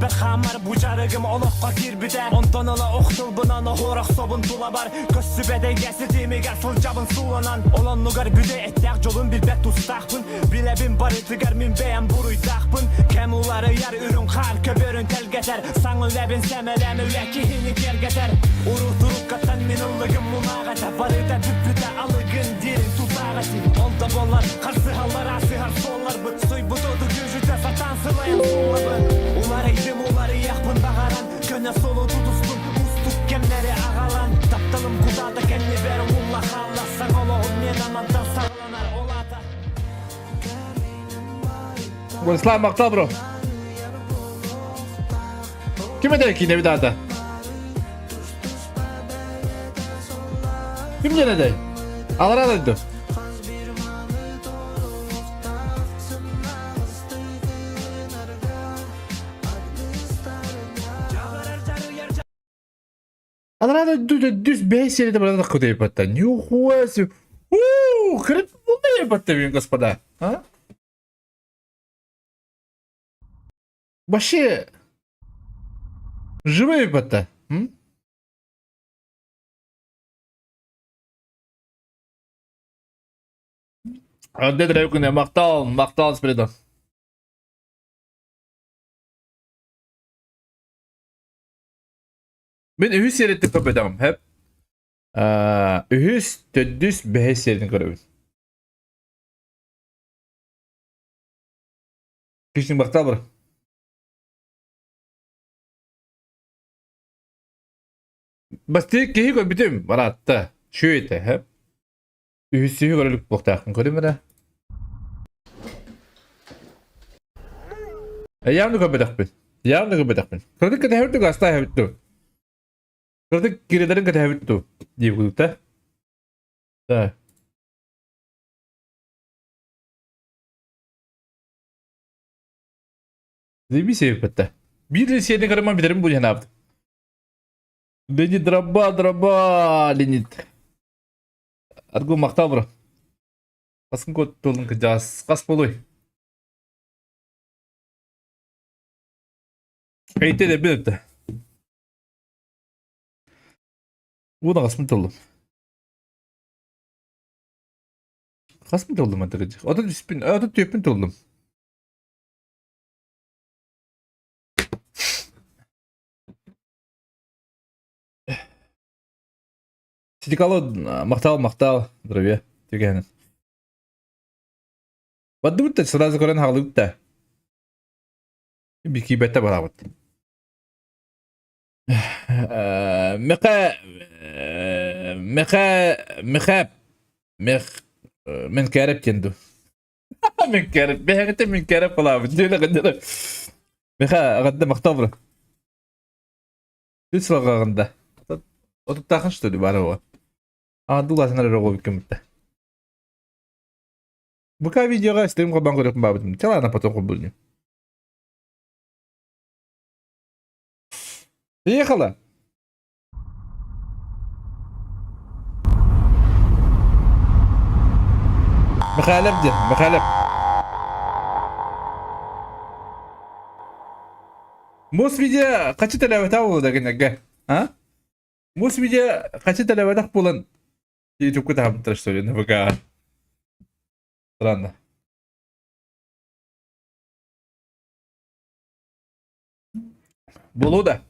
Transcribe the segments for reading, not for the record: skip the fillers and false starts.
Эппэр хааммар бу дьарыгым олоххо киирбитэ Онтон ыла охтулбунан оһуор охсобун тулабар Көссүбэт эйгэ ситимигэр сылдьабын сууланан Ол оннугар бүтэй эттээх дьолун билбэт тустаахпын Билэбин барытыгар мин бэйэм буруйдаахпын Кэм уларыйар үрүҥ хаар көбөрүн тэлгэтэр Саҥа үлэбин сэмэлээн үлэ киһини киэргэтэр Урут уруккаттан мин ыллыгым мунаах этэ Барыта бүппүтэ алыгын диирин тутаах этим Ол да буоллар харсыһаллар аасыһар суолларбыт Суйбут оту күөдьүтэ сатаан сылайан сууллабын Уларыйдым уларыйыахпын баҕаран Көнө суолу тутустум уустук кэмнэри аҕалан Тапталым кутаата кэннибэр уулла хаалла Саҥа олоҕум миэнэ мантан саҕаланар ол аата Владислав махтал бро. Ким этэ киинэбит аата? Ким диэн этэй? Алараа дойду. Анараа дойду төрдүс бэһис серията баран кутайбаттан. Нихуя себе. Уу, кырып булмай господа. А? Вообще живые батта. Ардед күнэ мактал, мактал Спиридон. Мин үһүс сиэриттэн көрбөтөҕүм, хэп. Үһүс, төрдүс, бэһис сиэрин көрөбүн. Кишин бахтал бар. Бастыы киһи көрбүтүм, бараатта. Шү этэ, хэп. Үһүс көрөлүк буохтаахпын көрүм эрэ. Явно көрбөтөхпүн. Явно көрбөтөхпүн. Кырдык кэтэһэбит дуу, астааһабыт дуу? Кырдык кирилэрин кэтэһэбит дуу? Диир курдук да. Заебись эбиппэттэ. Биир сиэни көрөмөн бүтэрим бу диэн аабыт. Леонид дроба, дроба, Леонид. Аргу махтал бро. Хаскын кот тулун кыдьаас. Хас болуй? Эйте де бир өттө. Уна хаспын туллум. Хаспын туллум антыгыдьы. Ото түспүн, ото түөппүн туллум. Сидикало махтал махтал здоровья түгэнин. Баддыбыт да сразу көрөн хаалыбыт да. Бикибетте барабыт. Меха меха меха мех мен кәреп тенду. Мен кәреп бэһэгите мен кәреп кылаабыт. Меха агадда махтал бро. Үс сылҕаҕында. Отуттаахын что ли баар оҕо. А дуласын эрэ оҕо бүккүмүттэ. Бука видеоға стрим холбоон көрүөхпүн баабытым. Чалаана потом холбуурню. Приехала. Михайлов диэн, Михайлов. Мус видео хачы төлөөбөтөх буолла кинилэргэ. А? Мус видео хачы төлөөбөтөх буолан ютубка таһабыттар что ли на ВК. Странно. Буолуо да.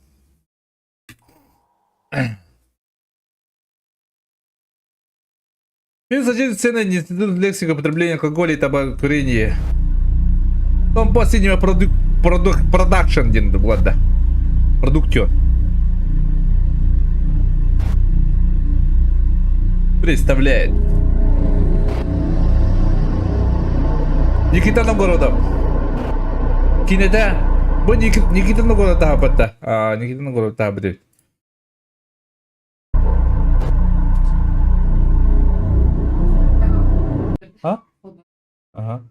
Минус один цены не лексика потребления алкоголя и табакокурения. Том последнего продукт продукт продакшн диэн буолла. Продуктион. Представляет. Никита Новгородов. Кинэтэ бу Никита Новгородов таһаппатта. Никита Новгородов таһаппыт эбит. А? Ага.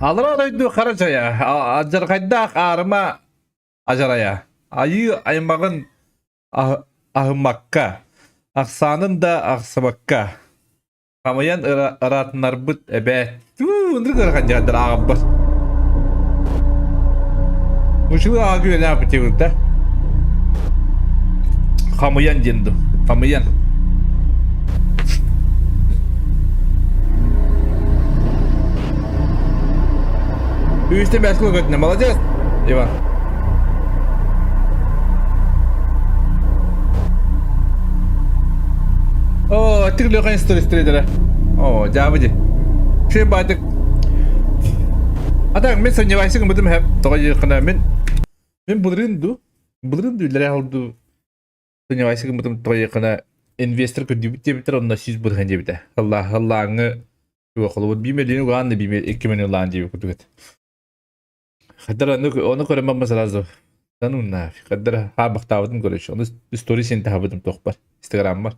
Алра дойду хара чая, адьархайдаах аарыма ажарайа. Айыы аймаҕын аһыммакка, ахсаанын да ахсыбакка. Хамыйан ыраатынарбыт эбээт. Туу, ынырык ыарахан дьаһандар ааҕаббат. Учулы аға күөлі апытегілді. Хамыян денді. Хамыян. Үстен бәскіл көтіне. Молодец, Иван. О, тик лөкөн история О, жабы ди. Шей байтык. Ата мен сомневайся гыммытым хэп. Тоҕо диэххинэ мин мин былырыын ду былырыын ду үллэрэ алду сомневайся гыммытым тоҕо диэххинэ инвестор көрдүүбүт диэбиттэр онно 100% диэбитэ. Аллах аллааҥҥы холобур 1 миллион угаан да 2 миллион улаан диэбит курдук Хаддар ону ону көрөн сразу да ну нафиг хаддар хаабахтаабытым короче ону история син таһабытым туохпар инстаграммар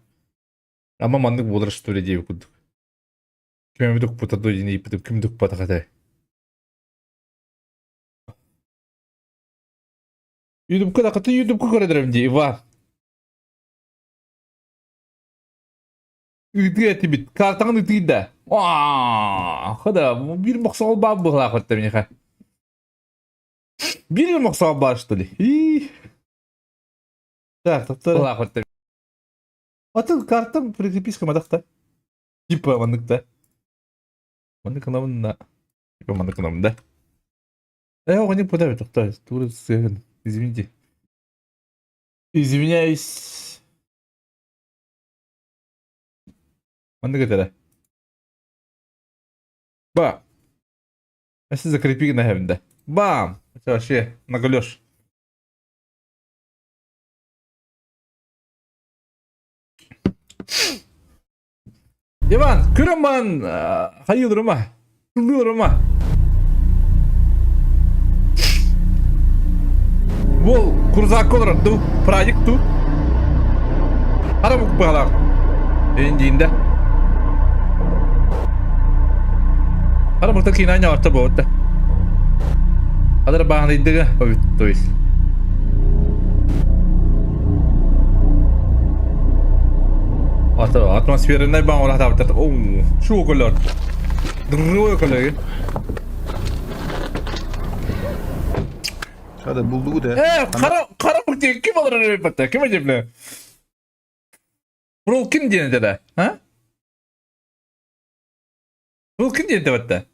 ама маннык буолар что ли диэбит курдук ким эмит укпута дуо диэн ыйыппытым ким да укпатах этэ ютубка да ютубка көрөдөрөм дии Иван Ыытыы этибит. Картаҕын ытыы да. Хада, биир мохсоҕол баар быһылаах этэ миэхэ. Биир мохсоҕол баар что ли? И. Так, таптар. этэ. Атын картам прикрепись мадахта. Типа манныкта. Маннык гынабын Типа маннык гынабын да. Э, оҕонньор пуда тохто. Тура сыһын. Извините. Извиняюсь. Маннык этэрэ. Ба. Если закрепи на да. Бам! Это вообще наголешь. Иван, көрөман хайылырыма, тыллыырыма. Бу курзакка олорор ду, праздник ту. Хара бук быһалаах. Эйиндиинде. Хара букта киинэ ньаҕарта буолта. Хадара бааһынайдыга то есть. Атмосферный баң ола табыттар. Оу, шу көлөр. Дырры көлөр. Хада булдугу да. Э, кара кара бу ким алар эбит Ким эжепле? Бул ким диэн этэ А? Бул ким диэн этэ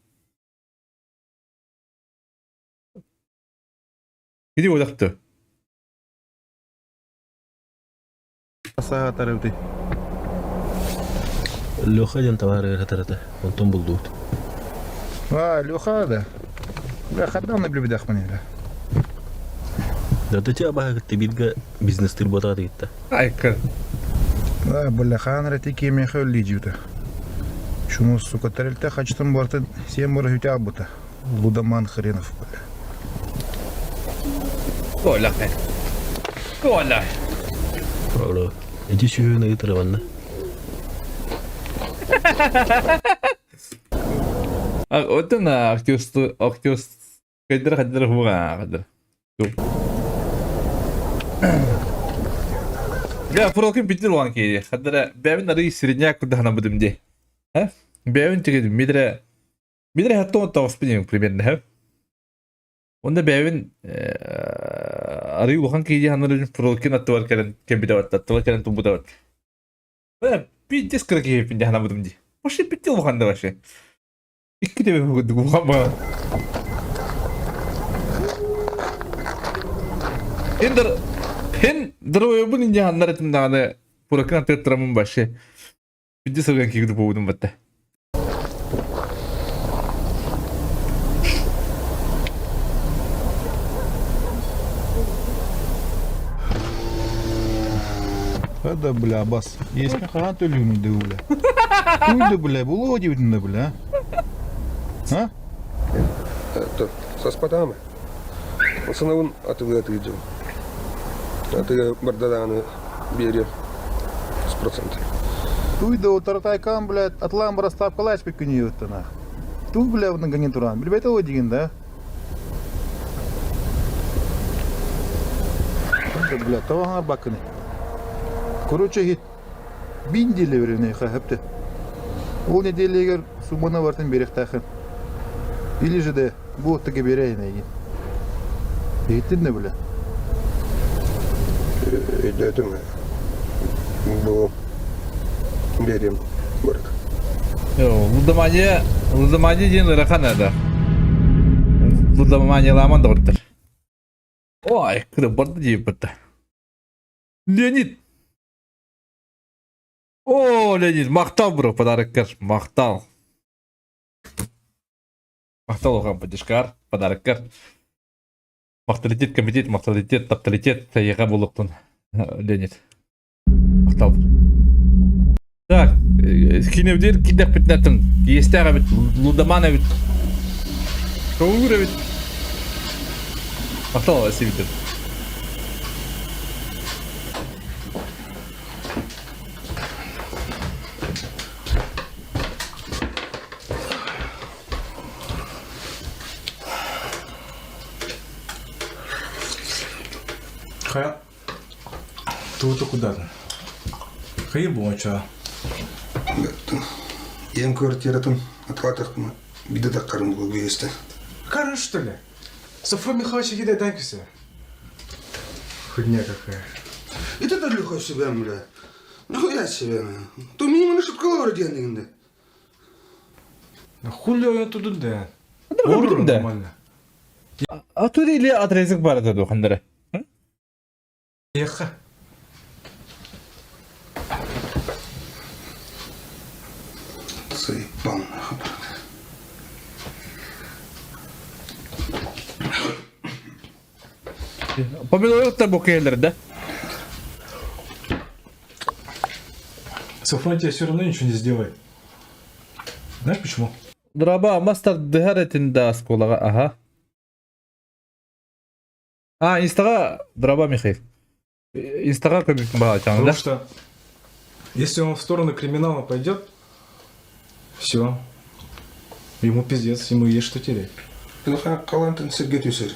Иди одахты. Саатар эбити. Леха диэн табаарыгар хатарата, онтон булдубут. А, Леха да. Бля, хаддан билбидахмын эле. Да ты тебя баһа кытта бииргэ бизнестир буотаҕа тигитта. Айка. Да, бля, хаан эрэ киэмиэхэ өллиидьибитэ. Чумус, сука, тэрилтэ хачытын барытын сиэн бара үтэ албыта. Лудоман хренов, бля. Коля. Коля. Оро, ити сүһүн ыытара манна. Оттон актер актер кайдара кайдара хуга кайдара. Да, фролкин битир улан кири. Хадара бэбин ары средняк курдахана будым ди. Ха? Бэбин тигедим мидре мидре хаттон тоҕуспун примерно ха. Онда бэбин ары улахан кири ханары фролкин аттыбар кэлэн кэмбите батта, аттыбар кэлэн тумбута бат. Пиздец кыра киһиппин дьаһана будум ди. Вообще битти улахан да вообще. Икки төбө курдук улахан ба. Хин хин дыройбун инде ханнар этим даҕаны пуракын аттыттырамын вообще. Бидди сылган кигди буудум батта. Да, бля, бас. Есть хаан төлүүнү да бля. Туй да бля, булуо диэбитин да бля. А? То, саспатаама. Санабын атыгы атыгы дьон. Атыга бардадааны биэриэм с процентами. Туй да утаратайкаан, блядь, атлаан барастаапкалааш күнүйөттөнах. Туй, бля, гани туран. Билбете о деген да. Бля, таваҥар бакыны. Короче, хит бин неделя берене хэпте. Ол неделегер сумманы бартын берехтахын. Или же де бу тыгы берейин эгин. Иһиттин да бile. Өйдөөтүм. Бу берем барыта. Лудомания, лудомания диэн ыарахан это. Лудоманияламан доҕоттор. Ой, кырбарды диэбитэ. Леонид! О, Леонид, махтал бро, подароккар, махтал. Махтал улахан поддержкар, подароккар. Махталитет, комитет, махталитет, тапталитет, эйиэхэ буолуохтун, Леонид. Махтал. Так, киинэбитигэр киирдэхпитинэ иэстээх эбит, лудоман эбит, көҕүлүүр эбит. Махтал сибитин. Хайа тууту кудатын. Хайы буонча. Ийэм квартиратын атылаатахпына биирдэ таххарым буолуо иэстэ. Хорош, что ли? Софрон Михайлович иди дай Хуйня какая. И ты тоже себя, бля. Нахуя себе? То минимум шуткалар диэн Хули он тудун да. Көрдүм да. Нормально. А тут или отрезок бар это духандара. Ехха. Заебал нахуй, брат. Помидоры букелер, да? Сафрон тебе все равно ничего не сделает. Знаешь почему? Драба мастер дыһар этин да осколага, ага. А, инстага Драба Михаил. Инстага көмүк баҕа Потому да? что если он в сторону криминала пойдет, все. Ему пиздец, ему есть что терять. Халантын сиргэ түсэр.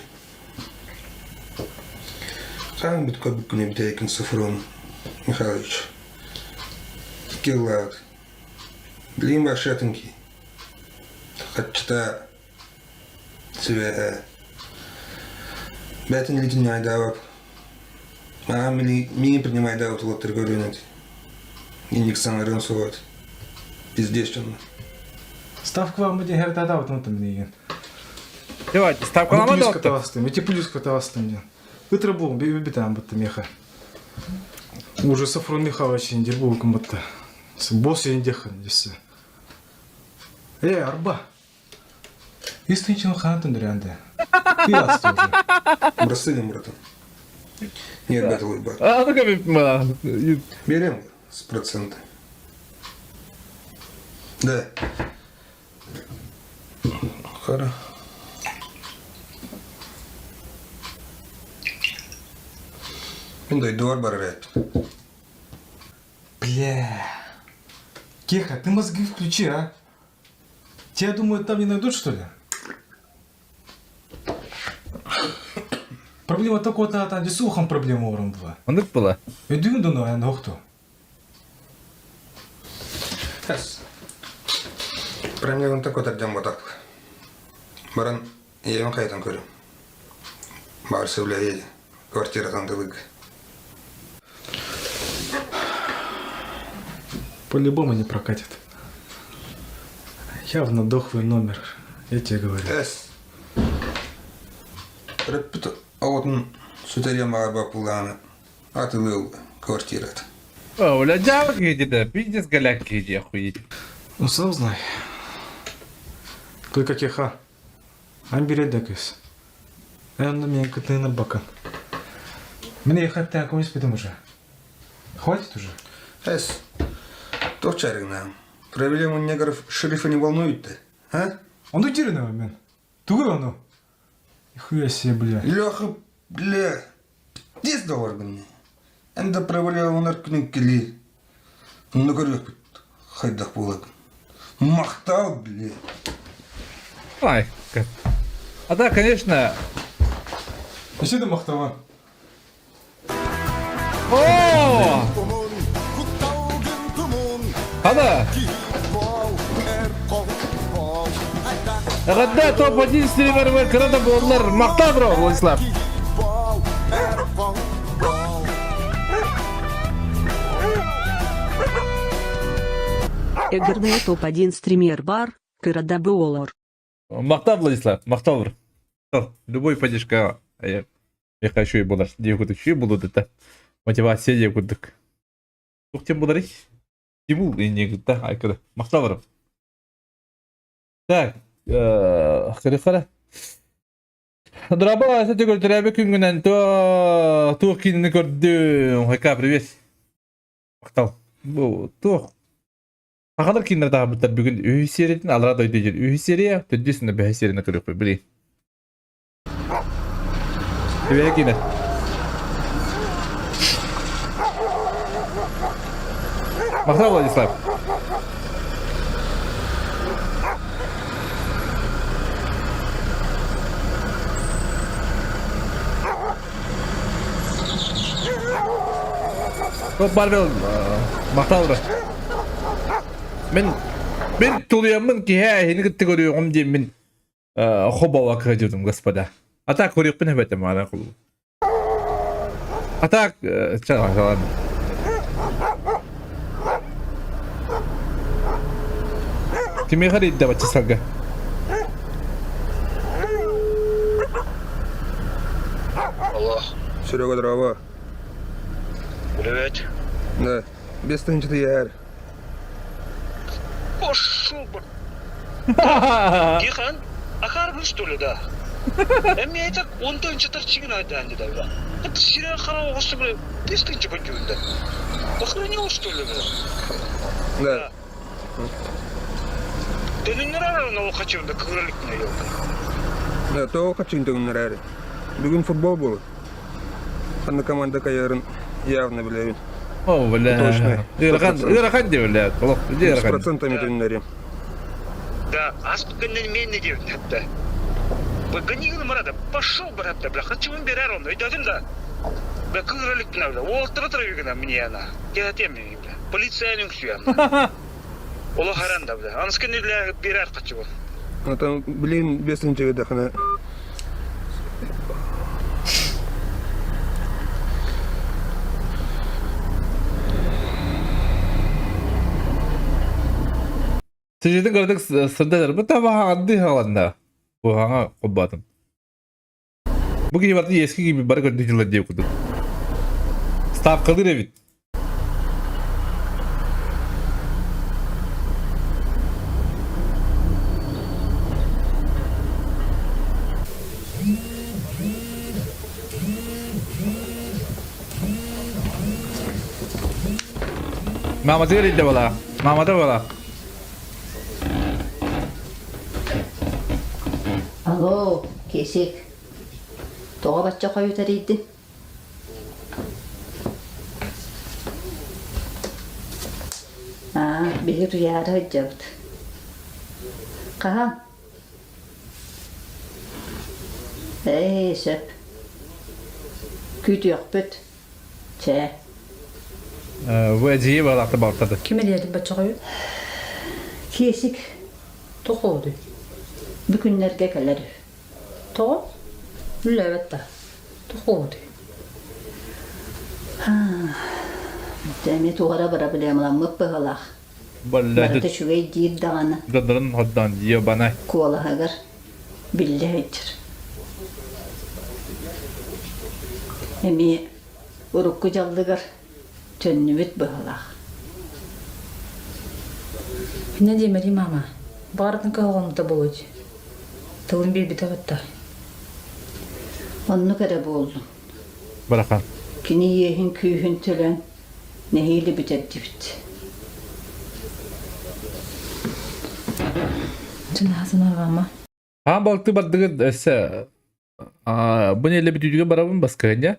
Хаан бүт көрбүккүн эбитээкин Софрон Михайлович. Киллаат. Билигин баршатын ки. Хаччыта сибэһэ. Бээтин илитин ньайдаабап. Маа миигин принимайдаабыт уолаттар көрүөн эти. Инник саҥарыан суоҕа Пиздец дьонно. Ставка вам буде гертатабытын тымныйын. Давайте, ставкалама Плюс да катавастым, эти плюс катавастым ден. Ытра бу, битам бытты меха. Уже Сафрон Михайлович индир бу бытты. Босс индехан десе. Э, арба. Истинчил хантын дырянды. Ты отстой уже. Бросили, братан. Нет, бат, бат. А ну-ка, Берем с процента. Да. Хорошо. Мин дойдубар барар эбит. Бля. Кеха, ты мозги включи, а? Тебя, думают, там не найдут, что ли? Проблема только вот там, где слухом проблема урон была. Оннук была. Өйдүүн доно эн хохту. Проблема такой тардем вот так. Баран, я хайтан көрүм. Бар сөйләйе квартиратан дылык. По-любому не прокатит. Явно дохлый номер, я тебе говорю. Эс. Реппит оҕотун сүтэриэн баҕарбаппылааны атылыы квартират. О, бля, дьаабы киһи да, пиздец голяк киһи охуеть. Ну сам знай. Только кеха. Ан бередекис. Эн мен кытыны бакан. Мне ехать так потому уже. Хватит уже. Эс. Туох чарыгнаам. Проблему негров шерифа не волнует-то, а? Он утерянного мен. Тугой ону. Нихуя себе, бля. Леха, бля, пиздец долларгын. Эн да проблемалар күнүн кили. Онно көрүөхпүт хайдах буоларын. Махтал, бля. Ай, а да, конечно. Неше да махтаван? О! Хана! Эҕэрдэ топ-1 стример кыра да буоллар махтал бро, Владислав. Эгэрдэ топ-1 стример бар, кыра буолар. Махтал, Владислав, махтал. Любой поддержка миэхэ үчүгэй буолар диэ курдук үчүгэй буолуо да мотивация диэ курдук. Туох диэн буоларый? Тимул инньэ кытта айкыда. Махтал барым. Так, көрүөххэ Драба, это көрдөрөөбү күнгүнэн то туох киинини көрдүм. Хайка, привет. Махтал. Бу туох Сахалар кииннэр таһаарбыттар бүгүн үһүс сериятын аллараа дойду диэн үһүс серия, төрдүс уонна бэһис серияны көрүөхпүт били. Түбэһэ киинэ. Махтал, Владислав. Топ Барбел махтал бра. Мен мен тулуйаммын киһи эһини кытта көрүөҕүм диэммин хобола кыдьырдым господа. А так көрүөхпүн эбэтим ана кулу. А так чалан. Кимиэхэ рейдэ бачча Алло. Серега, здорово. Привет. Да, без тысячи яр. Пошел бы. Дихан, ахарбын что ли, да? Эми это онтон чытыр чигин айдан да, бля. Это сирен хара оғысы, бля, 5000 бөтүгүндө. Охренел, что ли, бля? Да. Төнүннөр ол качырда кыгыралыкна елка. Да, то качын төнүннөр Бүгүн футбол болот. Ханна команда кайарын явно билебин. О, бля. Точно. Ыарахан, ыарахан диэ, бля. Олох, дии С ыарахан. процентами төнүннөрүм. Да, аспыккыннан мен не деп хатта. Быгынигин марада, пошел брат, бля, хочу берер он, өйдөдүм да. Бля, кыгыралыкна, бля, олтыра тұра мне она. Келатем бля. Полицияның күсүйәм. Оло харан да, бля. Аныскын бля, берер качы бол. Ну там, блин, без тысячи дахана. Сижитин көрдүк сырдатар. Бу таба анды халанда. Бу хаңа куббатым. Бу киһи барыта eski gibi бары көрдүк дьыллар диye курдук. Ставкалыыр эбит. Мааматыгар илдэ буолаа. Маамата буолаа. Алло, Киэсик, тоҕо бачча хойут эрийдиҥ? Аа, биһиги утуйаары сылдьабыт. Хаһан? Ээ, сөп. Күүтүөхпүт. Чэ. Бу эдьиийи баҕалаахта балтады. Ким элиэтин баччаҕай? Киэсик. Тоҕо Бу күннэргэ кэлэр. Тоҕо? Үллээбэт да. Тоҕо Дьэ, эмиэ туох эрэ бырабылыамаламмыт быһыылаах. Барыта үчүгэй диир даҕаны. Додорун hodдоон ебанай. Куолаһыгар биллэ сылдьар. Эмиэ урукку дьаллыгар төннүбүт быһыылаах. Инньэ диэмэрий маама, баҕаратын кыһалҕаммыта буолуо дии. Тылын биэрбитэ батта. Оннук эрэ буоллун. Барахан. Кини иэһин күүһүн төлөөн нэһиилэ бүтэрдибит. Чынаасын арҕама. Аан балты бардыгыт өссө бу неле бүтүүтүгэр барабын баскыһынньа.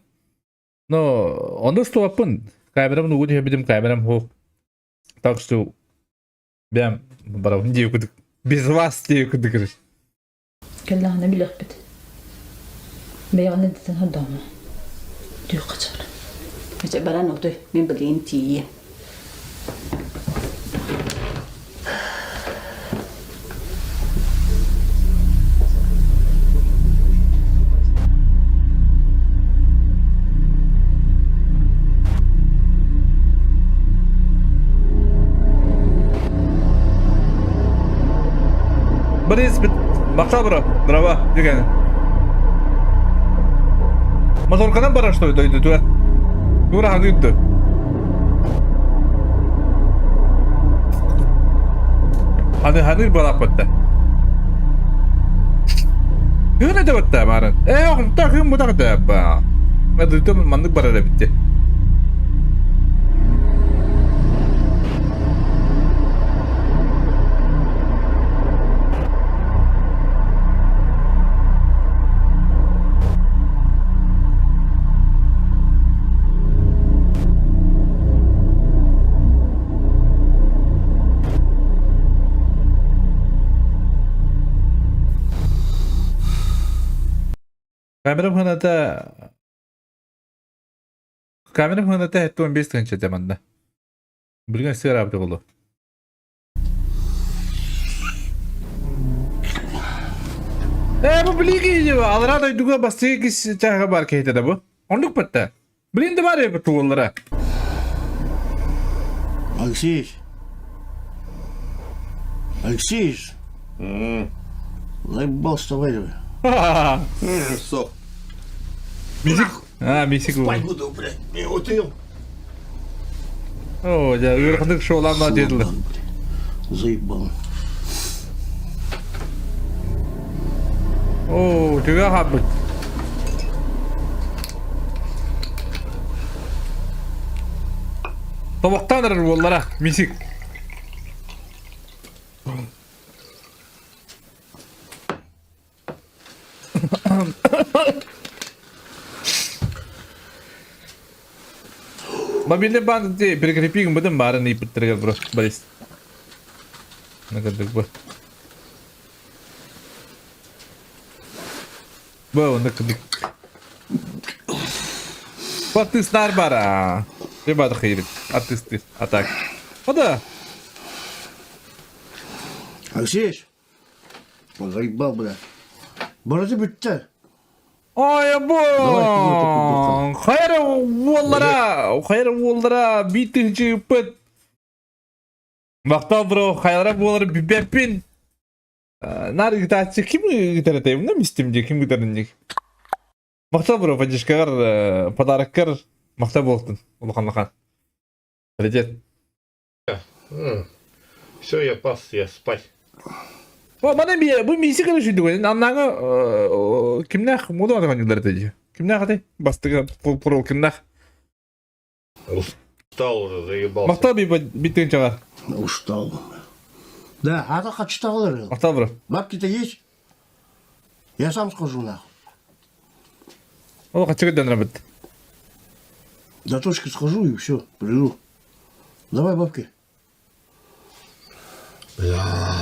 Но ону устубаппын. Камерам угу түһэрбитим камерам суох. Так что бэм барабын дии курдук. Без вас дии курдук короче. Кэллэҕинэ билиэхпит. Бэйэҕин эрдэтин хордоомо. Түүх хачар. Дьэ баран утуй, мин билигин тиийиэм. Борис, махтал бро, браво, деген. Моторканан барар что ли дойдутугар? Тура ханыытты. Ханы ханыыр балааппатта. Кыһын этэ батта баарын. Ээ, охумта кыһын бутах да ба. Дойдум маннык барар эбитти. Камерам ханата Камерам ханата 75 тыһыынча этэ манна. Билигин сыараабыта буолуо. Ээ бу билиги алараа дойдуга бастыгы кис чааһа бар киһитэ да бу. Оннук батта. Билин да бар эбит туоллара. Алексеевич. Алексеевич. Заебал вставай давай. Сок. Мисик. А, мисик. Спать буду, блядь. Не утыл. Оо, дьэ, ыараханнык шоулаан диэтилэр. Заебал. Оо, түгэ хаалбыт. Тобохтоон эрэр буоллара, мисик. Мобильный банк прикрепи гыммытын баарын ыйпыттарыгар бро, Борис. Накырдык бу. Бу оннук Артыстар бара. Ребята хейрит. Артисты. А так. О да. Алексеевич, Заебал, бля. Барыта бүттэ. Ой, бу! Хайра уоллара, хайра уоллара биитинчи ыппыт. Махтал бро, хайра буолар бүппэппин. Нар ыытааччы ким ыытар этэй? Мына мистим дии, ким ыытарын дии. Махтал бро, поддержкагар, подароккар махтал буолтун. Улахан-улахан. Привет. Все, я пас, я спать. О, мана би бу миси кына шүйдүгөн. Аннаңы кимнэх муду атаган дии. Кимнэх атай? Бастыгы пурул кимнэх? Устал уже, заебался. Махтал би биттин чага. Устал. Да, а то хочу Махтал бро. Бабки-то есть? Я сам схожу нахуй. О, хочу дэнрабыт. До точки схожу и все, приду. Давай бабки. Бля.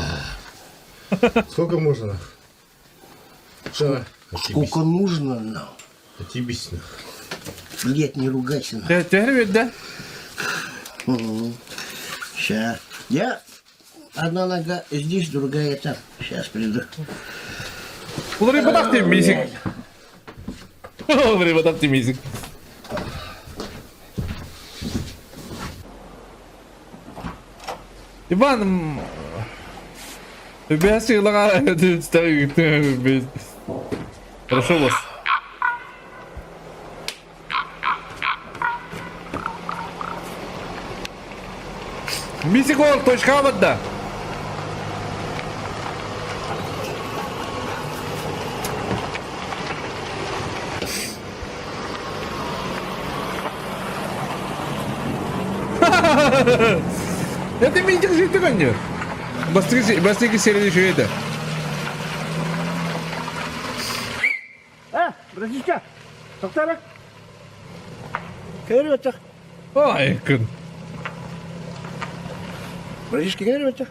Сколько можно? Сколько, Сколько нужно, нахуй. Отъебись, нахуй. Блять, не ругайся. нахуй. Төһөр да? Сейчас. Я одна нога здесь, другая там. Сейчас приду. Уларыйбатах дии мисик. Уларыйбатах дии мисик. Иван, Бэс ыылаҕа Прошу вас. Мисик ол точка да. Это митинг жити конню. Бастыгы бастыгы серия еще это. А, братишка, тоқтара. Кәрі өттік. Ай, күн. Братишка, кәрі өттік.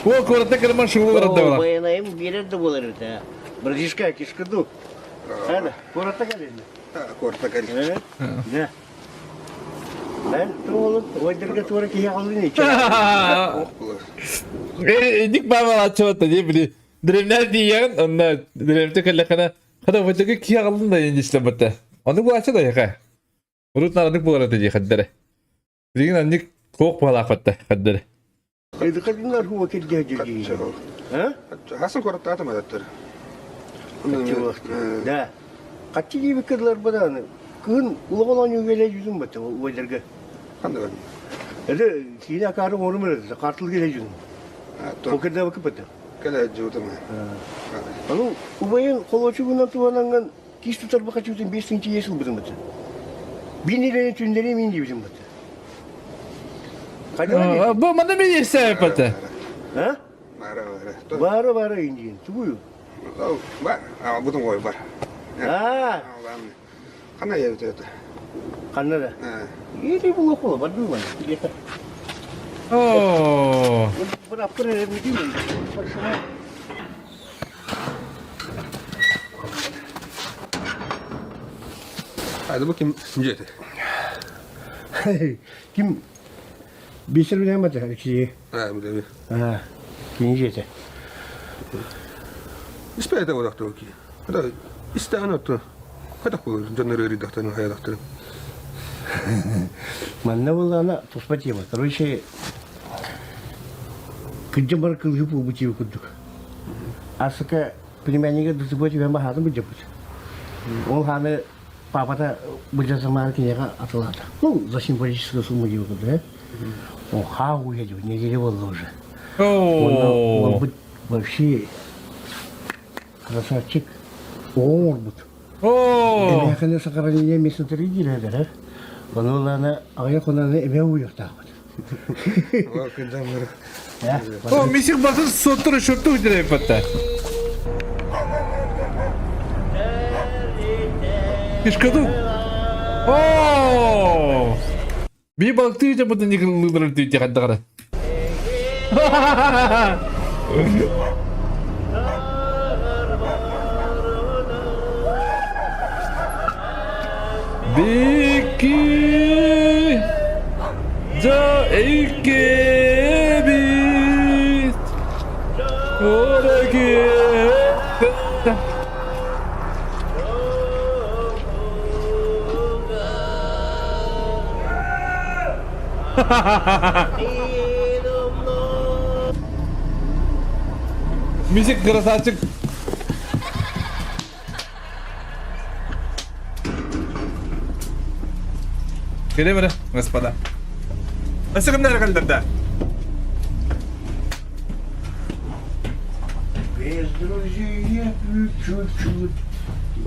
О, куората кырман шугу барар Байанайым берер да болар это. Братишка, кишкаду. Ана, куората калин. Куората калин. Да. Э, туолун, ойдырга туора киһи алын Ник бабала чего-то не били. Дремнэр диэҕин, онно дремте кэллэххинэ, хата бытыгы киһи аҕаллын да иннистэн бытта. Ону буолааччы да яха. Урут нарадык буолар этэ дии хаддары. Билигин анник туох баалаах батта хаддары. Хасан куораттаатым адаттар. Да. Хаччы диэбит кыдылар бадааны. Кыһын улахан оонньуу үөлэ жүзүм батта уолларга. Ханна бар? Это киинэ акаары оҥорум эрэ, картыл келе жүзүм. Покердабы кыппыта. Келе жүзүм. Аны убайын холочугунан туһананган Кис тутар бахачыбытын 5 тыһыынча иэс ылбытым быта. Бин илэни түннэри мин диэбитим быта. Хайдах Бу манна мен есәпәтә. А? Бара бара. Бара бара индиин. Тугую? Бар. Бутун кой бар. А. Ханна ебит это? Ханна да? Иди була кола, бар дуу. О. Бір аппыр эребитин. Hadi bakayım дьиэтэ. Ким бисер билэн бата Алексей. Аа, билэби. Аа, кини дьиэтэ. Испээтэ бодохтоо ки. Хата истээн отто. Хата кулur дьоннор ыарыйдахтарын хайадахтарын. Манна буоллаҕына туспа тема. Короче, кырдьан барар кылыһы буолбут дии курдук. Асыка племяннига ДЦП түһэн баһаатын былдьаппыт. Ол хааны папата былдьасамаары киниэхэ атылаата. Ну, за символическую сумму дии курдук, э. Ол хаа уйа дии, неделя буолла уже. О. Уолбут вообще красавчик. Оҥорбут. О. Эмээхини сохранение место диилэр, э. Ону ылаана аҕыйах хонаны эмиэ уйуохтаахпыт. О, мисик басын соттур шөптү үтүрэй батта. Кишкаду. О! Би балыктыы жабытын никыллыылар түйте хаддагара. Бики за иккибит Ораги Мюзик красавчик. Кэлэ бэрэ, господа. Өссө кимнэр кэлдэрдэ? Без друзей я пью чуть-чуть,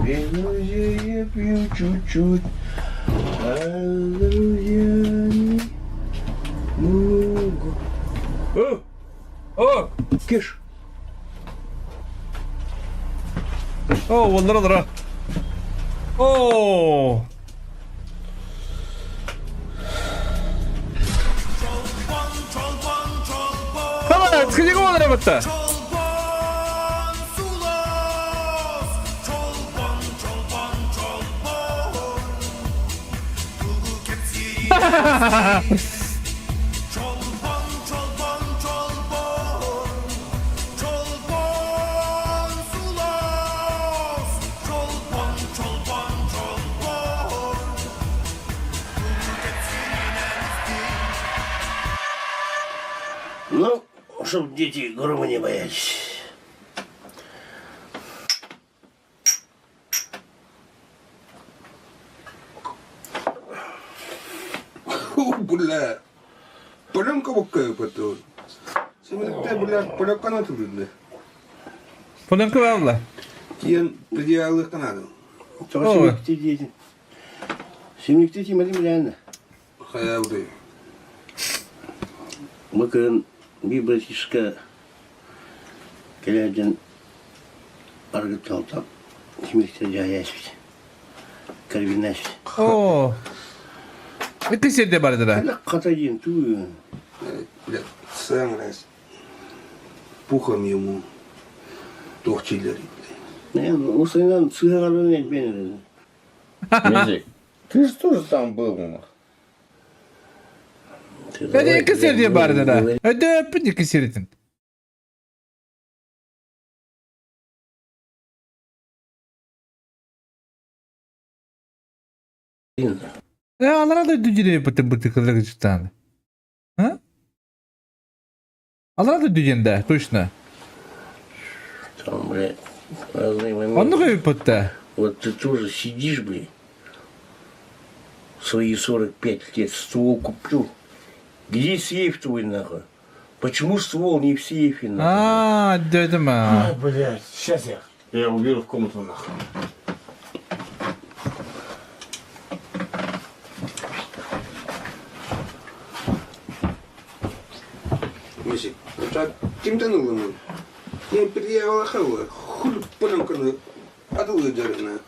без друзей я пью чуть-чуть, а с друзьями много. О! О! Кеш! О, уоллара олоро. О! Come on, скажи, кого батта? Ну, чтоб дети грома не боялись. Бля. Полянка бокка потом. Семиликте бля поляккана турдунне. Полянка баалла. Киен предъявлыктан Тоҕо симикти диэтин. Симикти тиимэтим билээннэ. Хайа бутуй. Бу кыһын биир братишка кэлээдьэн аргытталтан симиктер дьаһайаачпыт. Карбинаш. О. Ити сирде бардыра. Хата диэн туу. Бля, сам раз пухом ему тохчилер. Усынан сыһаҕаларын элбэн Мизик, ты же тоже там был. Hadi iki sirde bardыра. Hadi öpün iki sirdin. Алара дойду дьире бытыкылыгычтан. А? Алара дойду диэн да, точно. Там, блядь, разные моменты. Оннук эбиппит Вот ты тоже сидишь, блядь, свои 45 лет ствол куплю. Где сейф твой, нахуй? Почему ствол не в сейфе, нахуй? А, дядя А, блядь, сейчас я. Я уберу в комнату нахуй. Мисик, кимтэн ыллымын? Мен приехала, хули пленканы атылы жарына.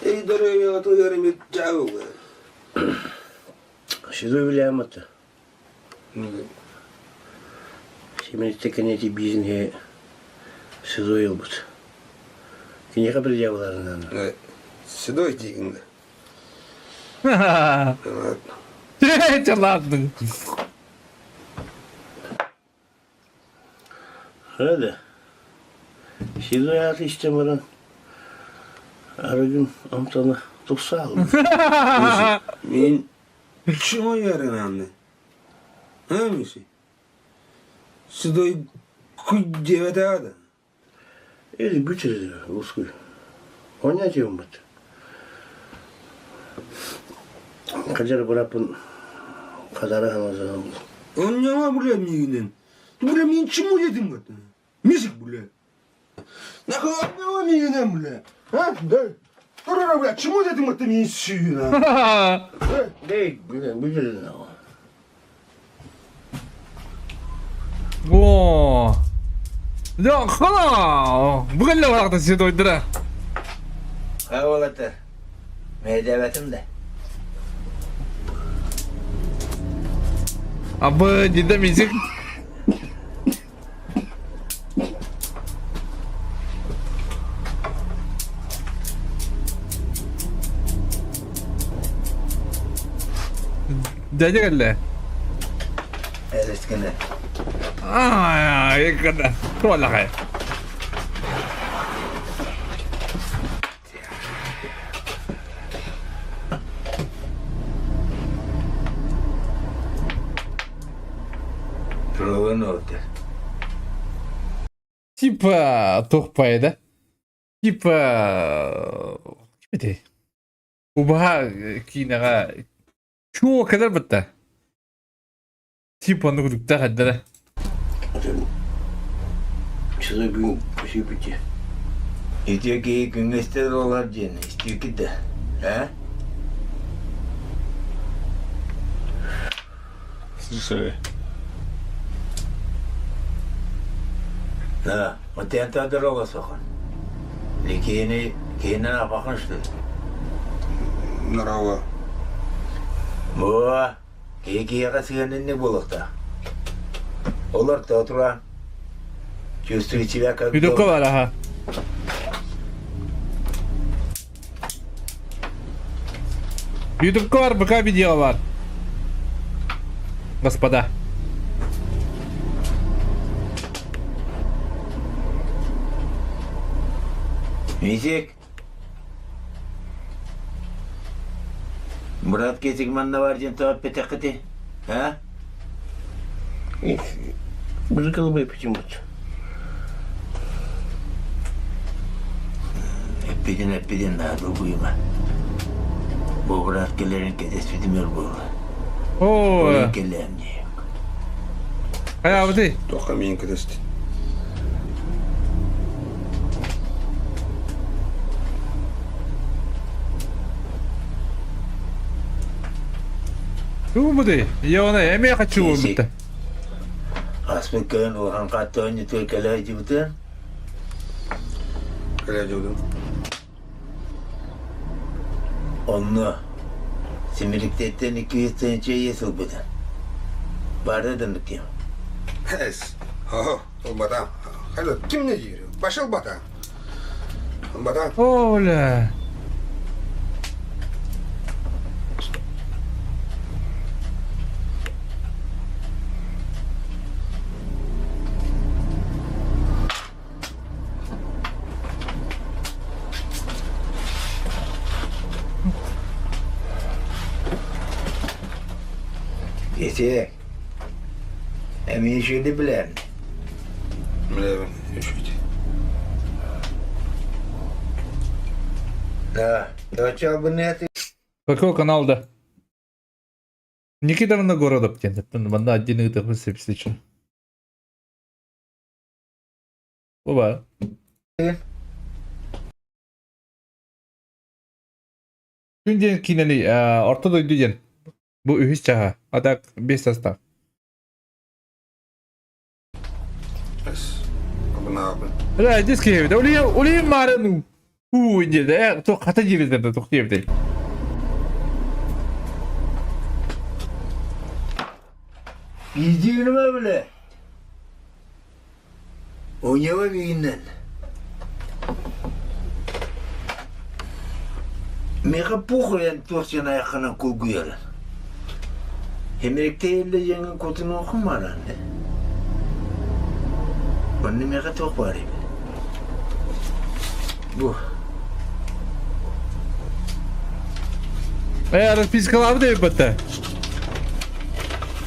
Эй, дорогой, атылы жарыме жабылы. Седой Вильям-то. Семенитте кэнэти бизнеһи седой ылбыт. Киниэхэ предъявларынан. Седой диигин да. Ладно. Ладно. Öyle. Седой ааты истэн баран арыгын амтана тупса алды. Мен чего ярынанны? А, Миси? Седой күддебете Или бүтүр ускуй. Онятиум бут. Кажар бырапын кадара хамазан. Он бля мигинен. Бля мен чему дедим вот? Мисик бля. Нахуй мигинен бля. А? Да. Тура бля, чему дедим вот мен сүйүн. Дей, бля, бүтүр на. О. Да, хана. Бүгін лавақта седойдыра. Хавалатар. Мэйдэбэтим да. Абы, деді мизик. Дядя кэллэ. Элискинэ. Аа, када. Туоллахай. Турулун отыр. Типа туох да? Типа ким этэй? Убаһа киинэҕэ чуо кэлэр бытта. Типа ону курдуктаах эрдэрэ. Чызы бүгүн көсүйбүтэ. Үтүө киһи күҥҥэ олар диэн истиикит да. А? Слушай. Да, вот я дорога сохан. Ликини киинен апахан что ли? Норова. Буа, киһи киһиэхэ сыһыанын буолуохтаах. Олор тура чувствую себя как Видеока бар, аха. Ютубка бар, БК видео бар. Господа. Мисик. Брат кетик манна бар диэн тоҕо эппэтэххити? А? Музыкалы почему-то. Эппитин эппитин да дугуйма. Бу брат келерин кэтэспитим өр буолла. Оо. Келлэм дии. Хайаабытый? Туохха миин кэтэсти. Тугу Я эмиэ хочу буолбутта. Аспыт кэлэн улахан хаттаан үтүө кэлэ дьыбытын. Кэлэ дьыбытын. Онно симириктеттен 200 иэс ылбытын. Барды дындык Эс. Ого, ылбатам. Хайда, ким не диир? Пошел батам. Батам. Оля. Ити эмиэ үчүгэйдик билэҕин. Билэбин, үчүгэй. Да, доча абонент Какой канал да? Никита Новгородов диэн манна отдельный ыытыахпын сөп встреча. Оба. Күн диэн киинэни орто дойду диэн бу үһүс чаһа, а так без состав. Бля, диск киһибит. Улием, улием маарыну. Уу диэдэ, туох хата диэбитэ туох диэбитэй. Иидиинimэ билэ. Уñева мииннэн. Миэхэ пух туох диэн айаххынан кулгуйарын. Эмиэктэй эллэ диэҥҥин кутунуоххун бааран ээ. Онно миэхэ туох баар эбит? Бу. Э, распискалаабыт эбит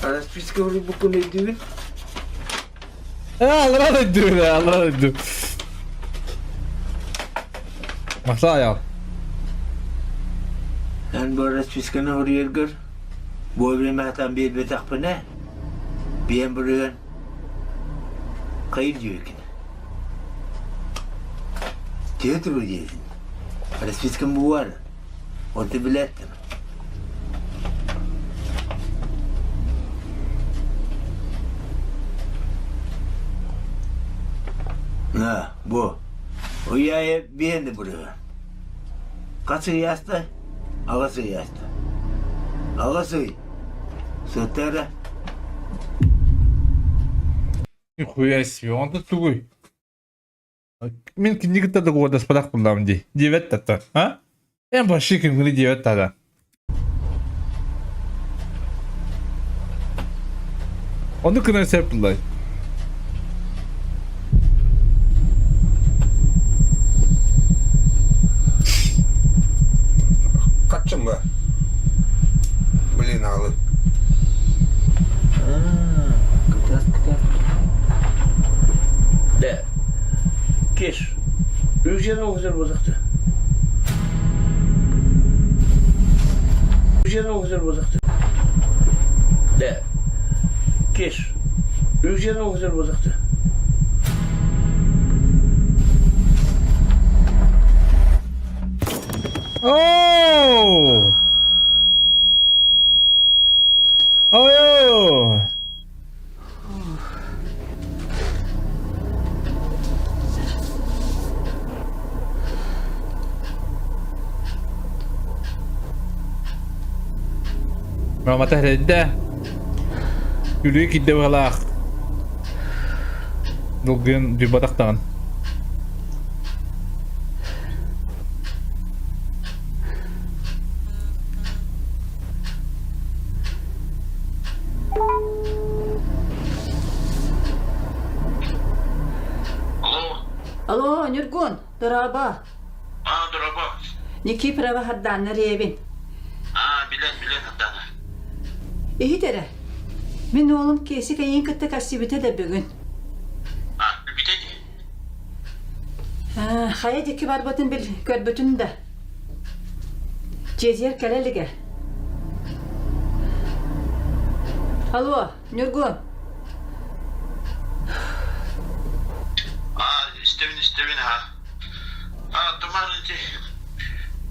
Расписка буккун өйдүүгүн? Аллара дойду, аллара дойду. Махса аял. Эн бу расписканы хоруйаргар бу биэмэхтэн биэрбэтэхпинэ, биэм бырыган хайыр диэбиккин. Төһө тугу диэбитин. Распискам бу бар. Онто билээттим. На, бу. Уйайы биэнди бырыган. Хас ый ааста? Аҕыс ый ааста. Аҕыс ый. Сыттара. Нихуя себе, он тут тугуй. Мин кинини кытта договордаспатах буоллаҕым дии. Диэбэт да а? Эн вообще кимҥини диэбэт да. Ону гынан сөп буллай. Хаччым ба? Блин, алы. Кытас, кытас. Да. Кеш. Үжен оғызыр бозақты. Үжен оғызыр бозақты. Да. Кеш. Үжен оғызыр бозақты. Oh! Oh! Мамата эрдэ күлүү киирдэ быһалаах долгуйан дьуйбатах даҕаны. Алло, Ньургун, дорообо. А, дорообо. Никифорова Хардаанна Ревин. А, билэн, билэн Хардаана. Иһит эрэ. Мин уолум Киэсик эйиин кытта көрсүбүтэ да бүгүн. А, билбитэ дии. Хайа диэки барбытын бил көрбүтүн да. Дьиэтигэр кэлэ илигэ. Алло, Ньургун. А, истэбин, истэбин, аха. А, туман ити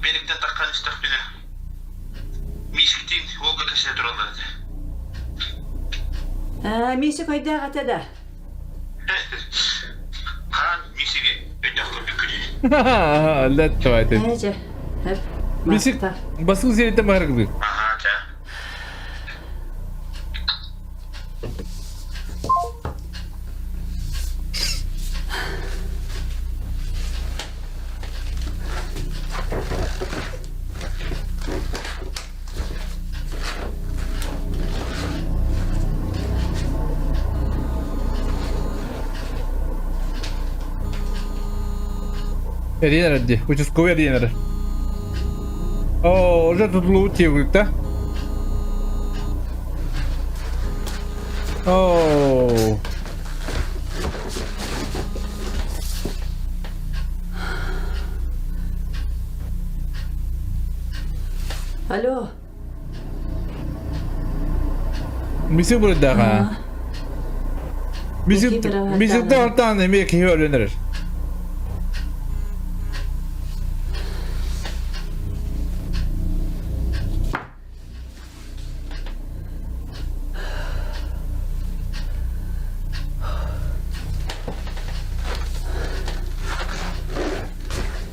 бириктен таххан истэхпинэ. Миискитин Волга кэсэ тураллар этэ. Миисик өйдөөх этэ да? Хаан миисиги өйдөөх көрбүккүнүй? Лет давайте. Ээ, Миисик басыл сиэриттэн баһаргылыыр. Аха, ча. Эрийэн эрэр дии, участковый эрийэн эрэр. Оо, уже тутулубут диэбит да? Oh. Алло. Мисик буруйдаах Мисик мисикте ортаан эмиэ киһи өлөн эрэр.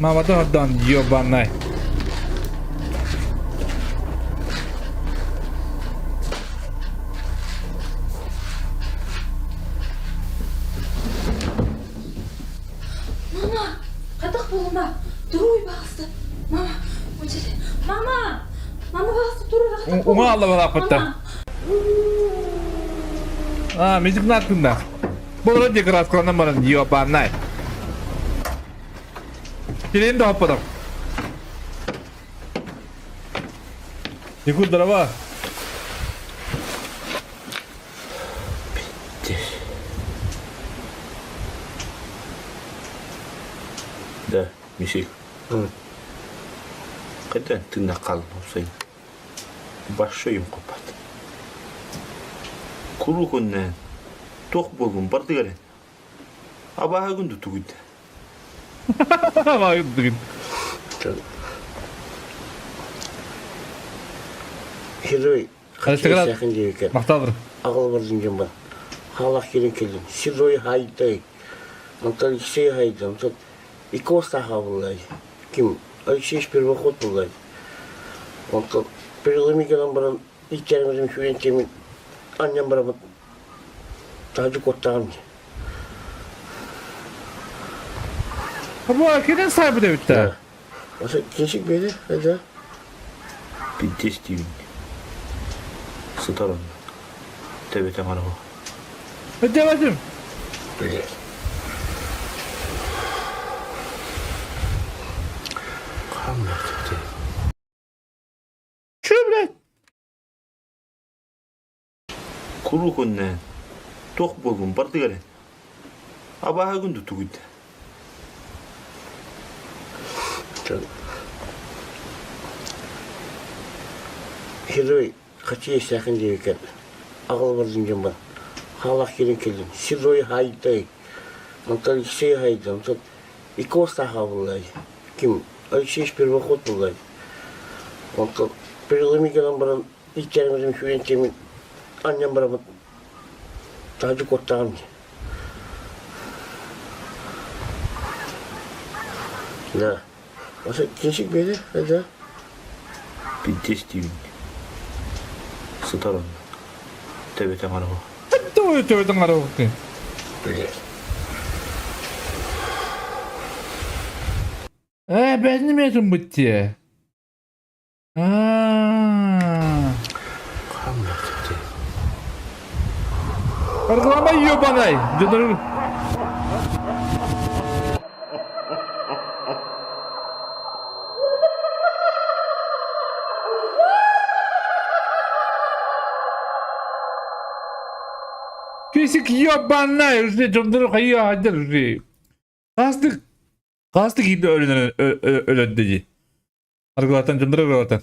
Мамата ордон ёбанай. Мама, хатах буолума. Туруй баҕаста. Мама, Мама! Мама баҕаста туруй Уҥа алла барааппыттар. А, мизик наткында. Бұл вроде краскаланан баран ёбанай. Келейін да хоппадам. Якут дрова. Да, Мишель. Хайда тыыннаах хаалан уопсайын. Большой хоппат. Куруук оннaan туох буоллун бардыгар эн. Абааһыгын да тугуйда. Абааһыгын тугуйда. Херой Махталыр. Аҕалбардын дьон бар. Хаалах киирэн кэллим. Сирой хайдай. Онтон Алексей хайда. Онтон икос буллай. Ким? Алексей первоход буллай. Онтон переломи гынан баран иккерімізім сүүрэн кемин анньан барабыт таһырдьа куоттаҕым Бу киден сайбы дебиттэ. Кешик бери, это. Пиздец диибин. Сытар онно. Төбөтө мараҕа. Өтебетим. Чү, блядь? Куруук оннaan туох буоллун бардыгар эн. Абааһыгын да тугуйда. Херой хачиесээхин диэбиккэр аҕалбардын дьон бар. Хаалаах киирэн кэллим. Сирой хайдай. Онтон Алексей хайда. Онтон икос таахабыллай. Ким? Алексей первоход буллай. Онтон переломи гынан баран иккерімізім сүүрэн кемин анньан барабыт таһырдьа куоттаҕым Да. Ose кешик бери, это. Пиздец диибин. Сытар онно. Төбөтө мараҕа. Төбөтө мараҕа. Э, бэйни метин бытте. Аа. Реклама ебаный. Физик ебаный, уже дьоннору хайа хадыр уже. Хастык хастык иди өлөн өлөн дии. Аргылатан дьоннору аргылатан.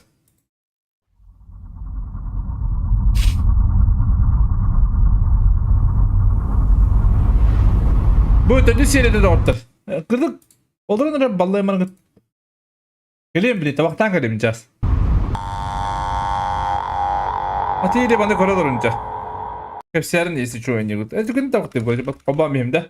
Бу төрдүс серияда доҕоттор. Кырдык олорон эрэ баллаймаргыт. Кэлиэм били табахтаан кэлиэм час. Ати или баны көрө олорунча. Кэпсээрин если чуо иннигут. Это күн табахты холбоом иһим да.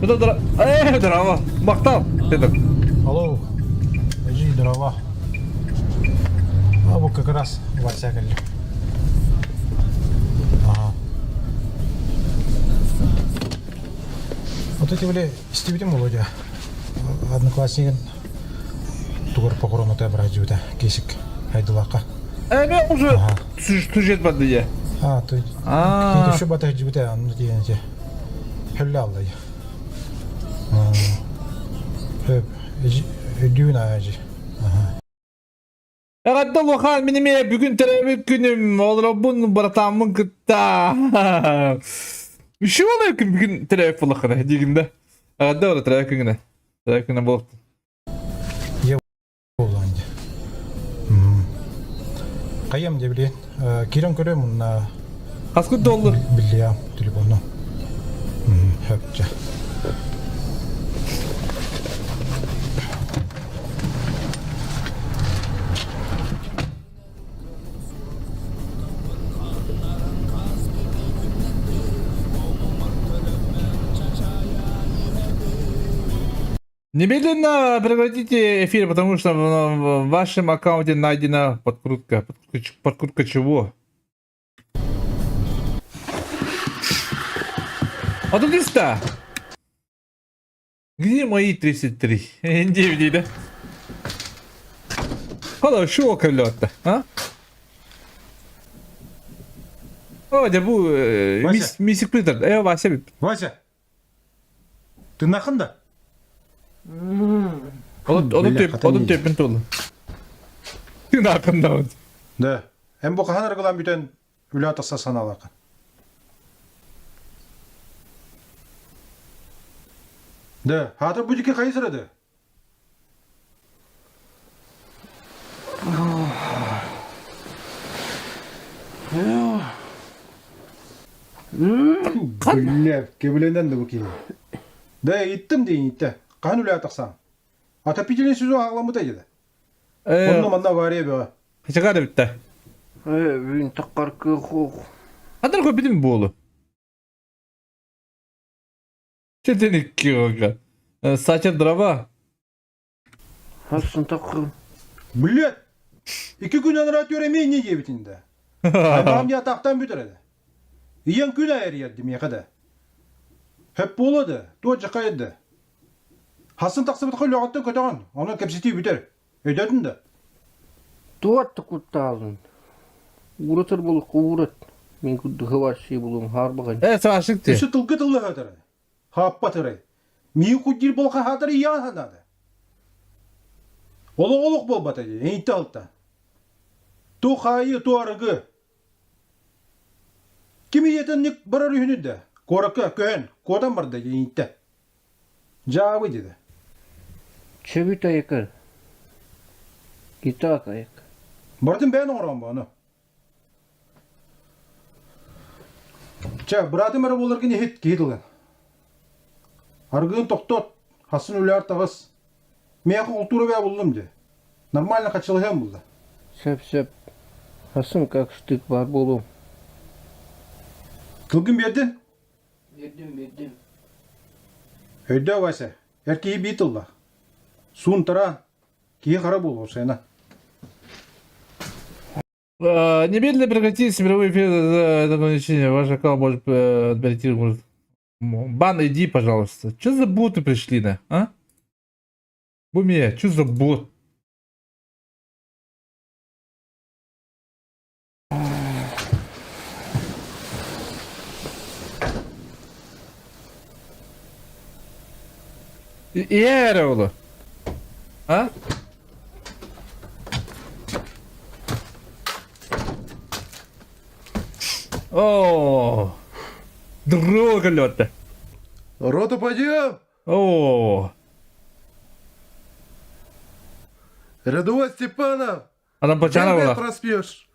Это здорово. Махтал. Алло. Эжи, здорово. А вот как раз Вася кэллим. Ага. Вот эти были истибитим Володя. Одноклассник тугар похоронута быраадьыбыта кисик хайдылаахха. Эми уже сюжет барды я. А, то А. еще бата жибите анны диэн Хөллө аллай. Хөп, өдүүн аажы. Эҕэрдэ улахан мин эмиэ бүгүн төрөөбүт күнүм олоробун братаммын кытта. Еще ол күн бүгүн төрөөбүт буоллаххына диигин да. Эҕэрдэ оро төрөөбүт күҥҥүнэ. Төрөөбүт күнүнэн буолуохтун. Е буоллаан дии. Хайам дьэ билигин киирэн көрүөм уонна Хаскыт доллар? Биллиэм телефону. Хөп дьэ. Немедленно прекратите эфир, потому что в вашем аккаунте найдена подкрутка. Подкрутка, подкрутка чего? А тут листа. Где мои 33? 9, да? Хорошо, колета, а? О, дьэ бу мисик плитер. Э, Вася. Вася! Ты нахын да? Onun төпін толы. Ты нахын да. Да. Эн бу хаһан арыгылаан бүтэн үлэ тахса санаалааххын. Да, хаатыр бу дики хайы сырады? Бля, кебеленен да бу киһи. Да, иттим дейин итте. Хаһан үлэ тахсан? Отопительный сезон аҕаламмыта деді. Онно манна авария бөҕө. Хачагаар эбитте. Бүгүн таххар кыах Хандар көпүтүм буолу. Четен икки Сача дрова. Хассын таххы. Блядь! Икки күн анараа түөрэмиэ инньэ диэбитин да. Аймаҕым дии атаахтаан бүтэр этэ. Ийэҥ күн аайы эрийэрди миэхэ да. Хөп буолуо да, туох дьахайа да. Хассын тахсыбытха үлэҕиттэн көтөҕүн, онон кэпсэтии бүтэр. Өйдөөтүн да? Туох да куттаалын. Ууратар буолуохха уурат. Мин курдук хабарсыы булуом хаарбаҕын. Э, саашык ти. Өссө тылга тыллаһа Хааппат ырай. Миин куддиир буолха хаатар ийэҕин санаата. Олох олох буолбата дии, эйинтэ алта. Ту хаайыы, ту арыгы. Ким ийэтинник барар үһүнүй да? Куоракка көһөн, куотан барда эйинтэ. Дьаабы диэтэ. Чөбүт айыкыр. Итак айык. Барытын бэйэн оҥороон бу ону. Чэ, быраатым эрэ буоларгын иһит, киһи тылын. Аргыын тохтот, хассын үлээр таҕыс. Миэхэ култуура бээ буллум дии. Нормально хачылыһыам булла. Сөп-сөп. Хассын как штык баар буолуом. Тылгын биэрдин? Биэрдим, биэрдим. Өйдөө, Вася, эр киһи бии тыллаах. Суун-тараан, киһи хара буолуо, сена. Немедленно прекратить мировой эфир за ограничение. Ваш аккаунт может отберите, может. Бан, иди, пожалуйста. Что за боты пришли, да? А? Бумия, что за бот? Ийэ эрэ олу. А? О, друг лёта. Рота, пойдем! О, Рядовой Степанов! Адам Дай была. проспешь!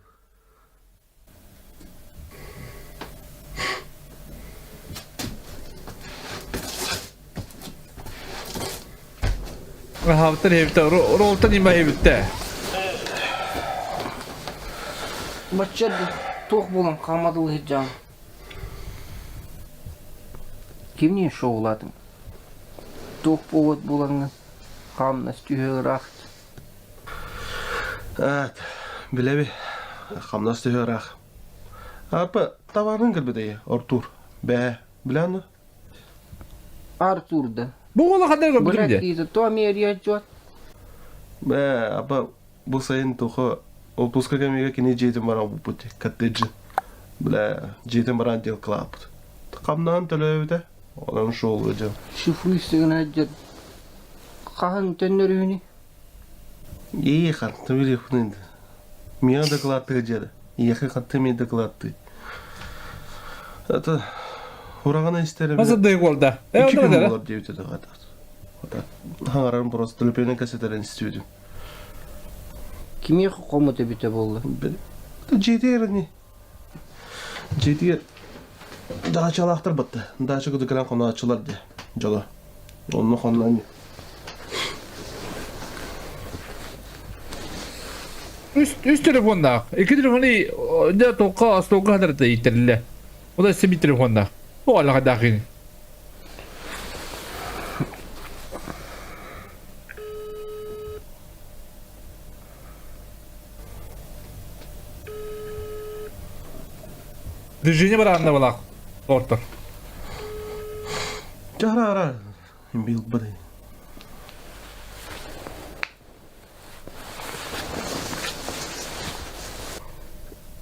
Хаптар хебитте, ролтан има хебитте. Бачча туох буолан хаамадыл сылдьаҕын? Кимниин шоулаатыҥ? Туох буолуот булаҥҥын хамнас түһэ ыраах. Аат, билэби, хамнас түһэ ыраах. Апа, товарын кэлбитэй, Артур. Бээ, билэн Артур да. Бу уола ханна көрбүтүм дии. Бля, то Америя дьот. Бээ, апа, бу сайын тухы отпуска кэмигэр кини дьиэтин баран буппут коттеджин. Бля, дьиэтин баран отдел кылааппыт. Хамнаан төлөөбүтэ. Онон шоу дьон. Шифруйсыгына дьон хаһан төннөрүһүнүй? Ии, хантан билиэхпин Миэхэ дакылааттыга дьиэдэ. Ийэхэ хантан эмиэ дакылааттыы. Это ураҕана истэрэ Nasıl duygu Икки күн буолар диэбитэ да Хаҥарарын просто төлөпүөнүн кэсэтэрин истибитим. Кимиэхэ хомут эбитэ буолла? Дьиэтигэр ини. Дьиэтигэр даачалаахтар батта. Даача курдук кэлэн хонооччулар дии дьоло. Онно хонно Үс, үс телефоннаах. Икки телефону дьэ толка остуолга хатарыта ииттэриллэ. Ол өссө биир телефоннаах. Бу аллаҕа даахини. Движение бараанна балаах ортор. Чара ара билбэт.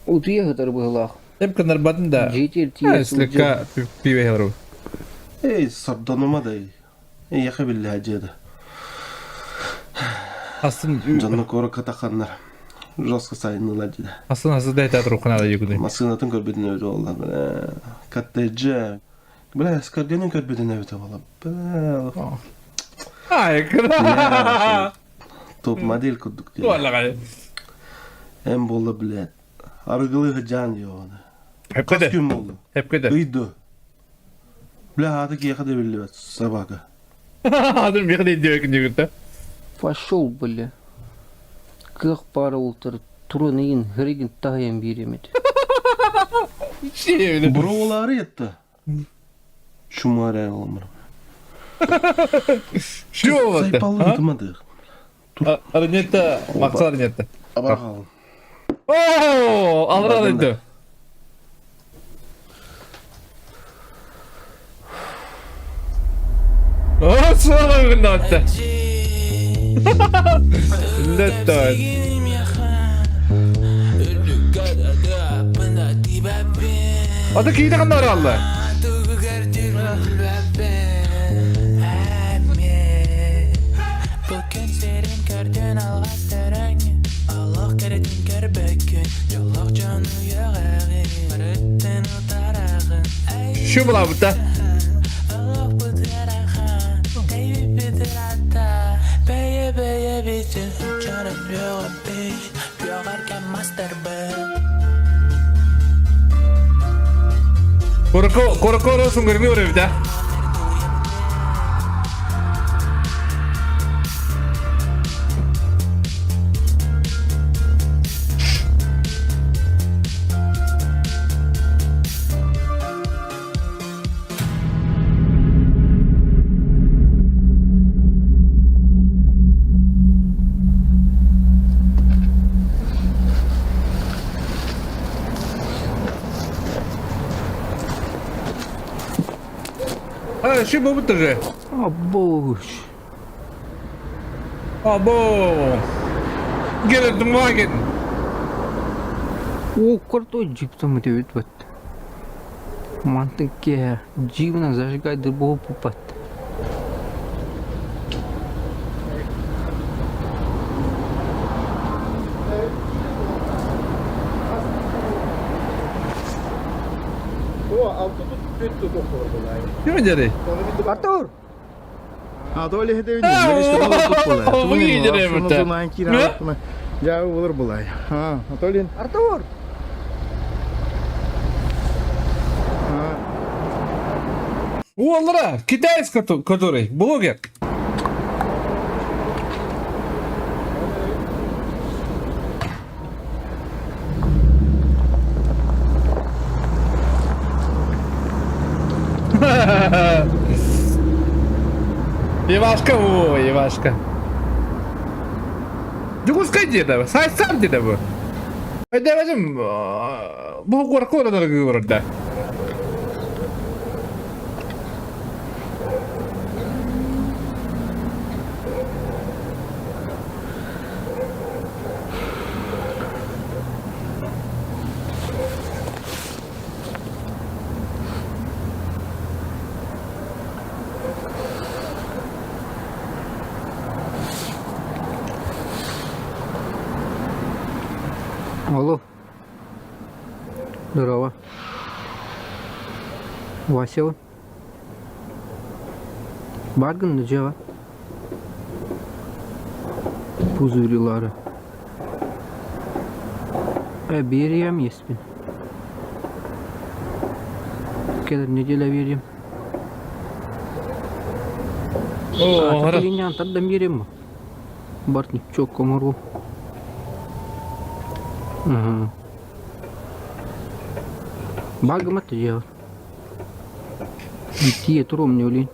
Утуйа сытар быһыылаах. Эп кынарбатын да. Житель тиийэ Слегка пиво хелру. Эй, сордонума да. Эйиэхэ биллэһэ дьиэдэ. Астын Дьонно куоракка тахханнар жестко сайыннылар дии. Астын астын да этэ турукхана да югуны. Массыынатын көрбүтүн эбит буолла. Коттеджи. Бля, скоргенин көрбүтүн эбит буолла. Бля. Ай, кыра. Топ модель курдук дии. Туаллаҕай. Эм буолла, блядь. Арыгылыы сыдьаан диэҕэ. Хепкеде. Хас күн буолла? Хепкеде. Ыйды. Бля, ааты киэхэ да биллибэт, собака. Атын миэхэ да диэбэккин диэбитэ. Пошел, бля. Кыах баара ултар туран ыйын хырыгын таһыйан биэримит. Броулары етті. Шумаря оламыр. Что это? Сайпалы ытымады. Арнетта, Максар Арнетта. Абархал. О, алран это. О, слава гыннатта. Леттан. Ата киите ханна баралла? Şu булабыта. Корко корко сунгырны өрөбүтэ. А, ши бобут же. А, боже. Або! Гелендваген! О, крутой джип там это вот. Мантыке джибна зажигай дырбого пупат. Ким дери? Артур! А то ли это Дьэ, булар булай. А, Анатолий. Артур! Уоллара, китаец который, блогер. Ивашка, о, Ивашка. Дьокуускай диэтэ, Сайсар диэтэ бу. Өйдөөбөтүм, бу куоракка олорор олордо. Алло. Здорово. Васева. Баргын дьиэҕэ. Пузырилары. Э, биэриэм иэспин. Кэлэр неделя биэриэм. О, Аата тардан биэриэм Бартын чокко оҥоруом. Аһа. Баар гыммат да дьиэҕэр. Тиийэ туруом не олин.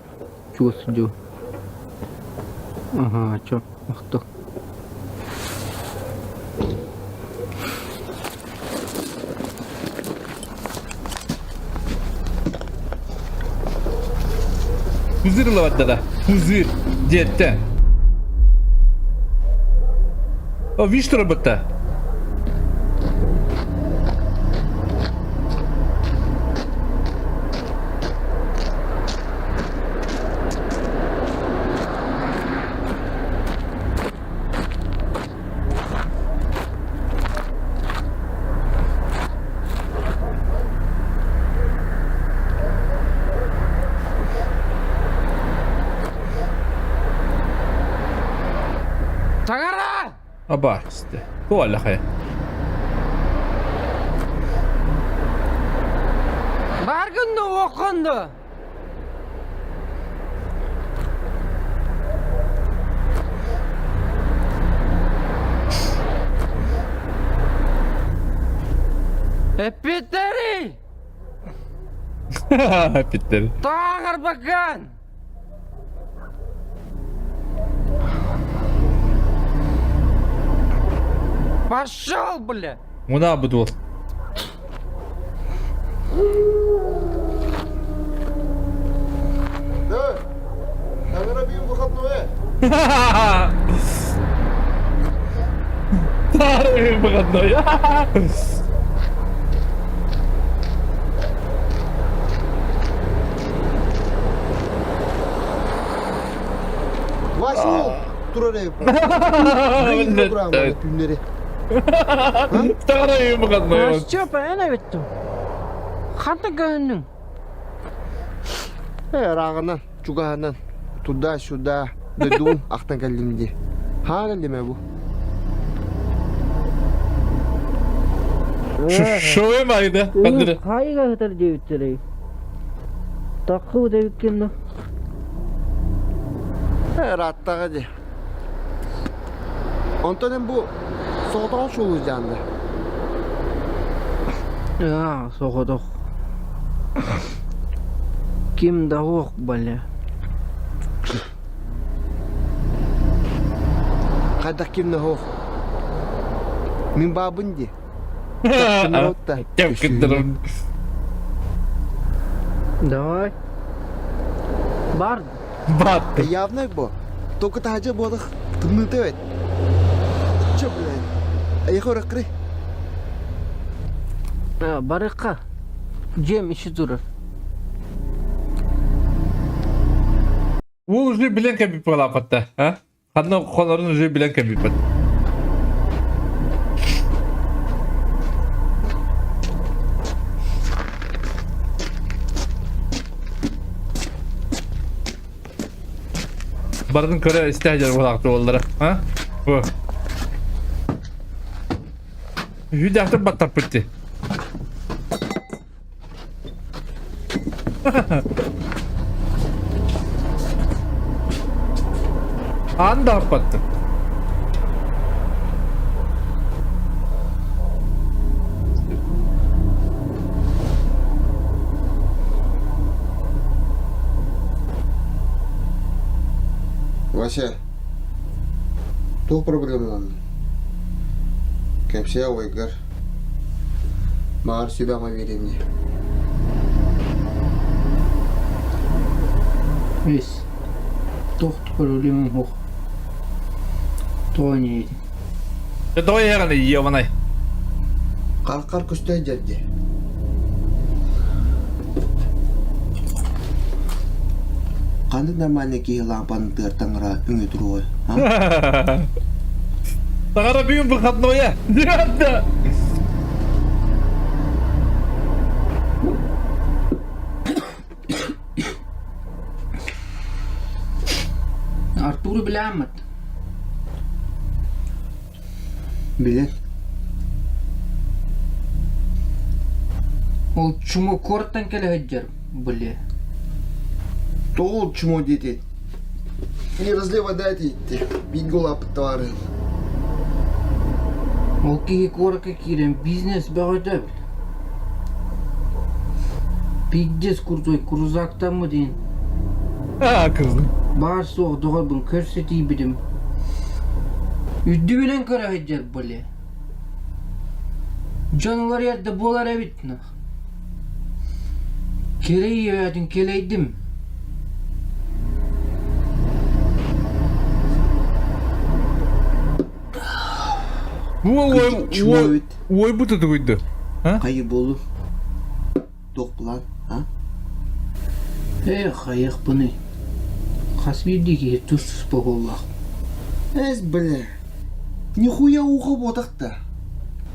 Чугас сылдьабын. Аһаа, чо, махтал. Пузырь ылабат да. Пузырь. Диэттэ. О, виш турбутта. Таҥара! Аба, истэ. Туох хайа. Баргын да уоххун да! Эппиттэрий! Эппиттэрий. Тааҕарбаккан! Пошел, бля! Муна бу Старый выходной. Вася турар Күннери. Старый выходной. Степа, эн эбиттим. Ханта көһүннүҥ? Э, ырааҕынан, чугаһынан, туда-сюда, дойдубун ахтан кэллим дии. Хаа кэллим ээ бу. Шоу майда. Хайга хытар диэбиттэрэй. Таккыбыт эбиккин да. Э, ырааттаҕа дии. Онтон эн бу соҕотоҕун суолуйдаан да? Аа, соҕотох. Ким да суох бля. Хайдах ким да суох? Мин баабын дии. Кэп Давай. Бар. Бар. Явно бу. Только таһдьа буолах тымныыта эбит. Чё, блядь? Эйиэхэ ырыккырый? Барыахха. Дьиэм иши турар. Ол уже билэн кэбиппит лаапатта, а? Ханна хонорун уже билэн кэбиппит. Бардын көрө истэ сылдьар буолаахты буоллара. А? Бу. Үһү баттаппыт дии. Аан да аппаттым. Вася, туох проблемаланныҥ? Кэпсээ убайгар. Баҕар сүбэ-ама биэриэм дии. Эс, туох да проблемам суох. Тоҕо инньэ Тоҕо иһэҕин ебаный? Хар-хар көстө сылдьар дии. Ханнык нормальный киһи лаампаны тыар таҥара үҥэ туруой, а? Таҥара бүгүн выходное. Да. Артуру билээммит. Билэн. Ол чумо куораттан кэлэ сылдьар, били. Тоҕо ол чумо диэтин? Не разлей вода диэтти. Бииргэ улааппыт табаарыһым. Ол киһи куоракка киирэн бизнес бөҕөтө били. Пиздец крутой крузактаммы диэн. Аа, кызым. Баар суох доҕорбун көрсө тиийбитим. Үрдүбүнэн көрө сылдьар были. Дьон уларыйар да буолар эбит нах. Кэлэй өйөөтүн кэлэйдим. Уой, уой бу тутугуйду. Хайы буолу? Туох план, а? Эх, хайыахпыный? Хас биирдии киһи тус-туспа буоллах. Эс, бля, нихуя ухо буотах да.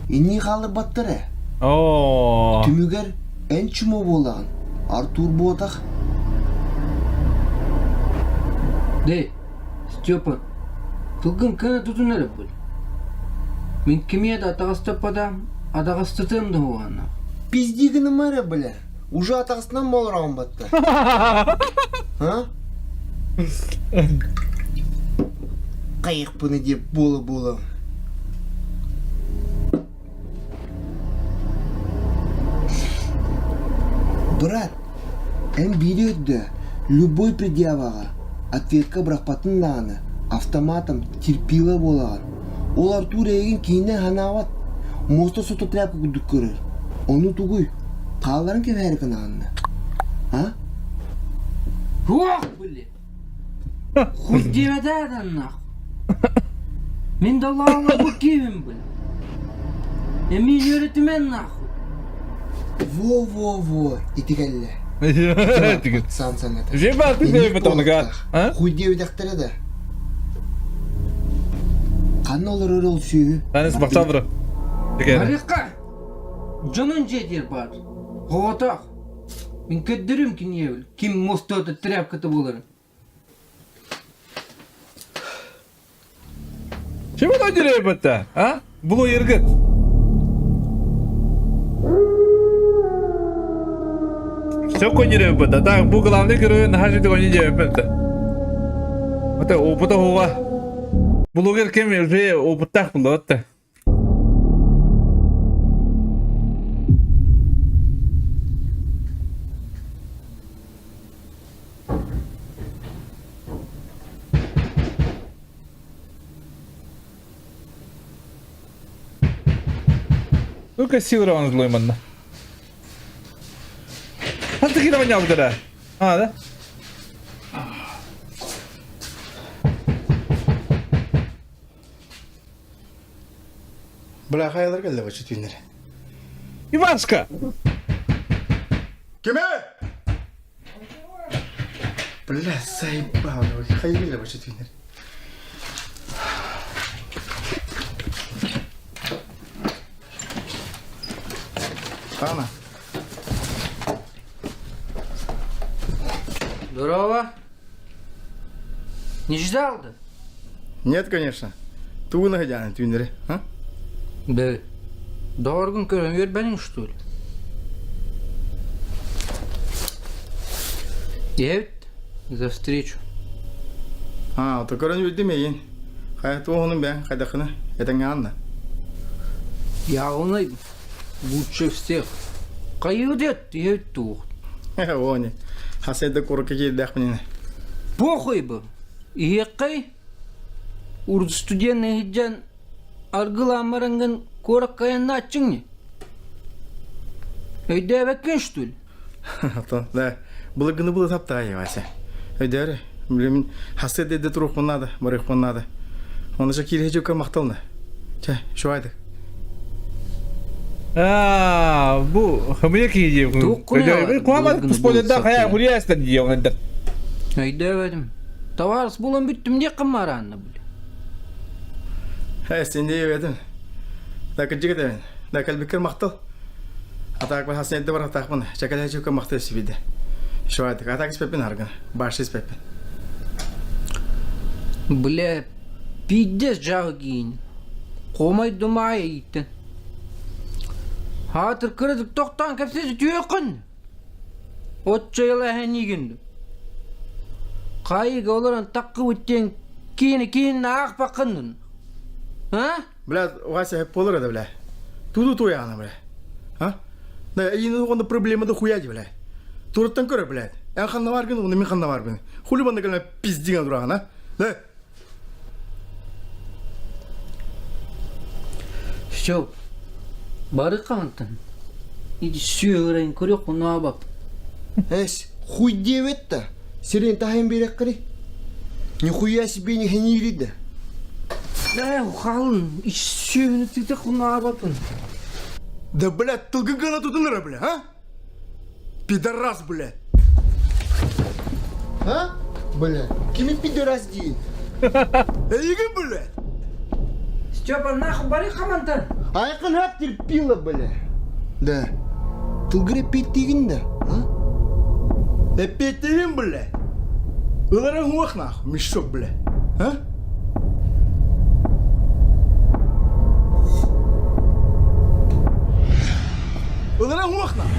Иннии хаалларбаттар ээ. Оо. Түмүгэр эн чумо буолаҕын, Артур буотах. Дэй, Степа, тылгын көнө тутун эрэ бул. Мин кимиэ да атаҕастаппатам, атаҕастатыам да уһааннаах. Пизди гыныма эрэ, бля. Уже атаҕастынан буолараҕын батта. А? Хайыхпыны диэп буола-буола. Брат, эн биири өйдөө, любой предъяваҕа ответка бырахпатын даҕаны, автоматом терпила буолаҕын. Ол Артур эйигин киинэ санаабат, муоста сото тряпка курдук көрөр. Ону тугуй, хаалларан кэбиһээри гынаҕын да? А? Ох, блин! Хуй диэбэтээ нахуй. Мин да лаалабыт киһим блин. Эмиэ үөрэтимэн нахуй. Во-во-во, ити кэллэ. Сан саната. Хуй диэбитэхтэрэ да. Ханна олорор ол сүөһү? Танец бахтабыра. Барыахха! Дьонун дьиэтигэр баар. Оҕотох. Мин көрдөрүм киниэбил, ким мостуота тряпката буоларын. Чего это, а? Блогергыт. Все коньеребыта. Так, бу главный герой наһаа жүдү конье диэбэппин Это опыта хуга. Блогер кем уже опыттаах булла Ну-ка, силы злой манна. А ты кида манял А, да? Бля, хайалар кэллэ бачча түүннэри. Ивашка! Киме? Бля, заебал, хайа кэллэ бачча түүннэри. Ана. Здорово. Не ждал да? Нет, конечно. Тугу находяны түүннэри, а? Да. Доҕоргун көрөн үөрбэниҥ, что ли? Иһэбит за встречу. А, то көрөн үөрдүм эйин. Хайа туоһунун бэйэҥ хайдаххына этэҥҥэ анна. Явный лучше всех. Хайыы диэт туох. Они. Хасайда курукка киирдэхпинэ. Похуй бы. Иһиэххэй, урут студент иһирдьэн аргылаан бараҥҥын куоракка айаннааччыҥ ини. Өйдөөбөккүн что ли? Ато, да, былыргыны былы таптаай, Вася. Өйдөөр, билимин хасты дэдде туруохпун наада, барыахпын наада. Оны же киирэ махтална. Чэ, шуайды. Аа, бу хымыйа киһи диэбин. Куһаҕан спойлерда хайа хуруйа дии оҥордор. Өйдөөбөтүм. Табаарыс булан бүттүм диэххин маараанна били. Ээ, син диэбэтим. Да кырдьык этэбин. Да кэлбиккэр махтал. Атаак хасын эрдэ барахтаахпын. Чэкэлэһэ махтал сибиде. Шуайдык. Атаак испэппин аргын. Башы испэппин. Бля, пиздец жағы Хомай думаай ииттин. Хаатыр кыратык тохтоон кэпсэти түөххүн. Оччо эһэниигин. Хайыга олорон таккыбыт диэн киини кииннэ аахпаккын. А? Бля, Вася болар да, бля. Туду туяна, бля. А? Да, и онда проблема да хуяди, бля. Тураттан көрө, бля. Эн ханна баргын, оны мен ханна барбын. Хули банда кэлэн пиздиңа тураган, а? Да. Все, бары хаантан. Иди сүөрэн көрүөх унаабап. Эс, хуй диэбэт да, сирин таһын биэрэххири. Нихуя себе не хенири да. Ээ, хаалын, сүөһүнү тыытах унаабаппын. Да, блядь, тылгын гына тутунара, бля, а? Пидорас, блядь! А? Бля, кими пидорас диин? Эйигин, блядь! Степа, нахуй бары хамантан! Айқын хап терпила, бля. Да. Тылгыр эппиэттиигин да, а? Эппиэттиигин, бля! Ыларын хуах нахуй, мешок, бля. А? Ылара хуах нахуй!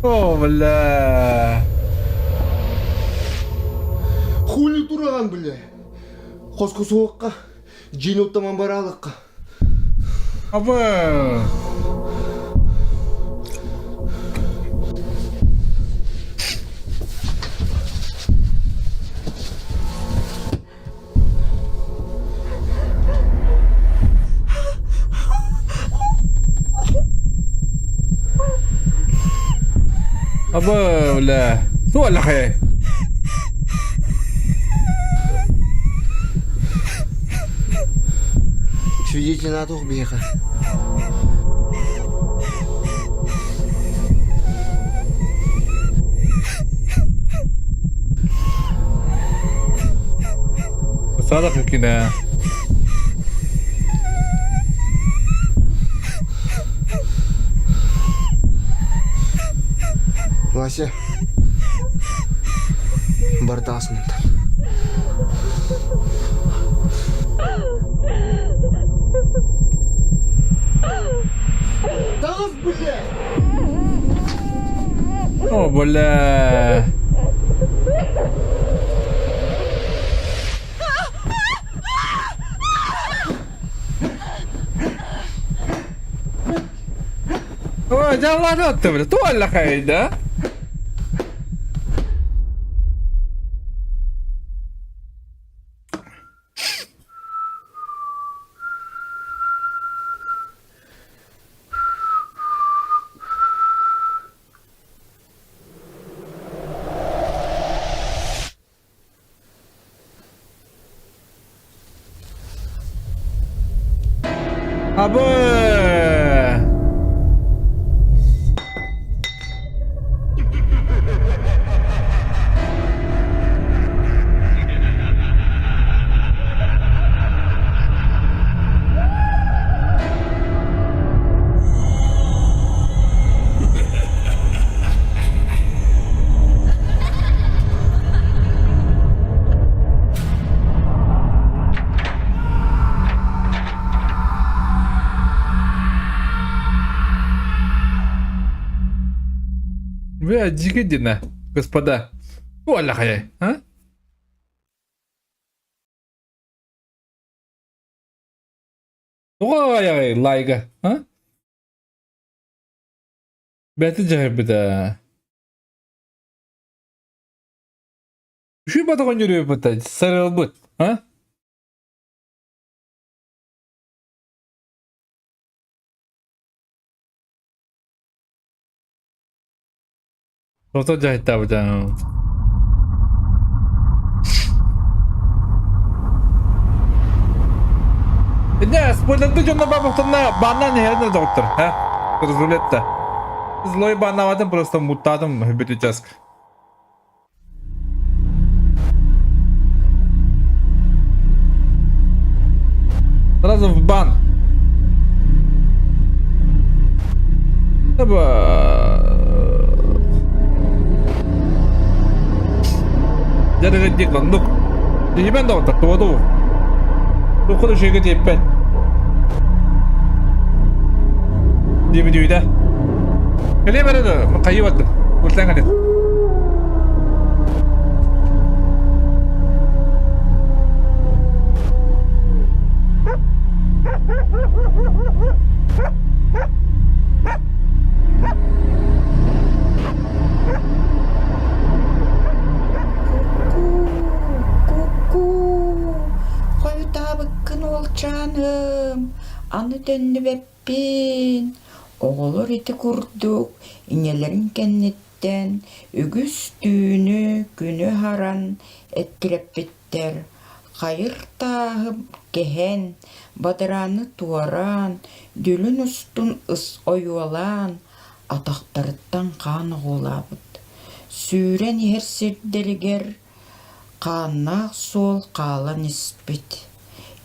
О, бля. Хули тураган, бля. Хоско суохха, дьиэни оттаман бараалыкка. Аба. Аба, бля. Туолахай. Свидетель туох биһиэхэ. Садах кина. Вася, бартаас мантан. Таҕыс, бля! О, бля. Ой, дьаллаан бля. Туолла хайда. Абы! Вы дикодина, господа. Оля, а? Ой, лайга, а? Бэти дьаһайбыта. Үчүй батаҕын дьүрүөппүт сарылбыт, а? Ото дьаһайтаабыта. Не, спойлерды дьонно бабахтанна баннан иһэрин доҕоттор, ха? Рулетта. Злой баннаватын просто муттаатым бүт участка. Сразу в бан. Дьарыгы оннук. Дьиһимэн доҕоттор, туоду. Туохха да үчүгэйгэ тиэппэт. Диэбитүүтэ. Кэлиэ бары да, хайыы бардым. Куртан кэлин. Ку-ку, хойутаабыккын уолчааным, аны төннүбэппин. Оҕолор ити курдук ийэлэрин кэнниттэн үгүс түүнү күнү аһаран эккирэппиттэр, хайыр тааһы кэһэн, бадарааны туораан, дүлүн устун ойуолаан, атахтарыттан хаан оҕуолаабыт. Сүүрэн иһэр сирдэригэр хааннаах суол хаалан испит.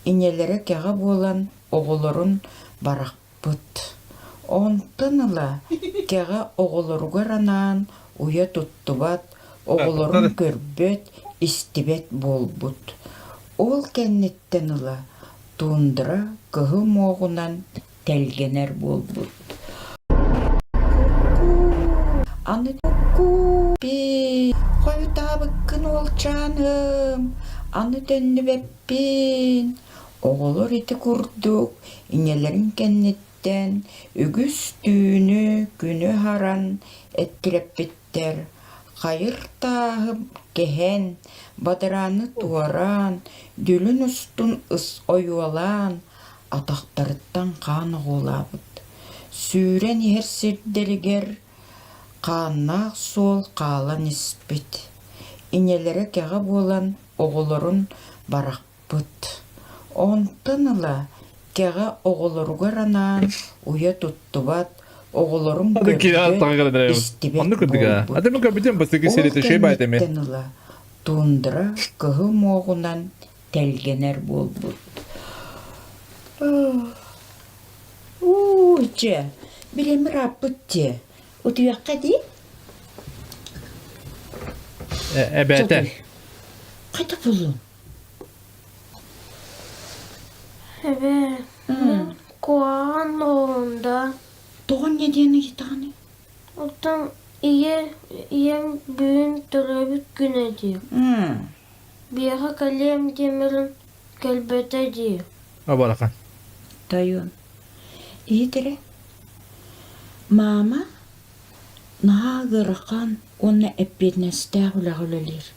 Ийэлэрэ кэҕэ буолан оҕолорун барахпыт. Онтон ыла кэҕэ оҕолоругар анаан уйа туттубат, оҕолорун көрбөт, истибэт буолбут. Ол кэнниттэн ыла тундра кыһыл муоҕунан тэлгэнэр буолбут. Аны Хойутаабыккын уолчааным, аны төннүбэппин. Оҕолор ити курдук ийэлэрин кэнниттэн үгүс түүнү күнү аһаран эккирэппиттэр, хайыр тааһы кэһэн, бадарааны туораан, дүлүн устун ойуолаан, атахтарыттан хаан оҕуолаабыт. Сүүрэн иһэр сирдэригэр хааннаах суол хаалан испит. Ийэлэрэ кэҕэ буолан оҕолорун барахпыт. Онтон ыла кэҕэ оҕолоругар анаан уйа туттубат, оҕолорун көрбөт, истибэт буолбут. Ол кэнниттэн ыла тундра кыһыл муоҕунан тэлгэнэр буолбут. Уу, дьэ, билим ырааппыт дьэ. Утуйахха дии? Эбээтэ. Хайда буллуҥ? Эбээ, мин куһаҕан оҕом да. Тоҕо инньэ диэн ыйытаҕыный? Оттон ийэ, ийэм бүгүн төрөөбүт күнэ дии. Биэхэ кэлиэм диэмэрин кэлбэтэ дии. Абарахан. Тойон, иһит эрэ. Маама наһаа ыарахан уонна эппиэтинэстээх үлэҕэ үлэлиир.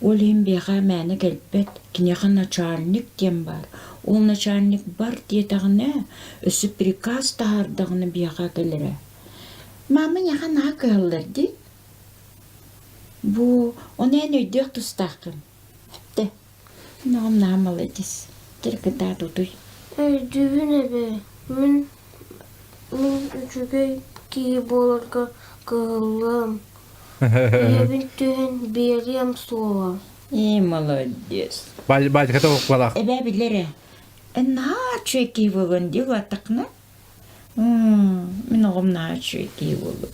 Ол иһин биэхэ мээнэ кэлбэт, киниэхэ начальник диэн баар. Ол начальник бар диэтэҕинэ, өссө приказ таһаардаҕына биэхэ кэлэрэ. Маама эйиэхэ наһаа кыһаллар дии. Бу ону эн өйдүөх тустааххын. Эптэ. Ноҕом наһаа маладьыс. Кытаат утуй. Өйдүүбүн эбээ. Мин мин үчүгэй киһи буоларга кыһаллыам. Ийэбин түһэн биэриэм суоҕа. Ээ, молодец. Баадьыката укпалаах. Эбээ билэр ээ. Эн наһаа үчүгэй киһи буолуон дии улааттаххына. Мин оҕом наһаа үчүгэй киһи буолуо.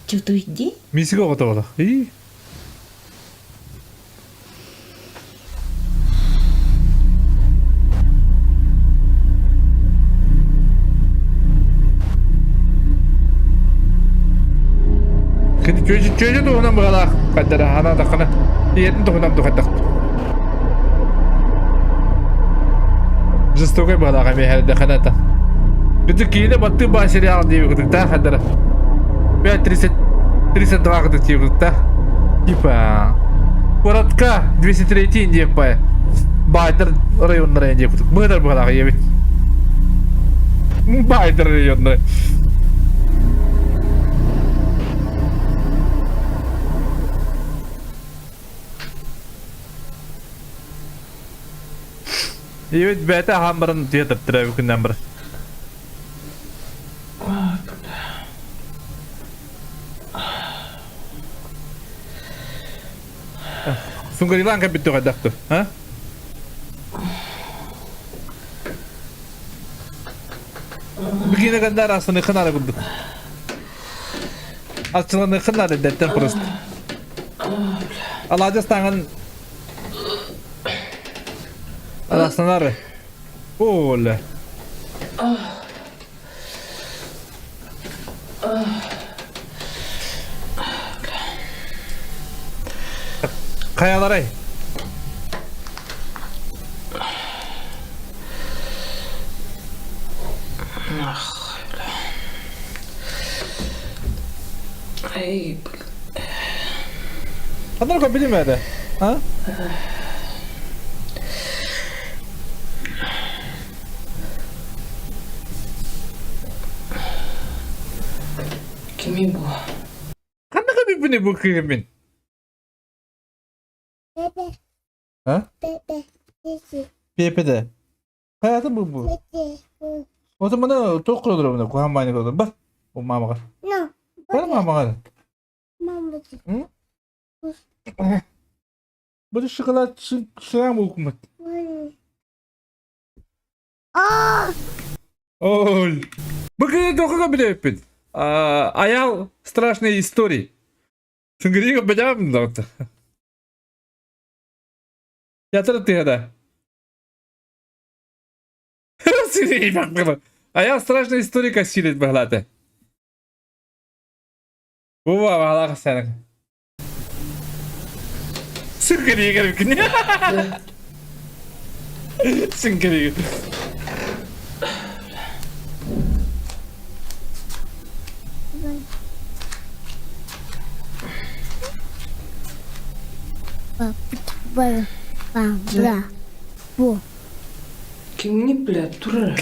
Чутуй дии. Мисик оҕото буолар. Ии. Чүөчэ туһунан быһалаах хаддара ханаатаххына ийэтин туһунан тухайдах Жестокай быһалаах эмиэ хэрдэххэнэ та. Бити киинэ баттыы баа сериал диэби кытыктаах хаддара. 5.30 32 кытык тиийбитта. Типа Куоратка 203 диэппэ Баайдар районнара диэп кутук. Быһыдар быһалаах ийэбит. Баайдар районнара. Ийэбит бэйэтэ аһаан баран тиэтэртэрэ күннэн баран. Сунгарилаан кэлбит хайдахтыр, а? Бигине ганда арасыны хынара курдук. Арчыланы хынара деттен просто. Алаадьас таҥан Арастанары. Оля. Хайаларай? Ах, бля. Эй, блин. Ханна билимэдэ? А? Кими бу? Ханна биппини бу кыыммин? Пепе. А? Пепе. Пепе. Пепе де. Хайата бу бу. O zaman туох кылдыр куһаан баайны кылдыр бар. Бу маамаҕар. No. Бар маамаҕар. Мама. Бу шоколад шрам булкумат. Ой. Бүгүн тоқыға билеппин. Аял страшные истории. Сүнгүрігі білемін да. Ятыр тыгада. Аял страшная история кассилет бахлаты. Бува бахлаха сәнің. Сүнгүрігі Сүнгүрігі. Бра. Бу. Кимни, бля, турар.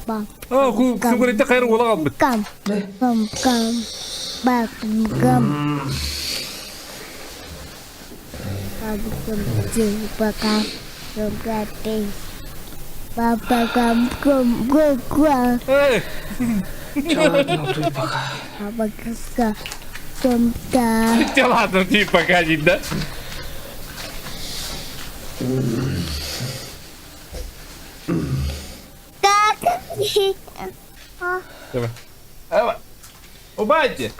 Ба. А, сүнгүрігі қайыр ола қалбыт. Кам. Кам. Кам. Ба. Кам. Кам. Кам. Ба. Кам. Кам. Ба. Ба. Кам. Кам. Кам. Кам. Ладно, тут пока. Ба. Кам. Кам. Кам. Ладно, ты пока не, да? Давай. Давай. Убайте.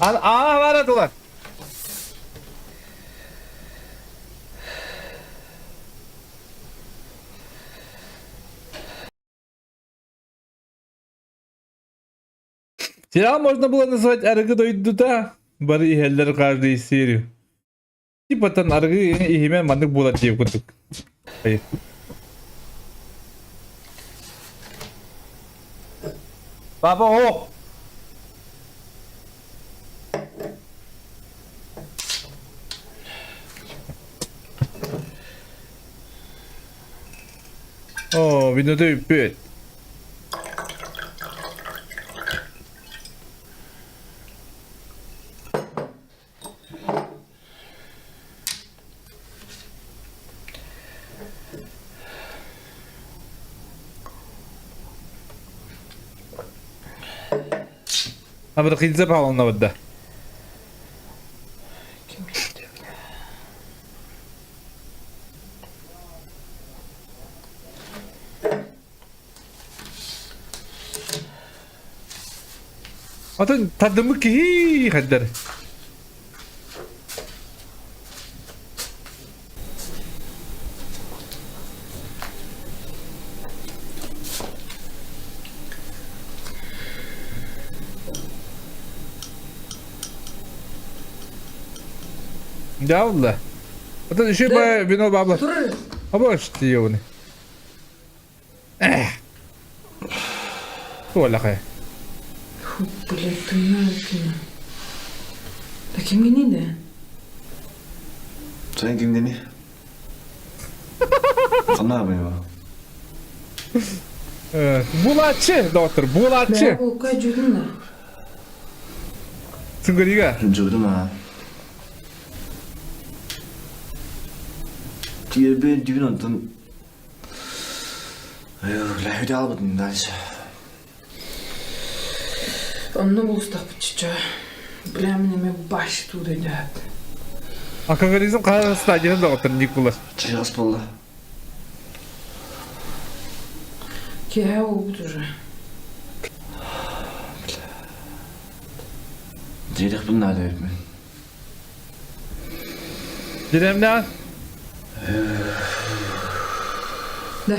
А, а, бара тулар. Сериал можно было назвать Аргы дойдута. Бары иһэллэр каждую серию. Типа тан аргы иһимен маннык буолар диэбит курдук. Папа, о! О, видно ты петь. Абрахидзе Павловна да. Атын тадымы киһи хаддар. Дявла. Атын еще бы вино бабла. Абаш тиевны. Эх. Туолахай. Фу, блядь, тымныы күн. Да кимҥиний да? Sen kimдени? Ханна абыйба? Булачы, доктор, булачы. Бээ, булка дьүһүн да. Сынгырига. Жудум а. Тиэрбен дьүбүн онтон Лэхүтэ албытын дальше. Онно булустахпыт чыча. Бля, мин эмэ баш туудай даат. Алкоголизм хаһан стадията доҕоттор ник булар. Чыгас буолла. Киэһэ буолбут уже. Диэтэхпин наада эбиппин. Дирэмнээн. Да,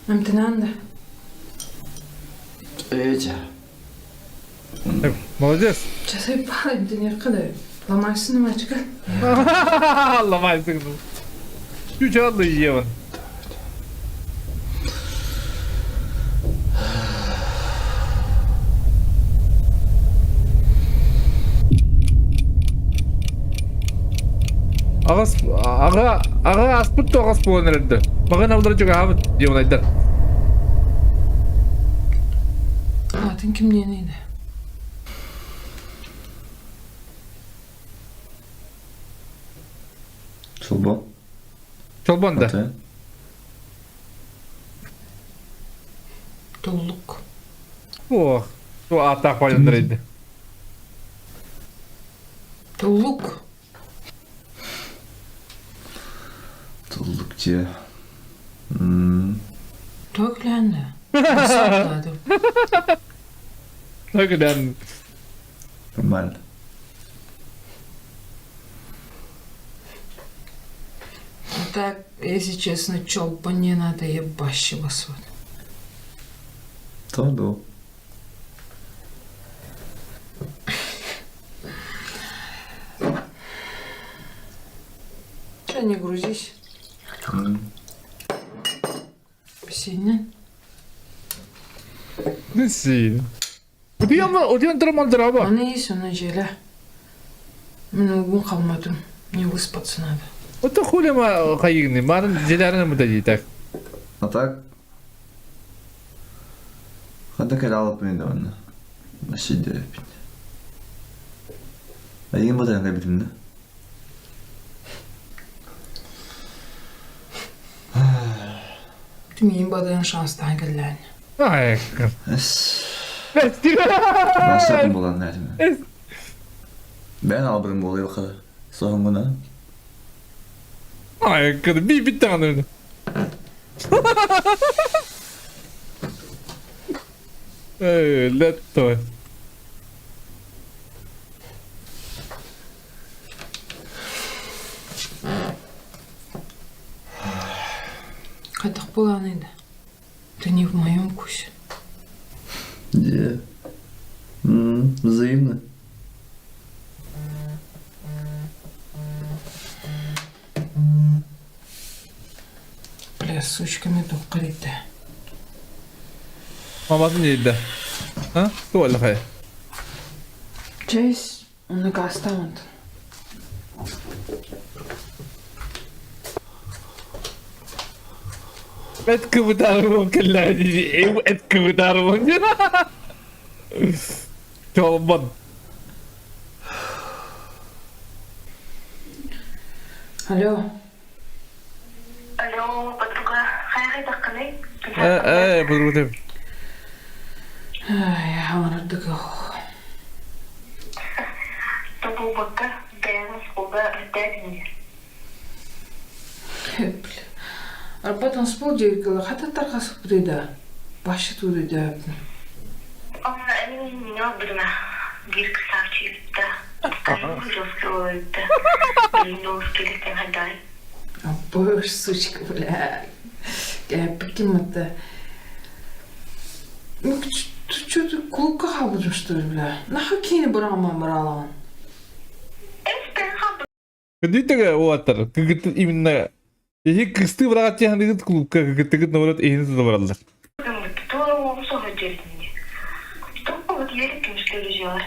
эмтэнээн да. Эча. Молодец. Часай пала эмтениэххэ да. Ломайсың мачка. Ломайсың. Чучалды Ева. Аҕас аҕа аҕа аспыт да аҕас буолан эрэрдэ. Маҕан абылара чугаһаабыт диэн айдар. Атын кимниэний да? Чолбон. Чолбон да. Туллук. Ох, ту ааттаах байандар еді. Туллук. Туллук дьиэ. Төгләнді. Төгләнді. Нормально. А так, если честно, чолпа не надо ебащего вот. То да. Че, не грузись. Синя. Синя. Утуйан туран малдыраба. Аны ис, оны дьиэлэ. Мин угун халматым. Не выспаться надо. Это хули ма хайыгны, марын дьиэлэрин мыта дийтак. А так? Ханта кэлэ алыппын да онно. Вообще дөрөппүн. Айыгын батайан кэлбитим да. Түмиин бадайын шанстаан кэллээн. Ай. Басатын болан нәрме. Ben албырым болуyor kadar. Соңгуна. Ай, би бит аны. Летто. Хайдах буоланый да? Ты не в моем вкусе. Где? Взаимно. Бля, сучками туққарите. Маматын жейді. А? Туаллахай. Чейз, он гаставант. Эт кыбытаарбын кэллээди эт кыбытаарбын Чолбон. Алло. Алло, подруга, хайҕай Э, подруга. Ай, аманардык Тобулбакка бэйэҥ оскуолга үрдээтиҥ Бля. Арбатан спол дьиэккэлэ хата тарҕаспытый да башы тууруйдаабын. Онно эмин мине барбытыма биир кысааччыйбытта жёсткий билин олус кэлиттэн Боже, сучка, бля. Кээппиккин это. Ну, ты что, ты клубка хабыдым, что ли, бля? Нахуй кини бырааман быраалаан? Күндүтеге уаттар. Кыгыт именно Иһи кыстыы быраҕат тиһаныгыт клубка кыгыттыгыт наоборот иһини тута бараллар. Тиийэр көмүскэ дьиэҕэр.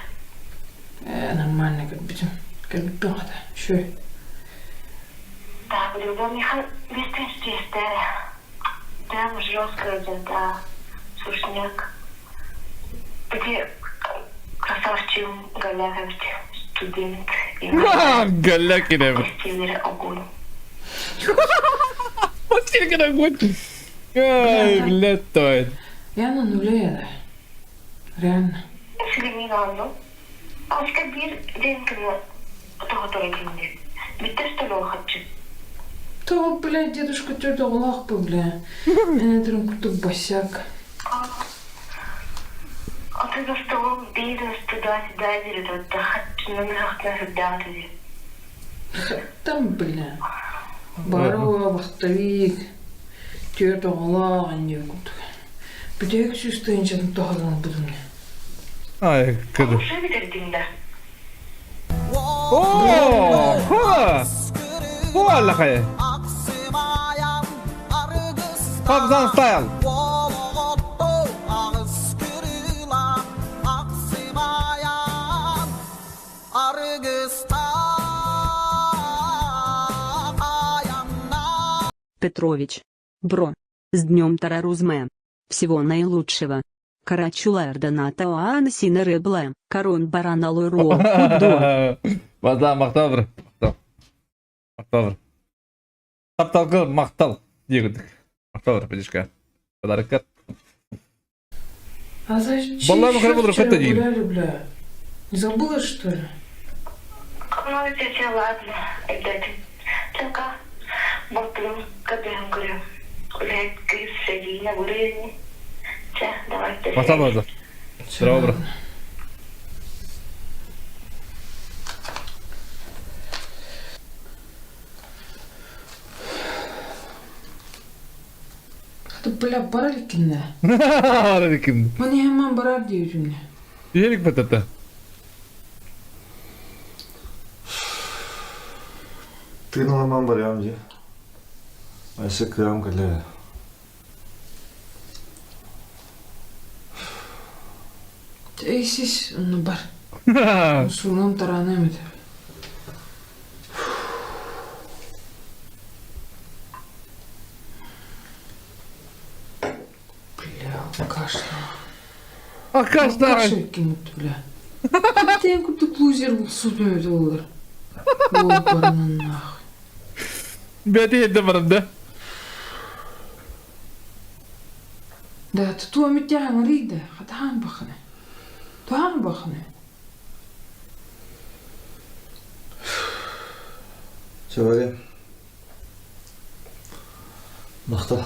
Э, нормально кэлбитим. Кэлбиппин хата. Шөй. Да, блюдо Михаил бестен стестері. Прям жестко да, сушняк. Где красавчик Галя студент. Галя киребит. Постель огонь. Постель огонь. Ай, блядь, той. Я на нуле, да. Реально. Силимин Аска биир день күнү тоҕотор этинни. Бүттэ столоохаччы. То, блядь, дедушка тетя оҕолоох бля. Мен этэрим курдук босяк. Аты за столом биир туда-сюда дири хаччынан ыһахтан сырдаах этэ. Там, бля. Барова вахтовик. Түөрт оҕолоох анньыы курдук. Бүтэһик сүүс тыһыынчатын тоһоҕолоон ылбытым Ай, кыды. Уже бүтэрдиҥ да? О, ха! Хуаллахай. Пабзан стайл. Петрович. Бро. С днем Тарарузме. Всего наилучшего. Карачулар доната Оана Синеребле, Корон Бараналуро, Худо. База махтал бр. Махтал. Махтал бр. Тапталгы махтал. Диегүдүк. Махтал бр, поддержка. Подарок. А зачем Баллар еще бахара болор вчера хатта диин. гуляли, бля? Не забыла, что ли? Ну, это ладно, өйдөөтүм. Чака, балтыгым кабиһын көрүөм. Үлэһит кыыс сэлиинэ буруйуни. Чэ, давайте. Махтал база. Здорово, бро. Ты, бля, барар иккиннэ. Барар иккин. Маны хэммэн барар диэбитим Иһэлик баттата. Тыын барыам дии. Өссө кыам кэлэ. Эй, сис, ну бар. Суунам тараана эбит. Бля, кашля. А кашля. Кашель кинут, бля. Ты курдук лузер супер доллар. О, баранан нахуй. Бэти хедде баран да. Да, тутуа миттяхан рида, хатахан бахны. Тухан бахны. Сөбөре. Махтал.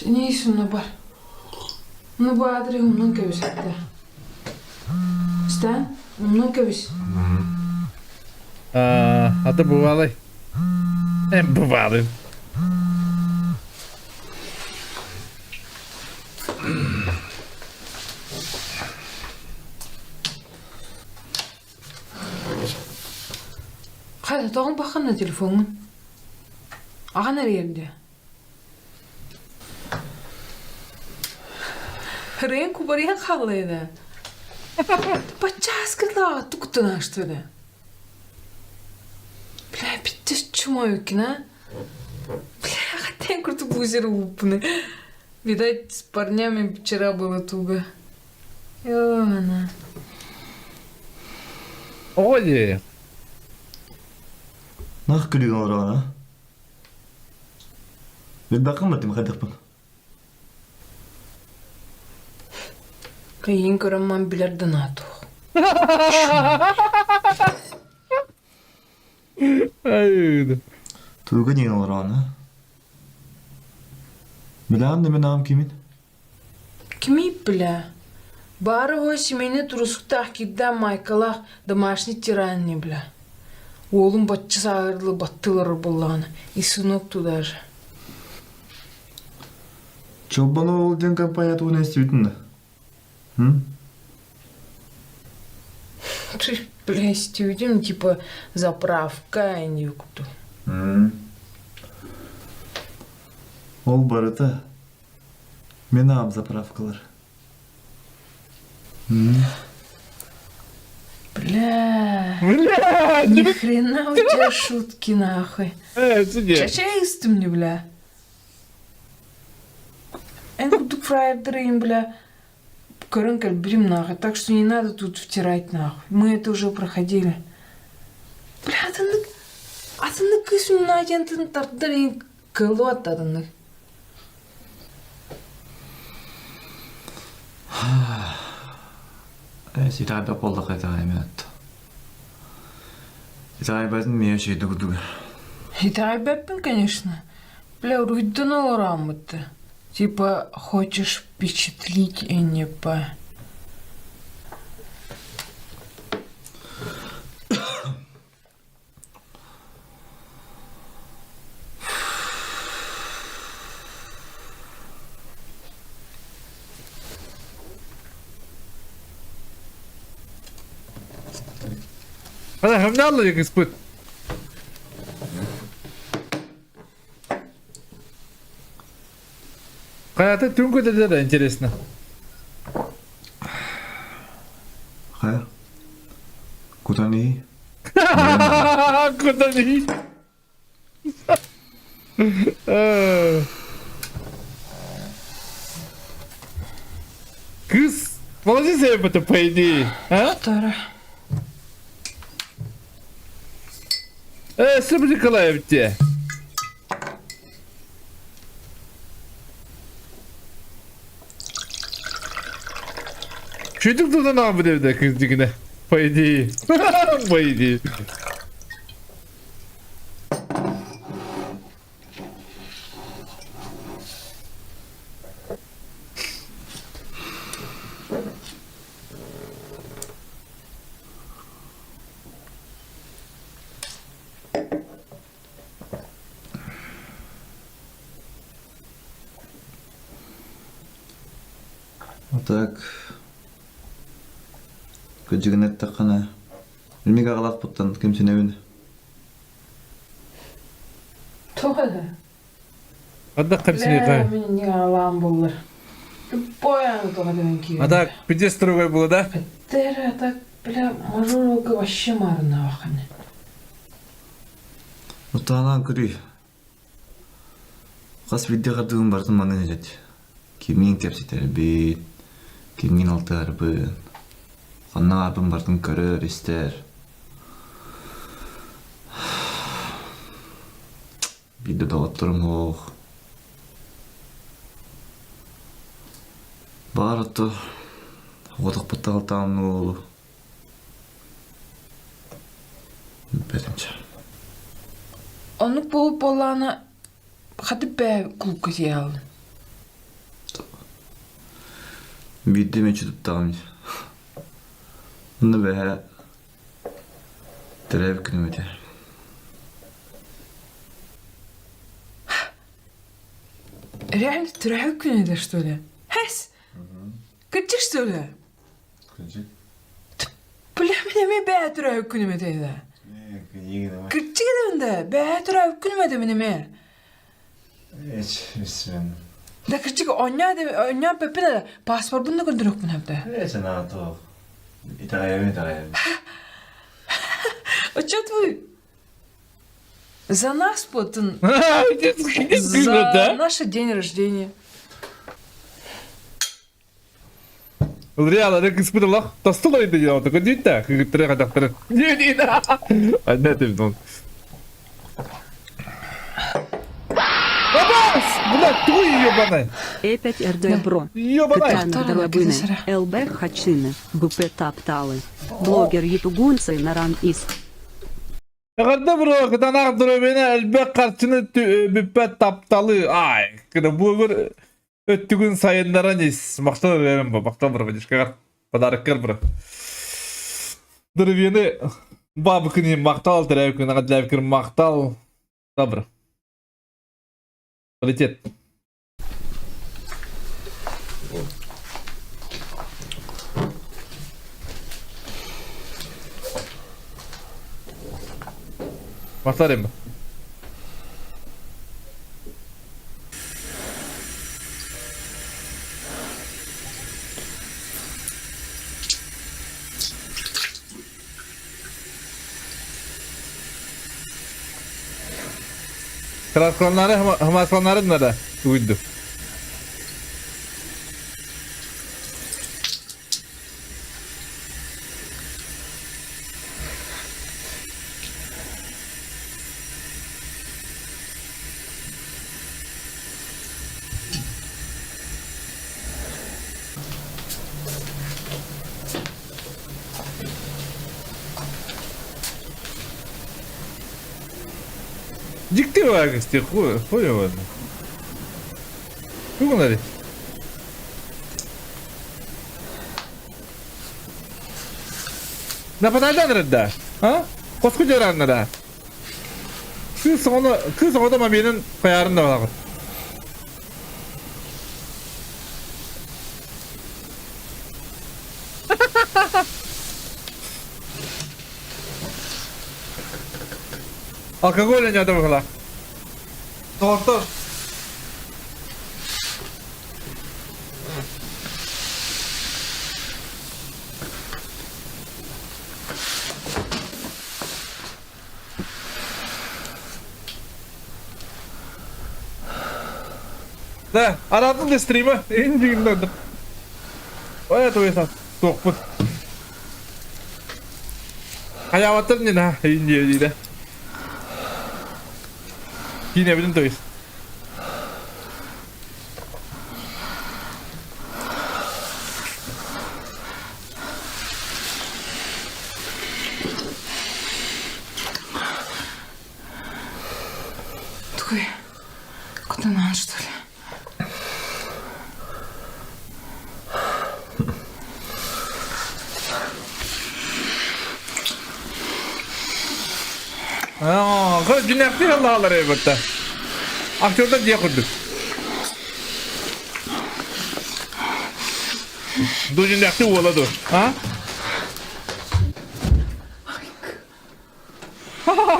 Нейсун бар. Ну баадыры умнун кэбис хатта. Стан, умнун кэбис. А ты бывалый. Бывалый. Хайда тоҕон баххана телефоҥҥун? Аҕан эрийэрдэ. Рен кубарыйан хаалла Баччааскылааҕа тугутун что ли? Бля, биттес чумой а? Бля, хотя курдук лузер упны. Видать, с парнями вчера было туго. Она. Ой. Нах күлүгүн олороҕун а? Билбэххин баттым хайдахпын. Кыйын көрөммөн билэр да наатуох. Туга диэн олороҕун а? Билэҕин да мин аҕам кимин? Кимий бля? Баары ой семейный турусуктаах кирдээх майкалаах домашний тиранни бля. Уолум бачча сааһырдылы баттыылар буоллаҕына и сынок туда же. Чолбону ол диэн компания тугун истибитин да? М? Ты, бля, истибитим, типа заправка не купту. Ол барыта Мин аҕам заправкалар. Бля. Бля, Ни хрена у тебя шутки нахуй. Э, Чачай мне, бля. Эн курдук фраердырыйын, бля. Көрөн кэлбитим нахуй. Так что не надо тут втирать нахуй. Мы это уже проходили. Бля, атыннык... Атыннык кыыс агентын тардар кылуат атыннык. Итэҕэйбэт буоллахха итэҕэйимэт. Итэҕэйбэтин миэ үчүгэйдик курдуга. Итэҕэйбэппин, конечно. Бля, уруйдан олорооммут. Типа, хочешь впечатлить и не по... Хана хамналла кыспыт. Хайата түн көтөдө да интересно. Хайа? Кутан Кутан Кыз, молодец это по идее. А? Вторая. Э, Сергей Николаевич, те. Чүдүк тутан аҕа бile кыз дигине. По идее. По идее. Вот так. Кыдьыгын эттэххинэ, илмик аҕалаахпыттан кэмсинэбин. Туох Ардах кэмсинэ Бля, мин аалаан буллар. Тупой тоҕо дэмэн киирэн. А так, пиздец другой было, да? Тера, так, бля, мажоролга вообще маарыннааххын. Утаанан көрүй. Хас биирдии хардыыбын барытын манан илдьит. Кимниин кэпсэтэрбит, кимниин алтыһарбын, ханна баарбын барытын көрөр, истэр. Биирдэ доҕотторум суох. Баар ото оҕотохпуттан алтаан уолу Бэтимчэ. Оннук буолуп буоллаҕына хатып бээ клубка тиийэҕин. Биирдэ эмэ туттаҕым Онно бэһэ төрөөбүт күнүм этэ. Реально төрөөбүт күнү этэ что ли? Хэс! Кырдьык что ли? Кырдьык. Бля, мин эмиэ бээ төрөөбүт күнүм этэ да. Кырдьык этэбин да, бээ төрөөбүт күнүм этэ мин эмиэ. Эч, үсүн. Да кырдьык оонньоо оонньоон пеппин да паспорбун да көрдөрүөхпүн сөп да. Эч анаатох. Итэҕэйэбин итэҕэйэбин. Отчет вы за нас потом за наш день рождения. Реал эрэ кыспыт олох тостул ойду диэн отуку дийтэ кыгыттары хатахтары диэн Анна этим Абас! Бля, туй ебаный! Опять РД бро. Ебаный! Кытаанах ЛБ Хачины, БП Тапталы. Блогер Ютугунцы Наран Ис. Эҕэрдэ бро, кытаанах доруобуйаны элбэх харчыны бүппэт тапталы. Ай, кына буогур өттүгүн сайыннаран ис. Махтал берем бу, махтал бро, водичкаҕар. Подароккар бро. Доруобуйаны бабыкыны махтал, төрөөбүкүн аҕадылаабыкыр махтал. Добро. Полетет. Махтал Краскаланары хамаскаланары надо уйду. Дьикти баар хуй его. Тугун эри? Нападайдан да? А? Коску жаранна да? Кыыс оҕону кыыс оҕото мобилын хайаарын да балаҕыт. Алкоголь не быһыла. Тоҕортор. Да, араатын да стрима. Ин дүйүмдөрдүм. Ой, туйса, туохпут. Хайаабаттар не на, ин диэдиде. Киинэбитин то есть. Такой, куда что ли? Аа, дьиҥнээхтии аллаалар эбэтэ. Актердар дьиэ курдук. Ду дьиҥнээхтии уола ду, а?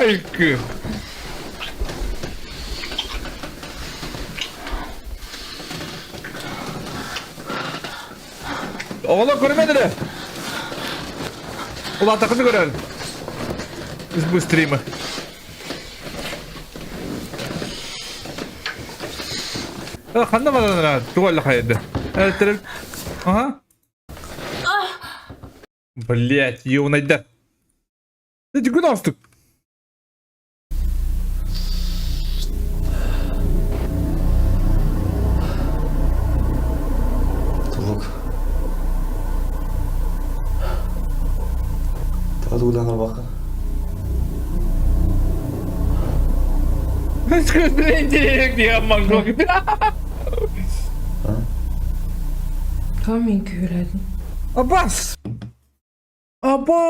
Айкы. Оҕолор көрмөдүлэр. Улаатаххына көрөр. Бу стримы. Ханна баран тугу эле хайды? Ага. Блять, ёбанайда. Күн астык. Тулук. Тоҕо баха. Я могу. Тоҕо мин күүрэтин? Абас! Аба!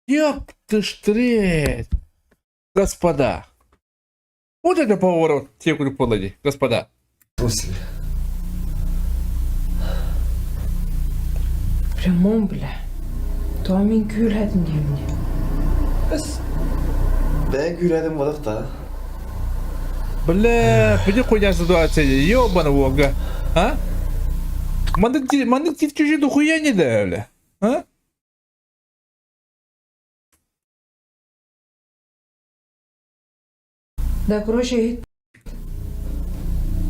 Ёб ты ж треть! Господа! Вот это поворот, те полади, господа. После. Прямом, бля. Тоҕо мин күүрэтин диэмни? Бэс. Бэйэн күүрэтин бодох та. Бля, пойди хуйня ситуация, ёбаный вога. А? Маннык чужие дохуя не дали. А? Да, короче,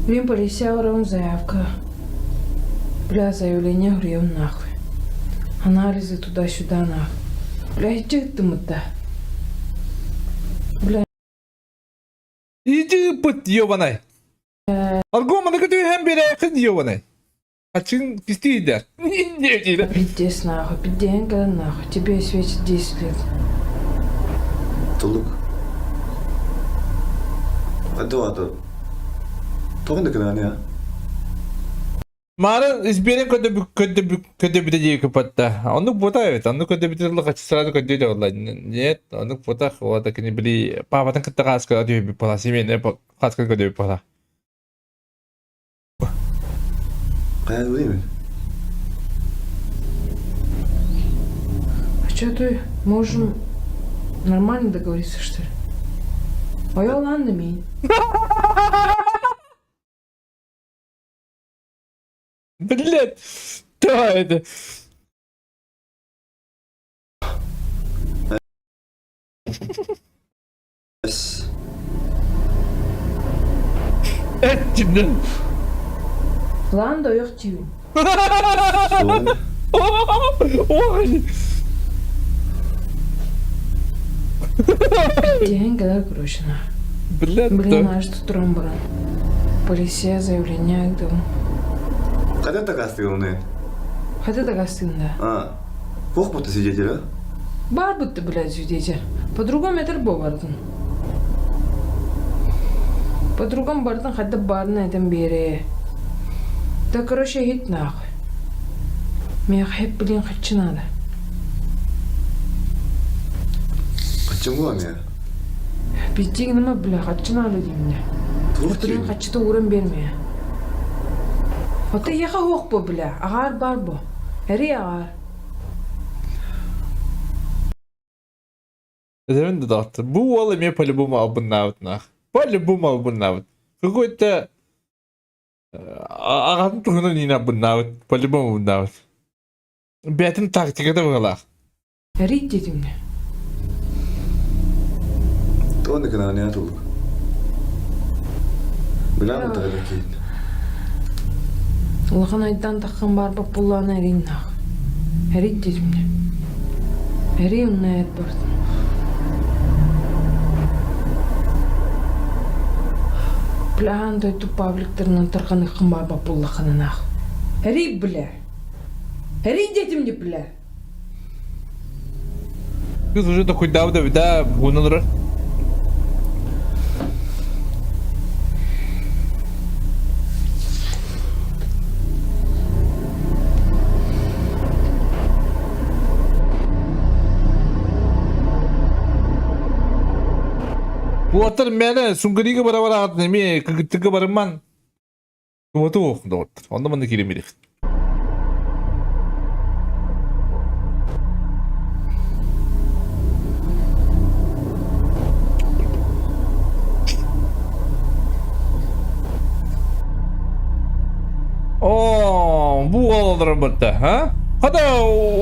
Блин, полиция заявка. Бля, заявление говорю, нахуй. Анализы туда-сюда нахуй. Бля, иди ты да. Бля. Иди пыт, ёбаный. Аргон маны көтүү һәм берәкин ёбаный. Ачын кистиидер. Не дейді. Пиздец нахуй, пиздец нахуй. Тебе светит 10 лет. Тулук. Adu adu. Тоҕо да ya? Мары изберен көдө көдө көдө бите дии кыпатта. Оннук бута эбит. Оннук көдө бите лыка сразу көдө де Нет, оннук бута вот кини били папатын кытта каска дии би пала семейне каска көдө пала. Кая değil А что ты, можем нормально договориться, что ли? Ой, ладно, мин. Блять, что это? Эт şimdi. План да ойох тиийин. Ой. Тиһэн кэлэр короче на. Блядь. Блин, аж тут туран баран. Полиция заявление ыытабын. Хотя дакаастыгын Хотя дакаастыгын да. А, Туох будто свидетеля? Бар будто, блядь, свидетель. По-другому этэр буо бардын. По-другому бардын хайда баарын этэн биэрээ. Да, короче, иһит нахуй. Миэхэ иһит блин хаччы надо. Хаччы була эмиэ? Пиздец гыныма, бля, хаччы надо диимнэ. Блин, хаччыта ууран биэрмиэ. Ото эйиэхэ суох бу, бля, аҕаар баар бу. Эрий аҕаар. Этэбин да доҕоттор, бу уол эмиэ по-любому албыннаабыт нах. По-любому албыннаабыт. Какой-то аҕатын туһунан иин албыннаабыт, по-любому албыннаабыт. Бэйэтин тактиката быһалаах. Эрий диэтиҥ Туонна гынан тулук. Билан утары киин. Улахан айдан таххан баарбат буоллаҕына эрий наах. Эрий диэтимнэ. Эрий онно эт бардым. Бля, дойду пабликтарынан тарҕаныаххын баарбат буоллаххына наах. Эрий, бля! Эрий диэтим бля! Кыз уже дохуйдаабыт эбит аа, бугун олорор. Уоттар мэлэ сунгырига бара бараҕатын эмиэ кыгыттыга барымман Тумоту доҕоттор. Онно манна киирэммит. О, бу олорор бытта, а? Хата,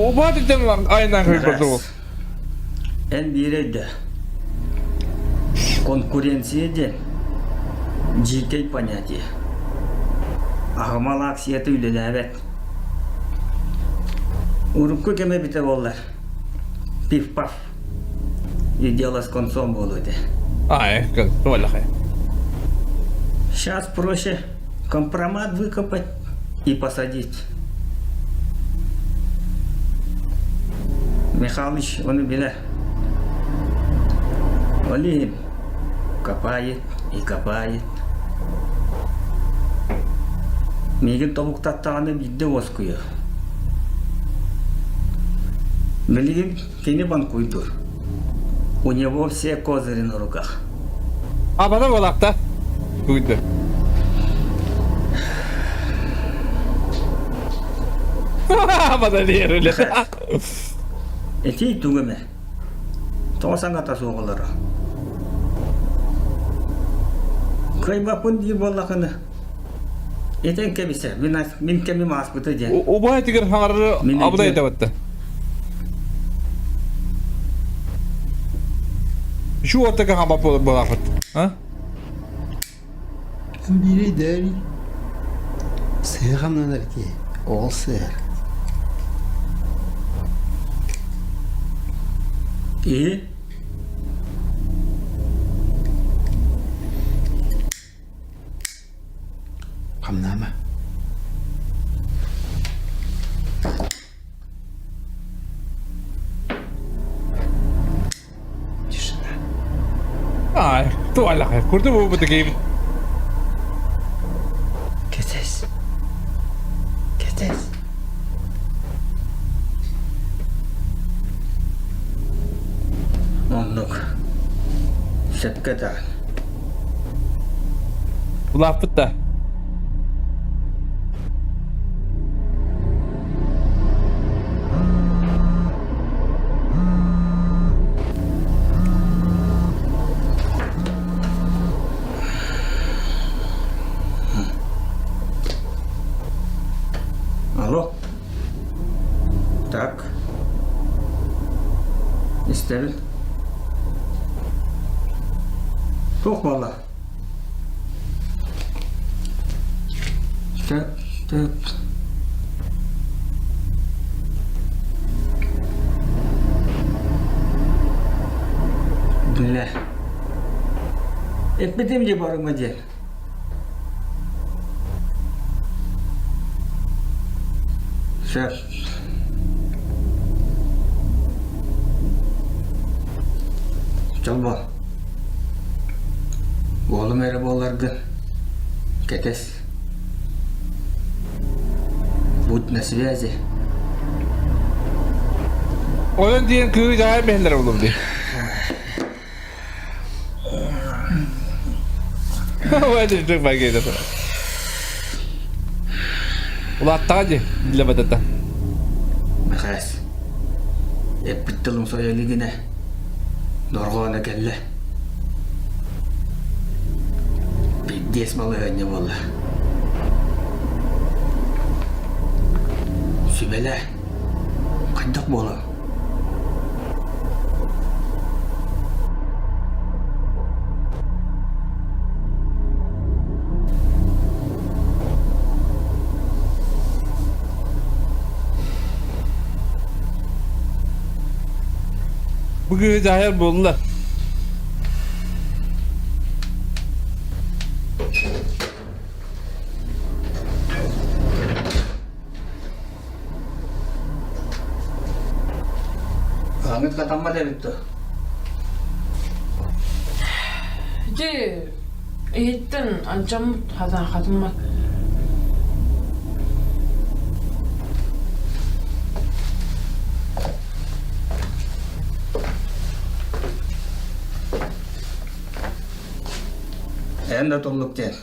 убаатыттан айынан көрбөтү ол. Эн биир өйдөө. Конкуренция диэн дьиикэй понятие. Аһымал акцията үлэлээбэт. Урукку кэмэ эбитэ буоллар, пиф-паф и дело с концом буолуо этэ. Ай, туоллахай. Сейчас проще компромат выкопать и посадить. Михалыч ону билэр. Ол иһин копает и копает. Миигин тобуктаттаҕына биирдэ уоскуйар. Билигин кини банкуйдуур. У него все козыри на руках. Абана буолаахта. Туйду. Абана диэр Этий тугу эмэ. Тоҕо саҥата суох олоро. Кыайбаппын диир буоллахына, этэн кэбисэ, мин, мин кэмим ааспыта диэн. Убай тигэр хаҥарары абыдай этэ Şu ортака хамап буолаахыт. А? Бири дэри сыһыамнанар киһи ол сыһар. И? Хамнаама. Тишина. Ай, туаллахай. Курду бу бу киһибит. Кэтэс. Кэтэс. Оннук. Сөпкө да. Улааппыт да. Алло. Так. Истэбин. Туох буолла? Сөп, сөп. Бля. Эппитим дии барыма диэн. Сөп. Чолбо. Уолум эрэ буоларгын кэтэс. Будь на связи. Ойон диэн кыыс аай бэһэллэр булум дии. Ой, багета. Улааттаҕа дии, билэ Мэхээс, эппит тылым сойо илигинэ, дорҕооно кэллэ. Пиздец балаһыанньа буолла. Сүбэлээ, хайдах буолар? Бу кыыһы дьаһайар буолла. Аҥыт хатаммат эбит дуо? Ити иһиттэн алдьаммыт хатан хатыммат. Эн да туллук диэн.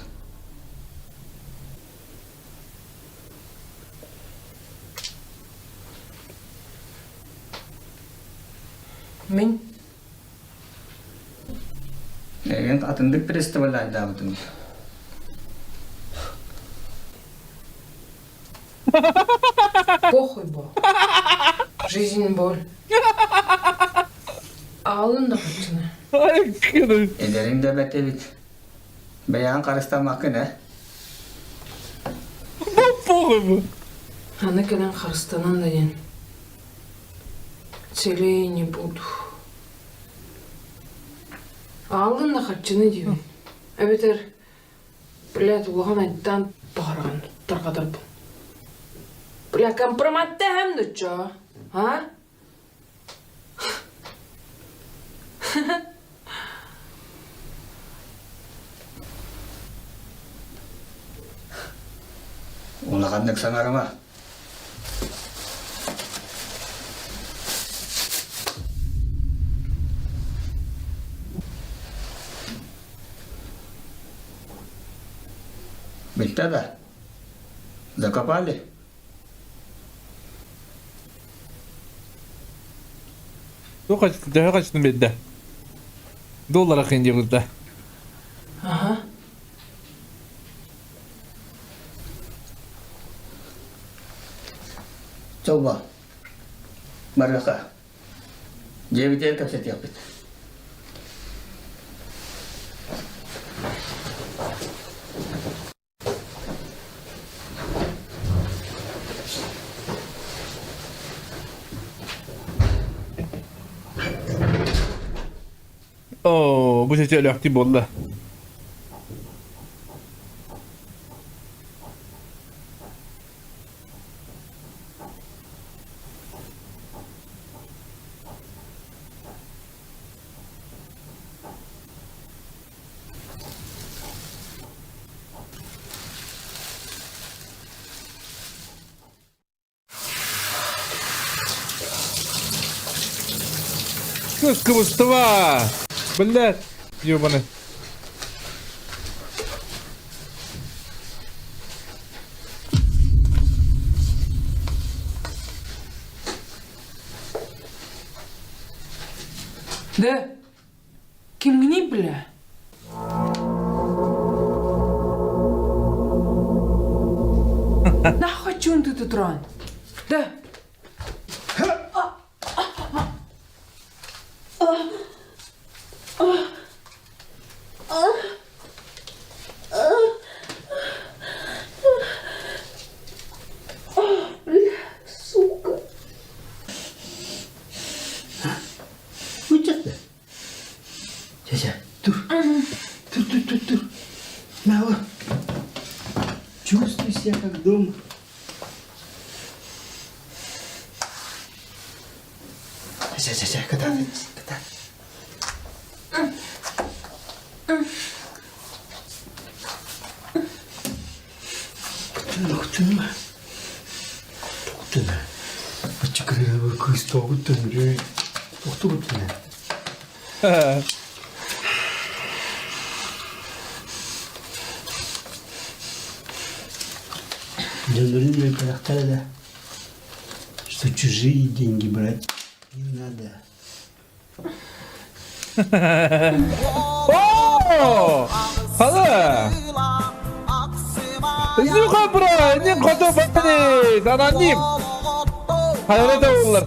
Мин Эйигин атыннык представляйдаабытым. Похуй бо. Жизнь боль. Аалын да хаччына. Эдэриҥ да бэрт эбит. Бэйэҕин харыстаммаккын ээ. Похуй бу. Аны кэлэн харыстанан да диэн. Целее не буду. Аалын да хаччыны диибин. Эбэтэр, блядь, улахан айдаан таһарган тарҕатарбын. Бля, компроматта эһэм да чё, а? Улаханнык саҥарыма. Бүттэ да? Закопали? Төһө хачытын биэрдэ? Доллара кыын диэбитэ. Аха. Чолбо. Барыаха. Дьиэбитигэр кэпсэтиэхпит. Оо, бу чэчэ өлөөхтүү буолла. Кыбыстыба! Блядь, ёбаный. Да, Кимҥиний бля? Нахуй чун ты тут ран? Да. Чэ, тур. Тур, тур, тур, тур. На, вот. Чувствуй себя как дома. Чэ, чэ, чэ, кытаат, кытаат. Кутуна, кутуна. Бачча кырыабы кыыс тоҕуттан үрүй. Тохту кутуна. Дьоннорун үөрбэтэхтэрэ да, что чужие деньги брать не надо. О! Хала! Зюха бро, не хоту бани, аноним. Хайра да олар.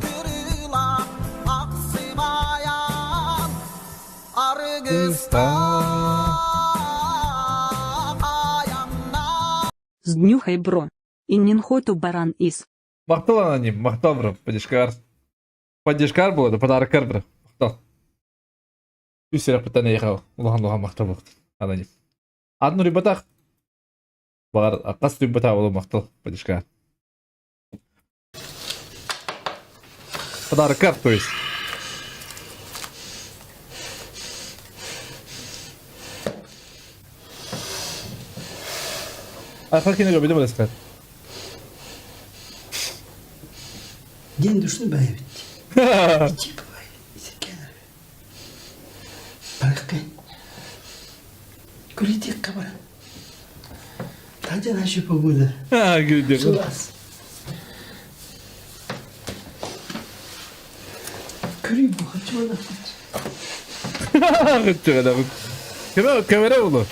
Сднюхай бро. Иннин хоту баран из. Махтал аноним, махтал бро, поддержкар. Поддержкар буолла, подаркар бро. Махтал. Үс сирэхпиттэн эйиэхэ улахан улахан махтал буолуохтун. Аноним. Атын уруйбатах. Баҕар хас уруйбатах буолуо махтал поддержкар. Подаркар, то есть. Арха кинеге билим элескар. День душны баайбит. Ичи баай. Исеркен Барыккай. Күлитик кабара. Таня наша погода. Сулас. Көрүй бу хачмана. Камера булу.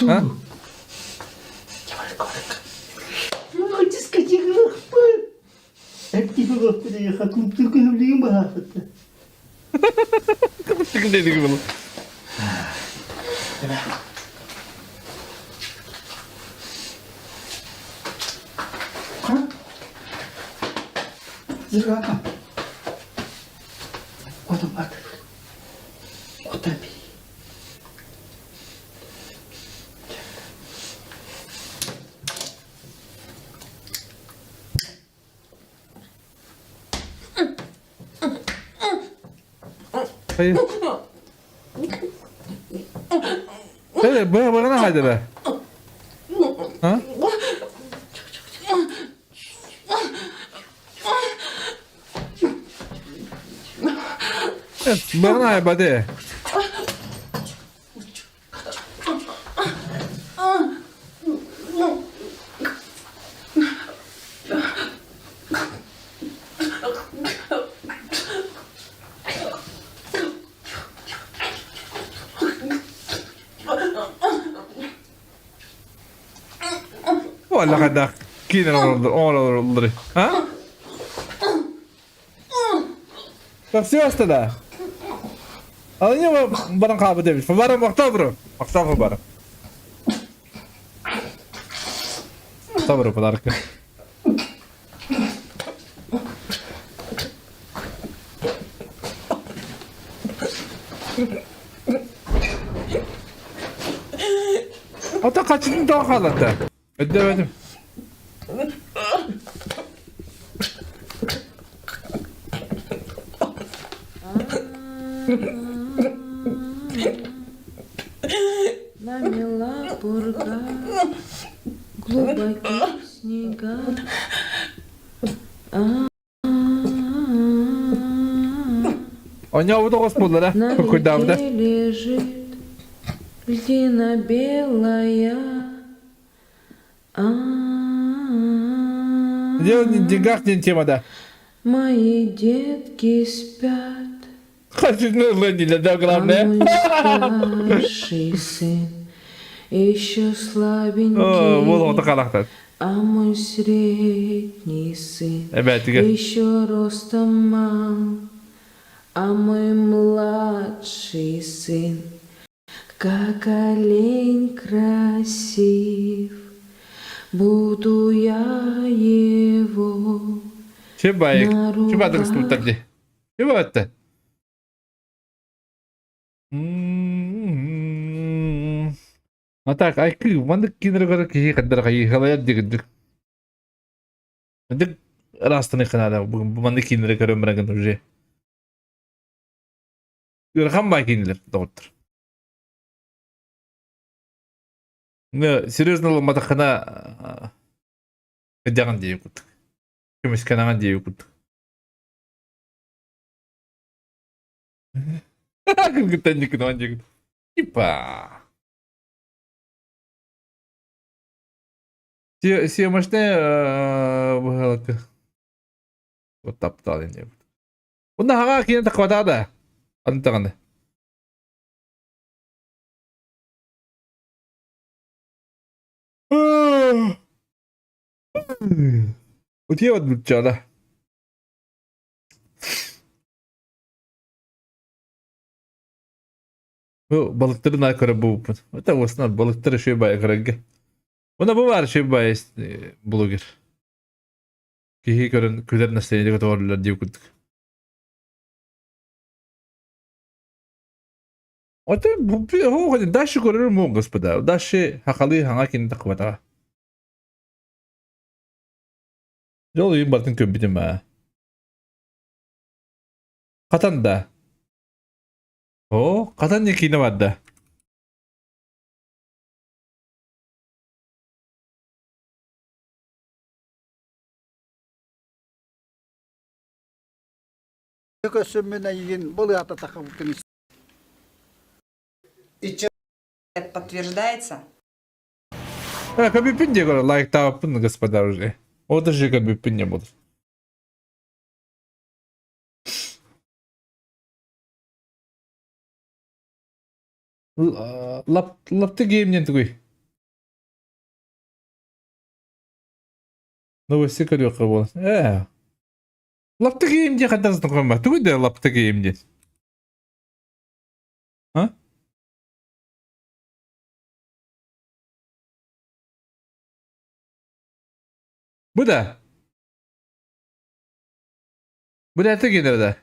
Быһа хайда бе? А? Быһана хайбады. Уолла хайдах киинэн оҥороллор а? Тахсыаста да. Алыня баран хаабыт эбит. Баран махтал бро. Махтал баран. Махтал бро подарка. Ата қачытын тоға қалады. Өддөбөтүм. Намела пурга, глубокие снега. Оня тоҕус буоллара На курдаабыта. реке лежит льдина белая. Дело не в деньгах, не тема, да. Мои детки спят. Хочу, ну, не да, главное. А мой старший сын еще слабенький. Буолуоҕа А мой средний сын Эбээтигэр. еще ростом мал. А мой младший сын, как олень красив, буду я его Чебаек. на Чебадыр руках скульптор дии. Чебатта. А так, айкы, маннык кинилэр көрөр киһи хандар хайыһалайар дигирдик. Дик ыраастанык наада бу маннык кинилэри көрөн баран уже. Ыарахан бай кинилэр доҕоттор. Ну, серьезно ылымматаххына кыдьаҕын диэби курдук. Көмүскэнэҕин диэби курдук. Кыргыттан дьиккин диэки. Типа. Съемочная быһалака. Вот таптал инде. Онна хаға киен тақвата да. Антағаны. Утие вот бутчала. Бу балыктары на көрө бууппут. Это осна балыктары шөй бай көрөргө. Уна бу бар шөй бай блогер. Киһи көрөн күлэр настроение көтөҕөллөр диир курдук. Оттон бу дальше көрөрүм муҥ господа. Дальше хахалыы хаҥа кини таххыбатаҕа. Дьол үйүн бартын көрбүтүм аа. Хатан да. О, хатан не киинэ барда. Көссөммүн эйигин былыата тахабыккын Подтверждается? Көбүппүн диye көрө лайктаабыппын господа уже. Вот же көбүппүн не буду. Лап лапты геймнен тугуй. Новости көрүөххэ буолан. Ээ. Лапты гейм диye хаддар знакома. Тугуй да лапты гейм диэн. А? Бу да. Бу да генер да.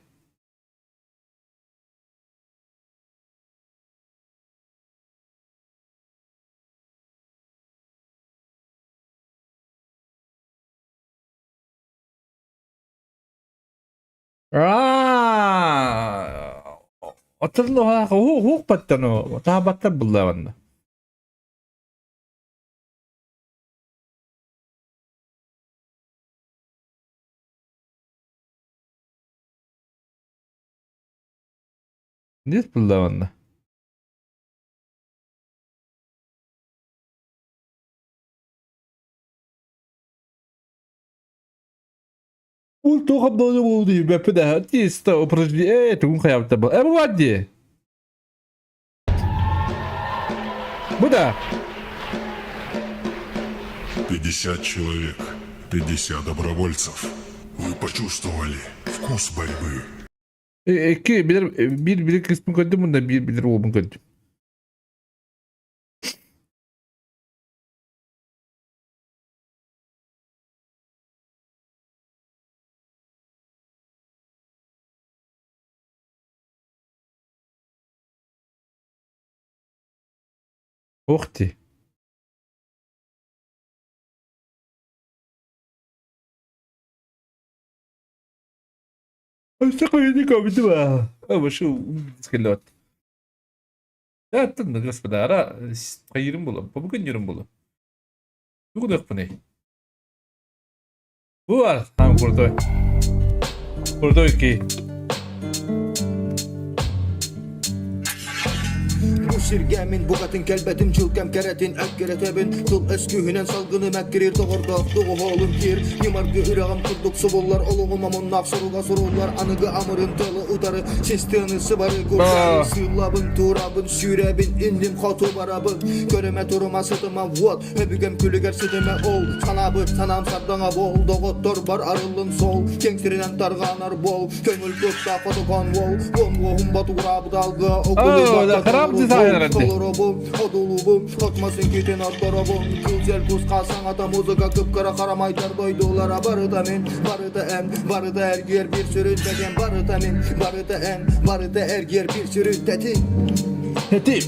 Аа, Оттон хуох баттан таабаттар буллаҕынна. Нет буллаҕынна. Ол туох абдолы болду дии да тиста упражнение э тугун хайабыта был. Э бу бар дии. Бу да. 50 человек, 50 добровольцев. Вы почувствовали вкус борьбы. Икки билер биир билер кыыспын көрдүм уонна биир билер уолбун көрдүм. Ух ты. Өссө хайыны көбүтүм аа. Вышел скелет. Да, господа, ара хайырым була, побугын була. Тугу Бу бар, там крутой. Крутой ки. Бу сиргэ мин букатын кэлбэтим дьыл-кэм кэрэтин эккирэтэбин Тыл өс күүһүнэн салгыны мэккириир доҕордоох доҕуһуолун киир Ньымаргы үрэҕим курдук субуллар олоҕум омуннаах суруга суруллар Аныгы амырын тылы утары сис тыаны сыбары Курдары сыыллабын туурабын сүүрэбин инним хоту барабын Көрүмэ турума сытыма вот Өбүгэм күлүгэр ситимэ ол Санаабыт санаам сардаҥа буол Доҕоттор бар арыллын суол Киэҥ сиринэн тарҕанар буол Көҥүл тутта хотокон уол Уон уоһум ботугураабыт алгыа О, храм дизайнер Толоробун, одулубун, отмас үҥкүүтүн ордоробун Кыл куска саҥата музыка кып-кыра харамайдар дойдулара Барыта мин, барыта эн, барыта эргиэр биир сүрүн тэтим Барыта мин, барыта эн, барыта эргиэр биир сүрүн тэтим Тэтим.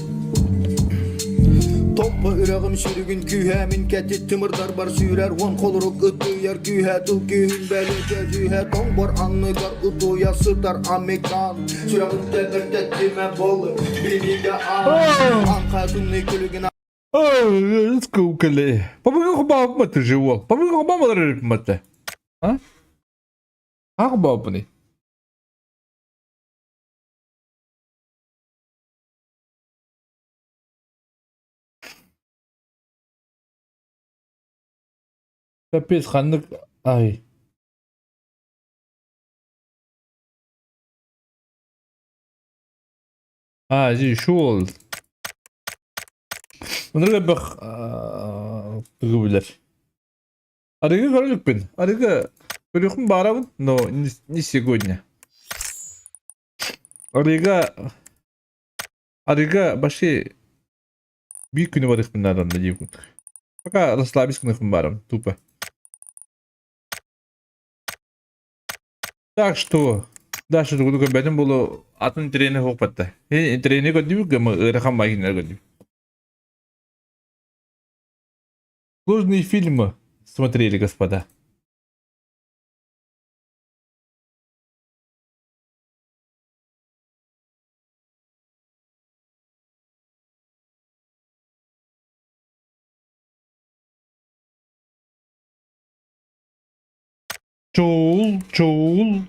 Томпо үрэҕим сүрүгүн күүһэ Мин кэтит тымырдарбар сүүрэр Уон холорук ытыйар күүһэ Тыл күүһүн бэлиэтэ дьүүһэ Тоҥбор анныгар утуйа сытар Амикан Сүрэҕин тэбэр тэттимэ бол Билиигэ аан Аҥха тымныы күлүгүн Скукали. Побыгы ты же уол. Побыгы хобамалар А? Ах бабыны. Капец, ханнык ай. А, здесь шул. Мындырга бөх тугу билэр. Арыгы көрөлүкпүн. Арыгы көрүөхпүн баарабын, но не сегодня. Арыгы Арыга вообще биир күнү барыахпын наада онно диэбит курдук. Пока расслабись гыныахпын баарым, тупо. Так что, дальше тугу көрбөтүм буолу атын тренер суох батта. Тренер көрдүбүт гымы ыарахан баайгыннар көрдүм. Сложные фильмы смотрели, господа. Чоул, чоул.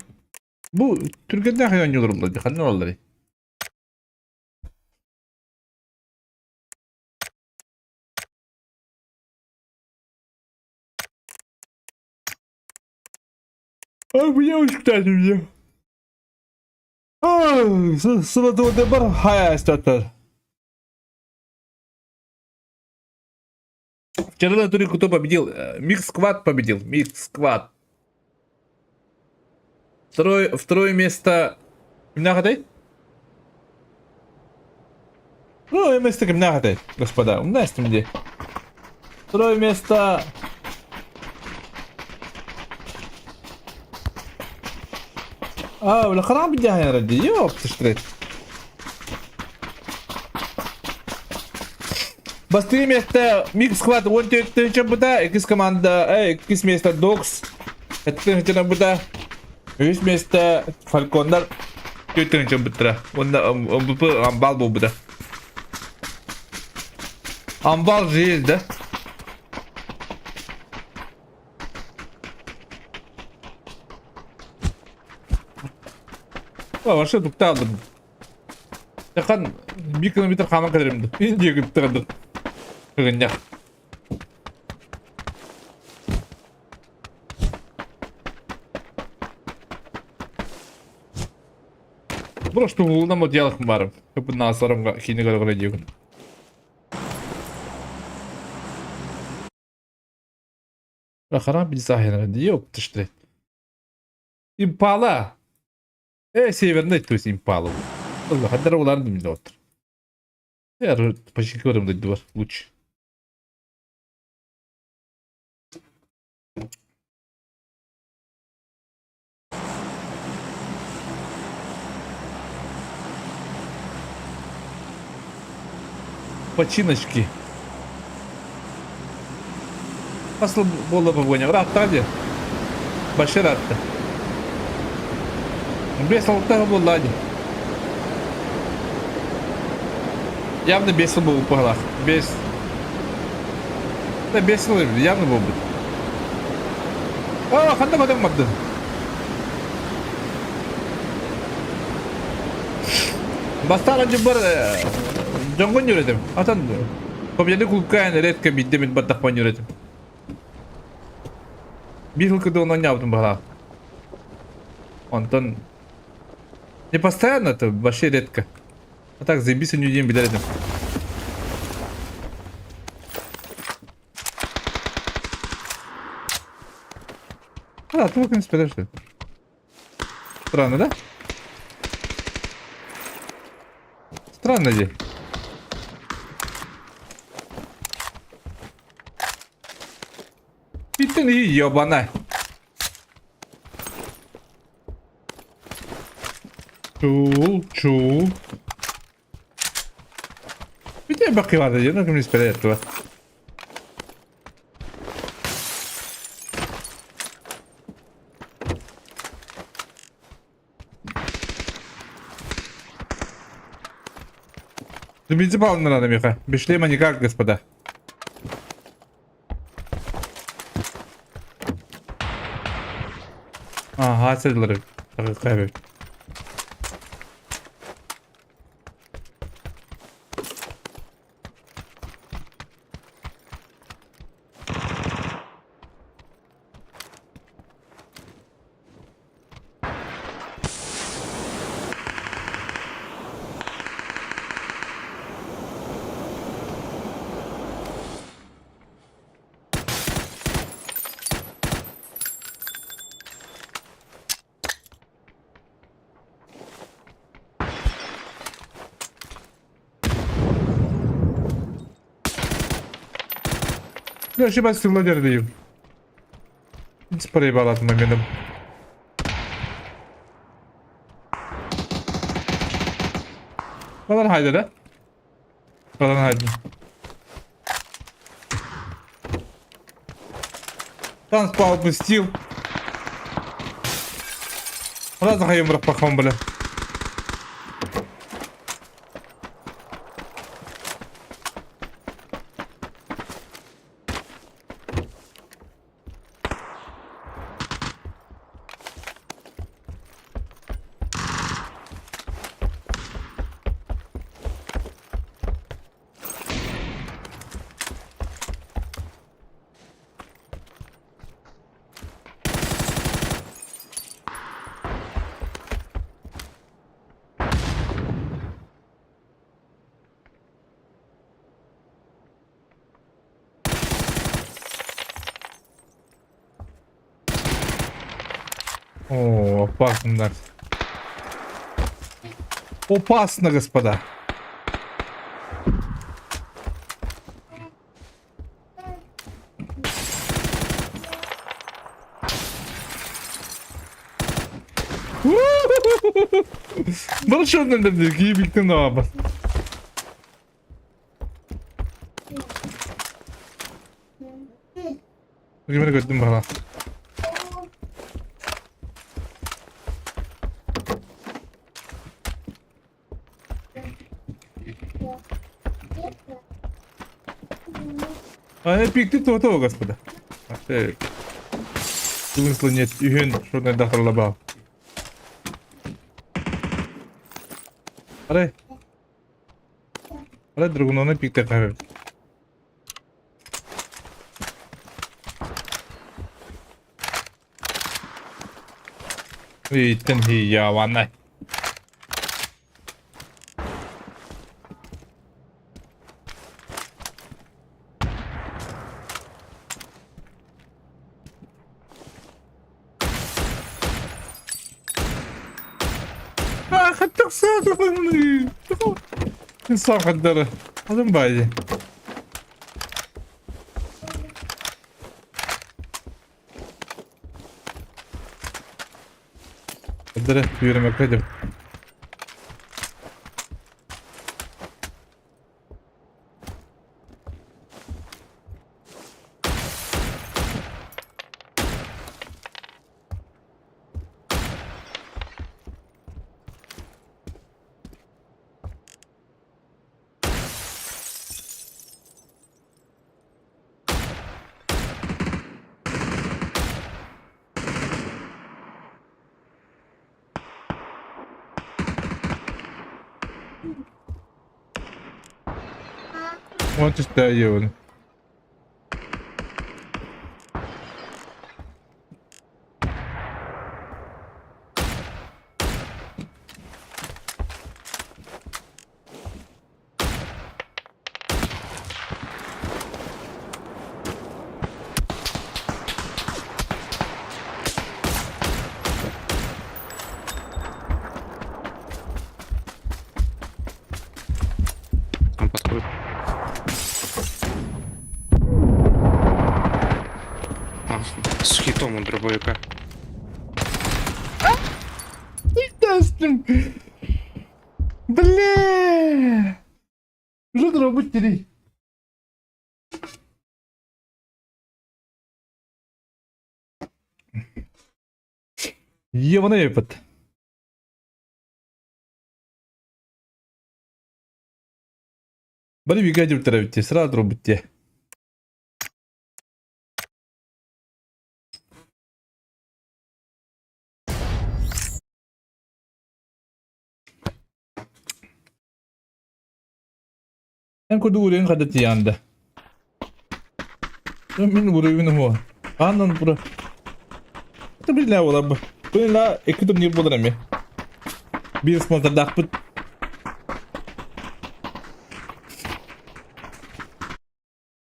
Бу түргэннээх оонньуулар дии ханна олалларый? А меня учтали Сылатуода хайа Вчера на туре кто победил? Микс Сквад победил. Микс Сквад. Второе место... Кимнааҕытай? Второе место кимнааҕытай, господа? Умнастым где? Второе место... А, бля, храм бдяхай ради, ёпта штрет. Бастыҥ миэстэ Микс Схват 14 быта, иккис команда, иккис миэстэ Докс, 7 быта, үһүс миэстэ Фальконнар 4 быттара. Уонна МВП Амбал буолбута. Амбал же есть, да? Вообще туктаалым. Якан bir километр хааман кэлэрим Индия кыттыгардык. Ыгынньах. Просто уулунан модьялах барым. Хыпын кини көрө диэгин. Харам билсахина диэп Импала. Северный, то есть Импала. Хаддара уларын дим отыр. Почти көрөм дойду бар лучше. Починочки. Асыл буолла погоня. Ырааттаҕа дии. Башир ыраатта. Бес алтаҕа буолла дии. Явно бес сыл буолбут быһалаах. Бес. Да бес сыл явно буолбут. А, ханна көтөн бардын? Бастаан дьыбар дьоҥҥун үөрэтим. Атын Победы клубка редко биирдэ мин бардахпын үөрэтим. Биир сыл кытылын оонньообутум баҕалаах. Онтон не постоянно, это вообще редко. А так заебись диэн билэр этим. А, ты в принципе, подожди. Странно, да? Странно дии. Бүттүн ебана. Чуул, чуул. Где бакылады, я ну ким этого. Дмитрий Павловна надо, Миха. Без шлема никак, господа. Ага, сылдьаллар эбит. Ошибаюсь, Владимир Проебал моментом. Балар хайда да? Балар хайда. Танк упустил. Раз хайым бирок бля. О, опасно. Опасно, господа. Большой ебик на Кимини көрдүм бала. А пикти то господа. Смысла нет. Үһүн шуны дахырлабал. Арай. Арай другуну пикте кабы. Итен хия ванай. Инсан хаддары. Адам баайы. Хаддары үөрэмэккэ Want to stay you. Он подходит. А, с хитом у дробовика. Бля! турабыт дии. Евана епет. Бары бигэ дьүртэрэ битти, сразу турбут дии. Эн курдук уруйун хада тиянда. Мин уруйун уһуо. Аннан бура. Это билэ буолар бу. Бу икки турнир буолар эми. Биир спонсордаахпыт.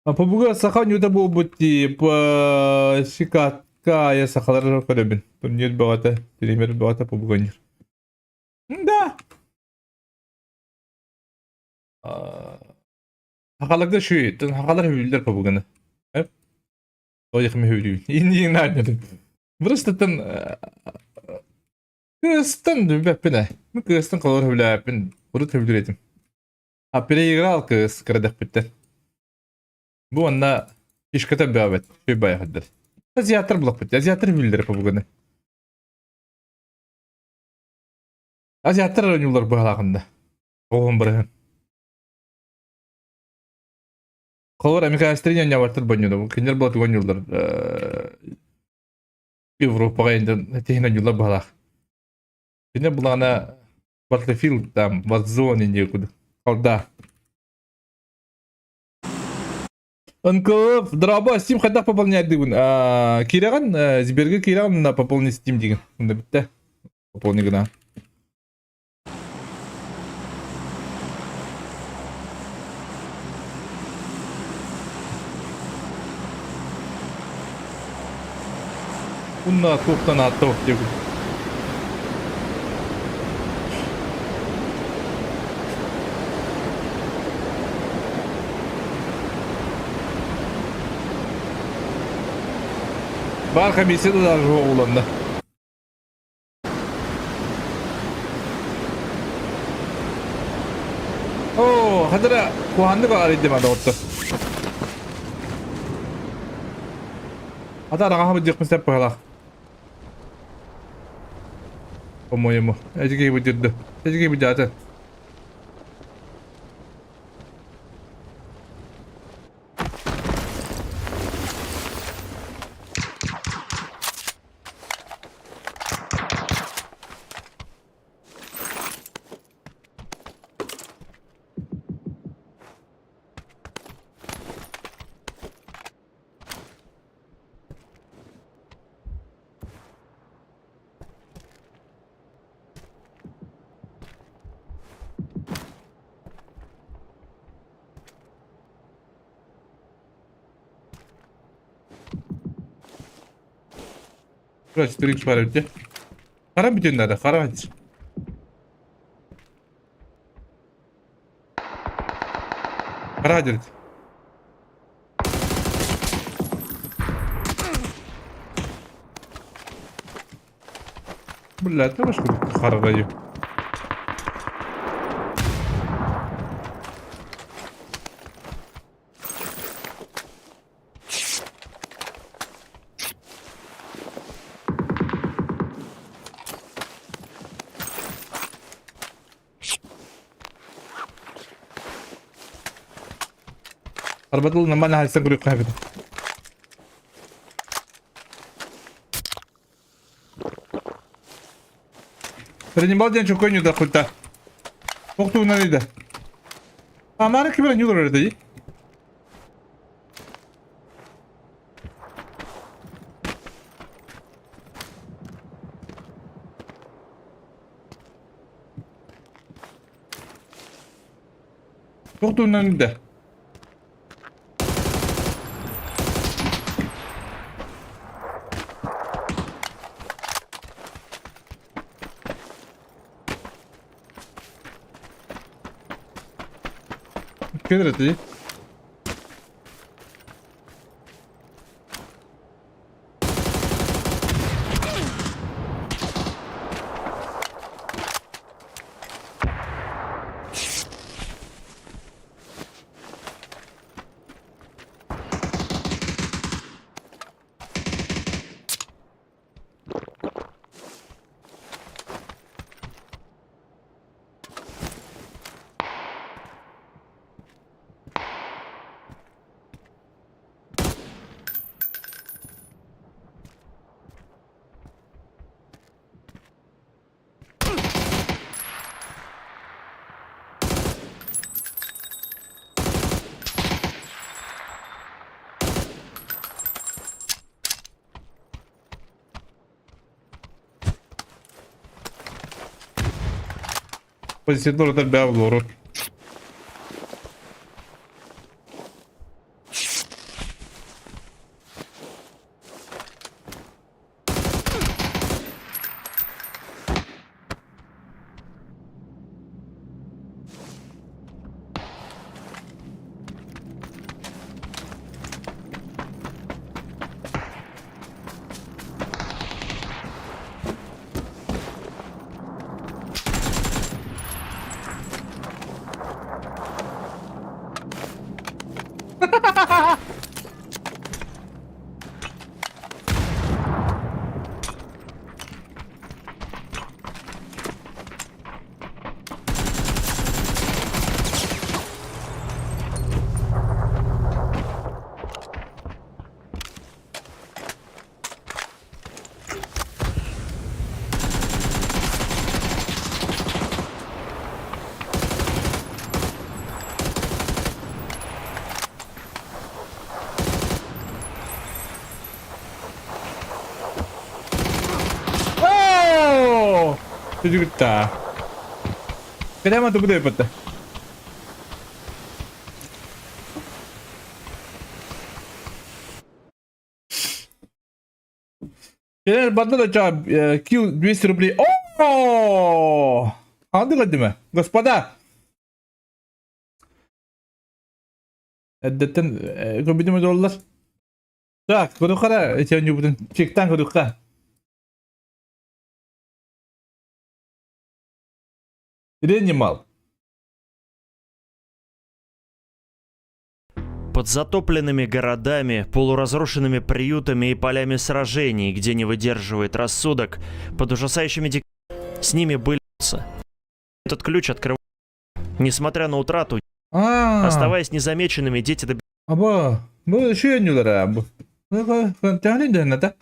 Побуга саха ньута буолбут типа сикатка сахалар көрөбүн. Турнир бөҕөтө, тренер бөҕөтө побуга ойнуур. Да. Сахаларга үчүгэй, сахалар үһүүллэр побуганы. Ойых мүһүүрүүн. Инниин наадньатын. Бырыстаттан кыыстан дүбэппин ээ. Мин кыыстан холор хөбүлээппин. Урут хөбүлүүр этим. А переиграл кыыс кырадэхпиттэн. Бу онна фишката бөбөт. Шүй баяхаддар. Азиаттар булаппыт. Азиаттар үһүүллэр побуганы. Азиаттар ойнулар быһалаахында. Оҕом барыһын. Холор американецтер ньонньообаттар бонньуну. Кинилэр буолатыгар ойнууллар. Европаҕа инден тиһин ойнууллар быһалаах. Кинилэр булаана Battlefield там, Warzone инде куду. Алда. НКФ, драба, Steam хайдах пополнять дигин? Кирэҕин, Сберге кирэҕин на пополнить Steam дигин. Онда битте. Пополни гына. Унна туохтан ааттабах диэбит. Баар комиссия да даже оҕуланна. Оо, хадара куһааннык арыйдым доҕоттор. Ата араҕаһа быдьыахпын сөп быһалаах. По-моему, эдигей быдьырды. Эдигей быдьааты. Короче, 4 бар эбит Хара бүтүн надо, хара Хара дерт. Блядь, ну что хара даю. Арбатыл нормально хальсан көрүк хайбыт. Принимал ден чокой не дохута. Охтуунан иде. Амара кибер нюлар эрдей. Охтуунан иде. Кедр дии. Позициятын оротор бээ олору. Оо! Түдүгүттаа. Кэдэма тубу дөйпөттө. Кэлэр барда да ча кил 200 рублей. О! Андык өдүмө. Господа! Эрдэттэн көбүтүмө доллар. Так, көрүхара этен юбутун. Чектан көрүхха. Ренимал. Под затопленными городами, полуразрушенными приютами и полями сражений, где не выдерживает рассудок, под ужасающими дик... С ними были... Этот ключ открывает... Несмотря на утрату, оставаясь незамеченными, дети добиваются... Аба, бу шүйөннүлэр бу. Тяхни да.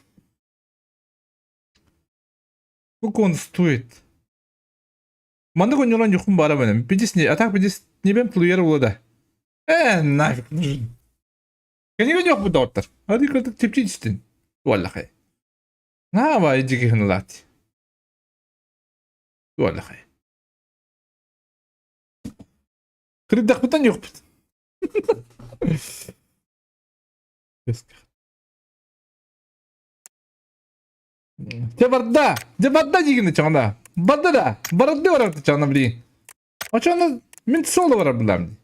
Сколько он стоит? Маннык онньолон юхум бара бенем. Пидис не, а так пидис не бем тулуер була да. Э, нафиг нужен. Кенеге жоқ бу доктор. Hadi кырдык тепчи истин. Валлахай. На ва иджиги хыналати. Валлахай. Кырдак бутан yok бут. Те барда, те барда дигини чоңда. Барда да, барда барар чоңда били. Очоңда мен соло барар билам.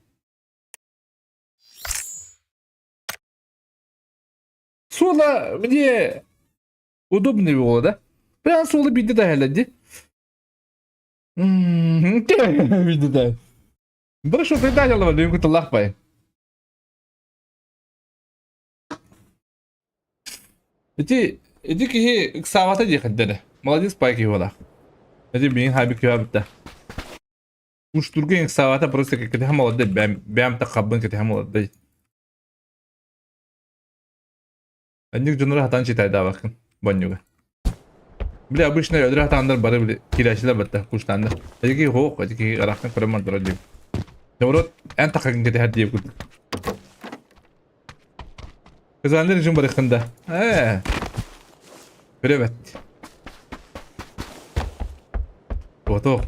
Соло мне удобный было, да? Прям соло биди да хеледи. Биди да. Бір шо придатель дүйүн кутуллах бай. Ити ити киһи ыксаабата дии хэддэрэ. Молодец пай киһи буолаах. Ити миигин хаайбыт киһи битта. Уштурга ыксаабата просто кэтэһэ молодой бэм бэм та хаббын кэтэһэ молодой. Анник дьоннору хатаан читайдаабаккын бонньуга. Били обычно өдөрө хатааннар бары били киирээчилэр батта куштааннар. Ити киһи хоох, ити киһи ыраахтан көрөн мордорор диэбит. Наоборот, эн таххагын кэтэһэр диэбит курдук. Казанлы режим барыхында. Э. Көрөбөт. Ото.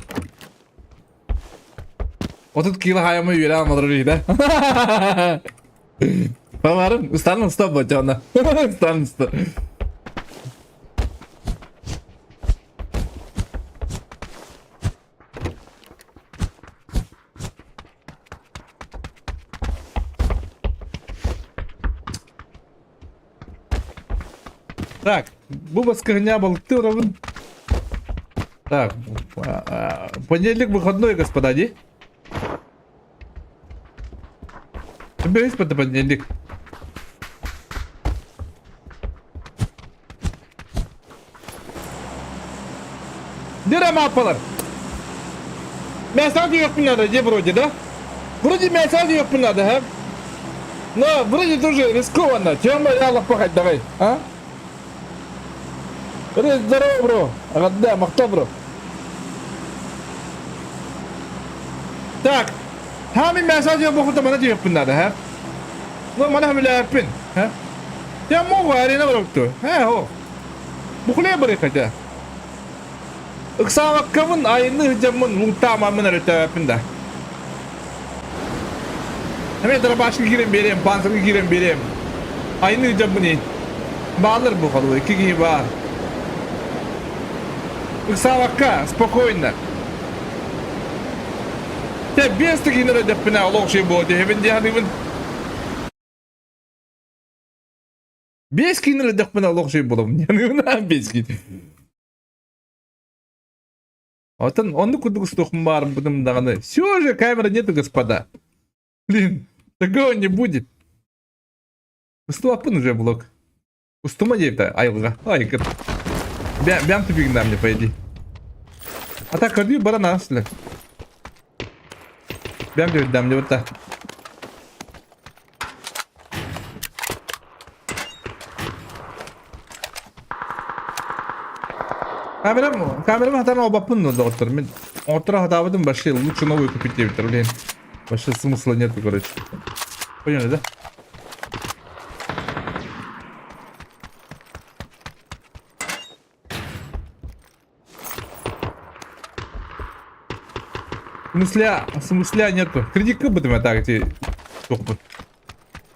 30 кило хайамы үөрэ алмадыр да. Памарым, станын ұстап бочана. Станын ұста. Так, бу баскырня балыкты уровень. Так, понедельник выходной, господа, ди. Берись под понедельник. Дыра маппалар. Мясо yok надо, где вроде, да? Вроде мясо yok надо, а? Но вроде тоже рискованно. Тема я пахать давай, а? Здорово, бро. Да, махта, бро. Так. Хами мясо yok бохута мана yok надо, а? Ну, мана хамиля пин, а? Я могу, арена брокту. Э, о. Бухле бары хотя. Ыксаабаккабын айанныы сылдьаммын лууттаамаммын эрэ өтөөбөппүн да. Эмиэ дробашка киирэн биэриэм, панцирга киирэн биэриэм. Айанныы сылдьаммын ии. Бааллар бу холуй, икки киһи баар. Ыксаабакка, спокойно. Те без киһини эрэ олох үчүгэй буолуо диэбин дии саныыбын. Биэс киһини эрэ олох үчүгэй буолабын дии саныыбын. Биэс киһи. Оттон оннук курдук устуохпун баарбытым даҕаны. Все же камеры нету, господа. Блин, такого не будет. Устуаппын уже блок. Устума диэбитэ айылҕа. Ай, кыт. Бям тупигин мне пойди. А так көрдүү баран ааслы. Бям диэбит мне вот так. Камерам, камерам хатан албаппын ну доҕоттор. Мин оттора хатаабытым вообще лучше новую купить диэбиттэр. Блин, вообще смысла нету, короче. Поняли, да? Смысля, смысля нету. Кредитка бытым это эти тохпут.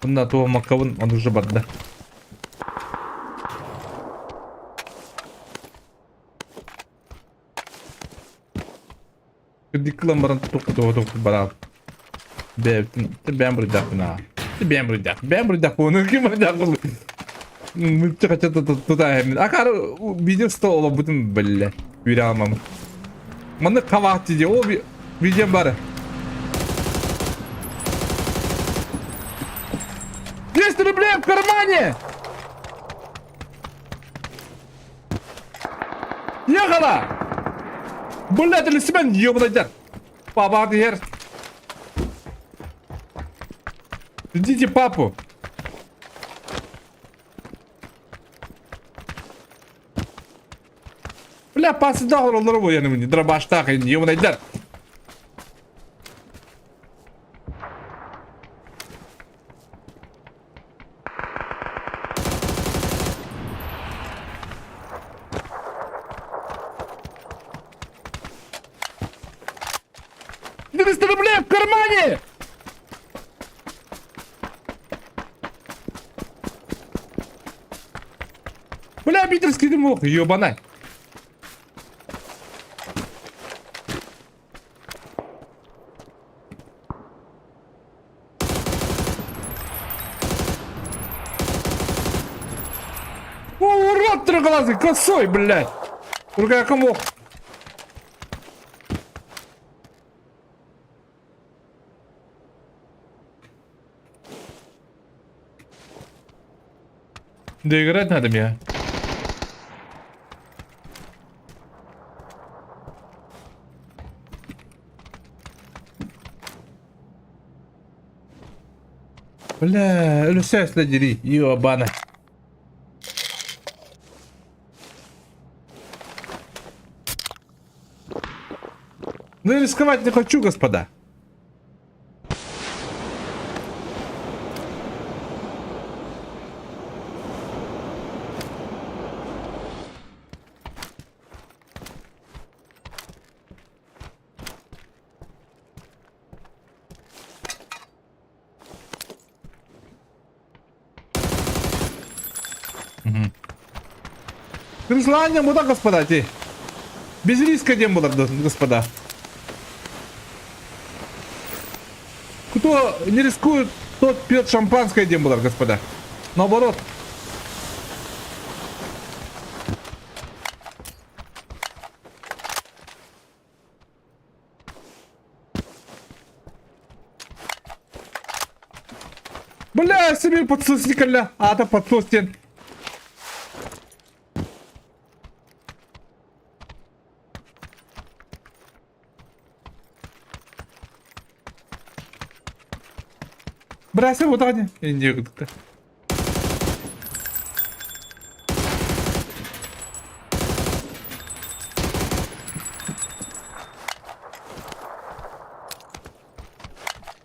Мына туох маккабын он уже барда. Кредиткалан баран тохпут тохпут барап. Бэбитин бэм бурдахпына. Бэм бурдах. Бэм бурдах буну ким бурдах бул. Мүптэ хача тутаа Акар видео стол олобутун билле. Үре алмам. Манны хаваат дии о видеом бары. 200 рублей в кармане! Ехала! Блядь, или себя ебаный Папа, ты Ждите папу. Бля, пасыда олорор буйаным дробаштаах ебанайдар. 400 рублей в кармане! Бля, питерский дымок, ебанай. О, урод трехглазый, косой, блядь. Другая комок. Да играть надо мне. Бля, өлүсэ следери, ёбана. Ну я рисковать не хочу, господа. Желание вот так, господа, ти. Без риска дем было, господа. Кто не рискует, тот пьет шампанское дем было, господа. Наоборот. Бля, себе подсосникали. А, это подсостен. Брася, вот они. Не,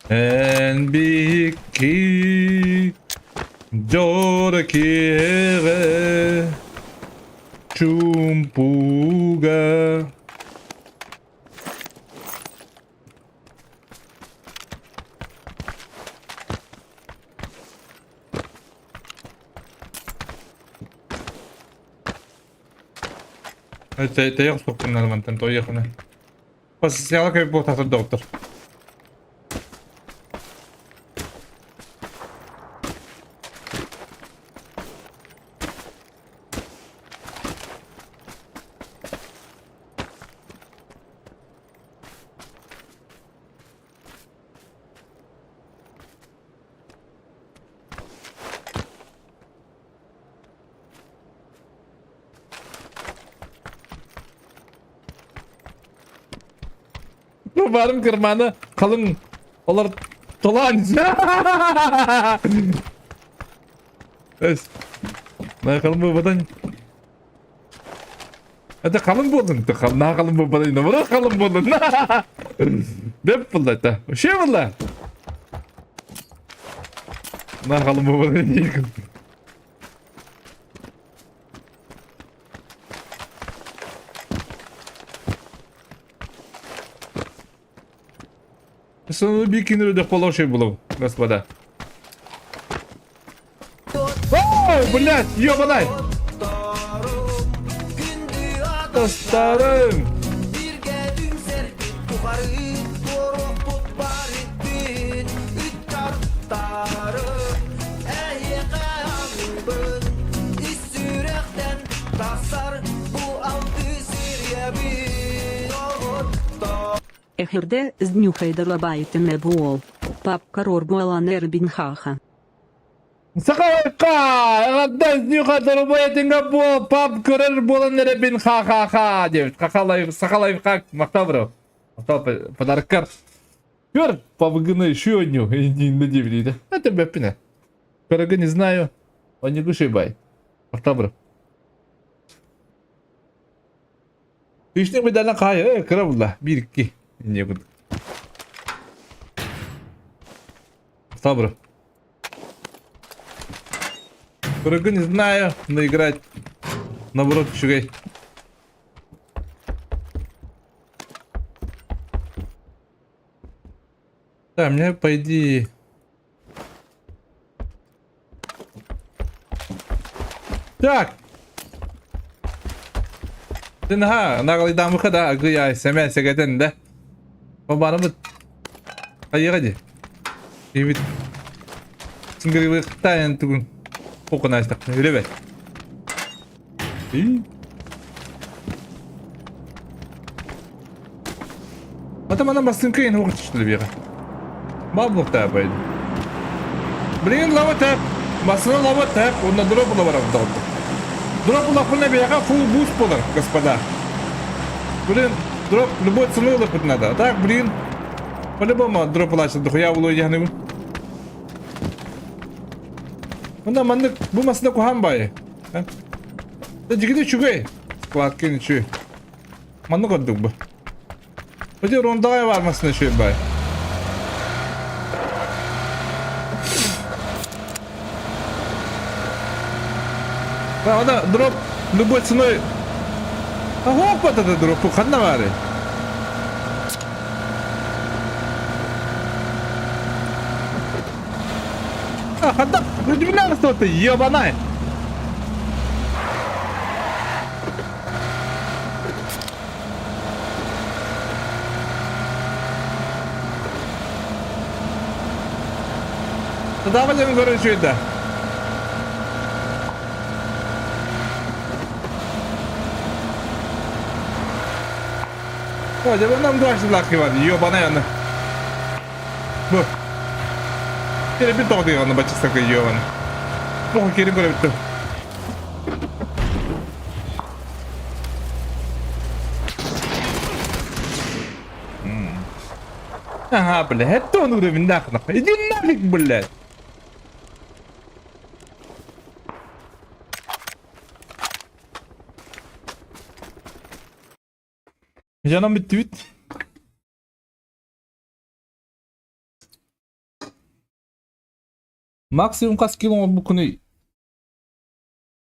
Эн биһикки дьоро киэҕэ чуумпуга. Тэйэх суккуннар мантан тойохуна. Посещала кэп буолтахтар доктор. Барым кырманы қалың олар толан. Өс. На қалың болбадан. Это қалың болдың. На қалың болбадан. На қалың болдың. Деп болды это. Ше болды. На қалың болбадан. Бикинер де полошей был, господа. О, блядь, ёбаный! Старым! Эхерде знюхайдалабайтын буол. Папка рорбуалан эрбин хаха. Сахалайка! Эҕэрдэ знюхайдалабайтын буол, пап көрөр буолан эребин ха-ха-ха деп. Хахалай, сахалайка, махтал бро. Махтал подаркар. Көр, пабгыны еще одну, на девять. Это бэппине. Көрөгө не знаю. Он не бай. Махтал бро. Үчтен медален кайы, кыра булла. Bir iki. Не буду. Махтал бро. Көрөгө не знаю, но играть наоборот үчүгэй. Да, мне пойди. Так. Ха, нагалыйдаамыха да агыяй сэмэ сэгэтэн да. Бабарымыт. Хайыга ди. Ибит. Сингирибыктаан тугун. Кокунастак. Үлебет. И. Ата мана басынка ен оғытышты беға. Баблық та байды. Блин, лава тәп. Басына лава тәп. Онна дроп бар авдалды. Дроп лапына беға фул буст болар, господа. Блин, дроп любой ценой лапать надо. А так, блин, по-любому дроп лачын дохуя булу яны. Мында маннык бу масына кухан бай. Да жигити чугай. Складкин чү. Маннык ордук бу. Бу рондагай бар масына чү бай. Да, дроп любой ценой. А хоп, это дроп, ханна бары. А, ханна, удивляю, что ты, ебаная. Давай, короче, да. О, дьэ нам дважды лаки бар, ебаная она. Бу. Кere bir тоҕо дыганы бачыстакы ебана. Тоҕо керин көрөбүттү. Ага, бля, это он уровень нахуй. Иди нафиг, блядь. Жанам бүттүбүт. Максимум хас кило бу күнү.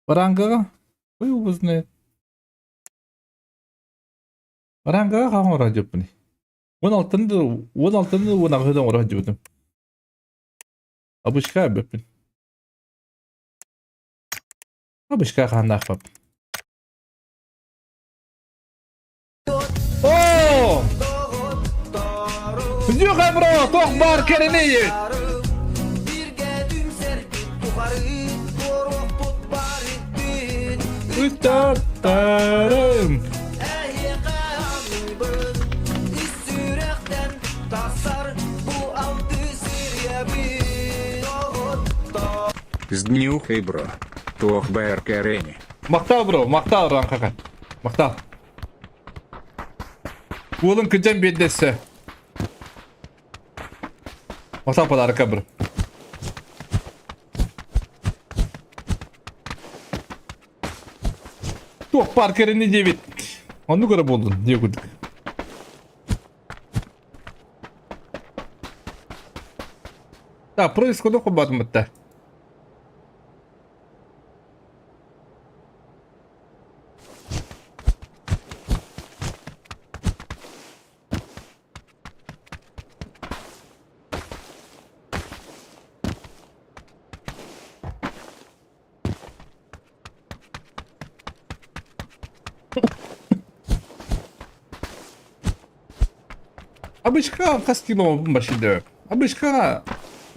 Барангага? Ой, его знает. Барангага хаң ора жоппуни. 16-ны 16-ны 16-дан ора жоппун. Абышка бөппүн. Абышка ханнаах бап. Сдюхай, бро, тох бар кэрэни! Ыттаттарым. Сднюхай, бро. Туох баар кэрэни. Махтал, бро, махтал, Ранхака. Махтал. Уолун кыдьан биэрдэссе. Махтал подарка, бро. Туох баар кэрэни диэбит. Оннук эрэ буоллун диэ курдук. Так, происходит хобатымытта. Обычка хас кило башиды. Обычка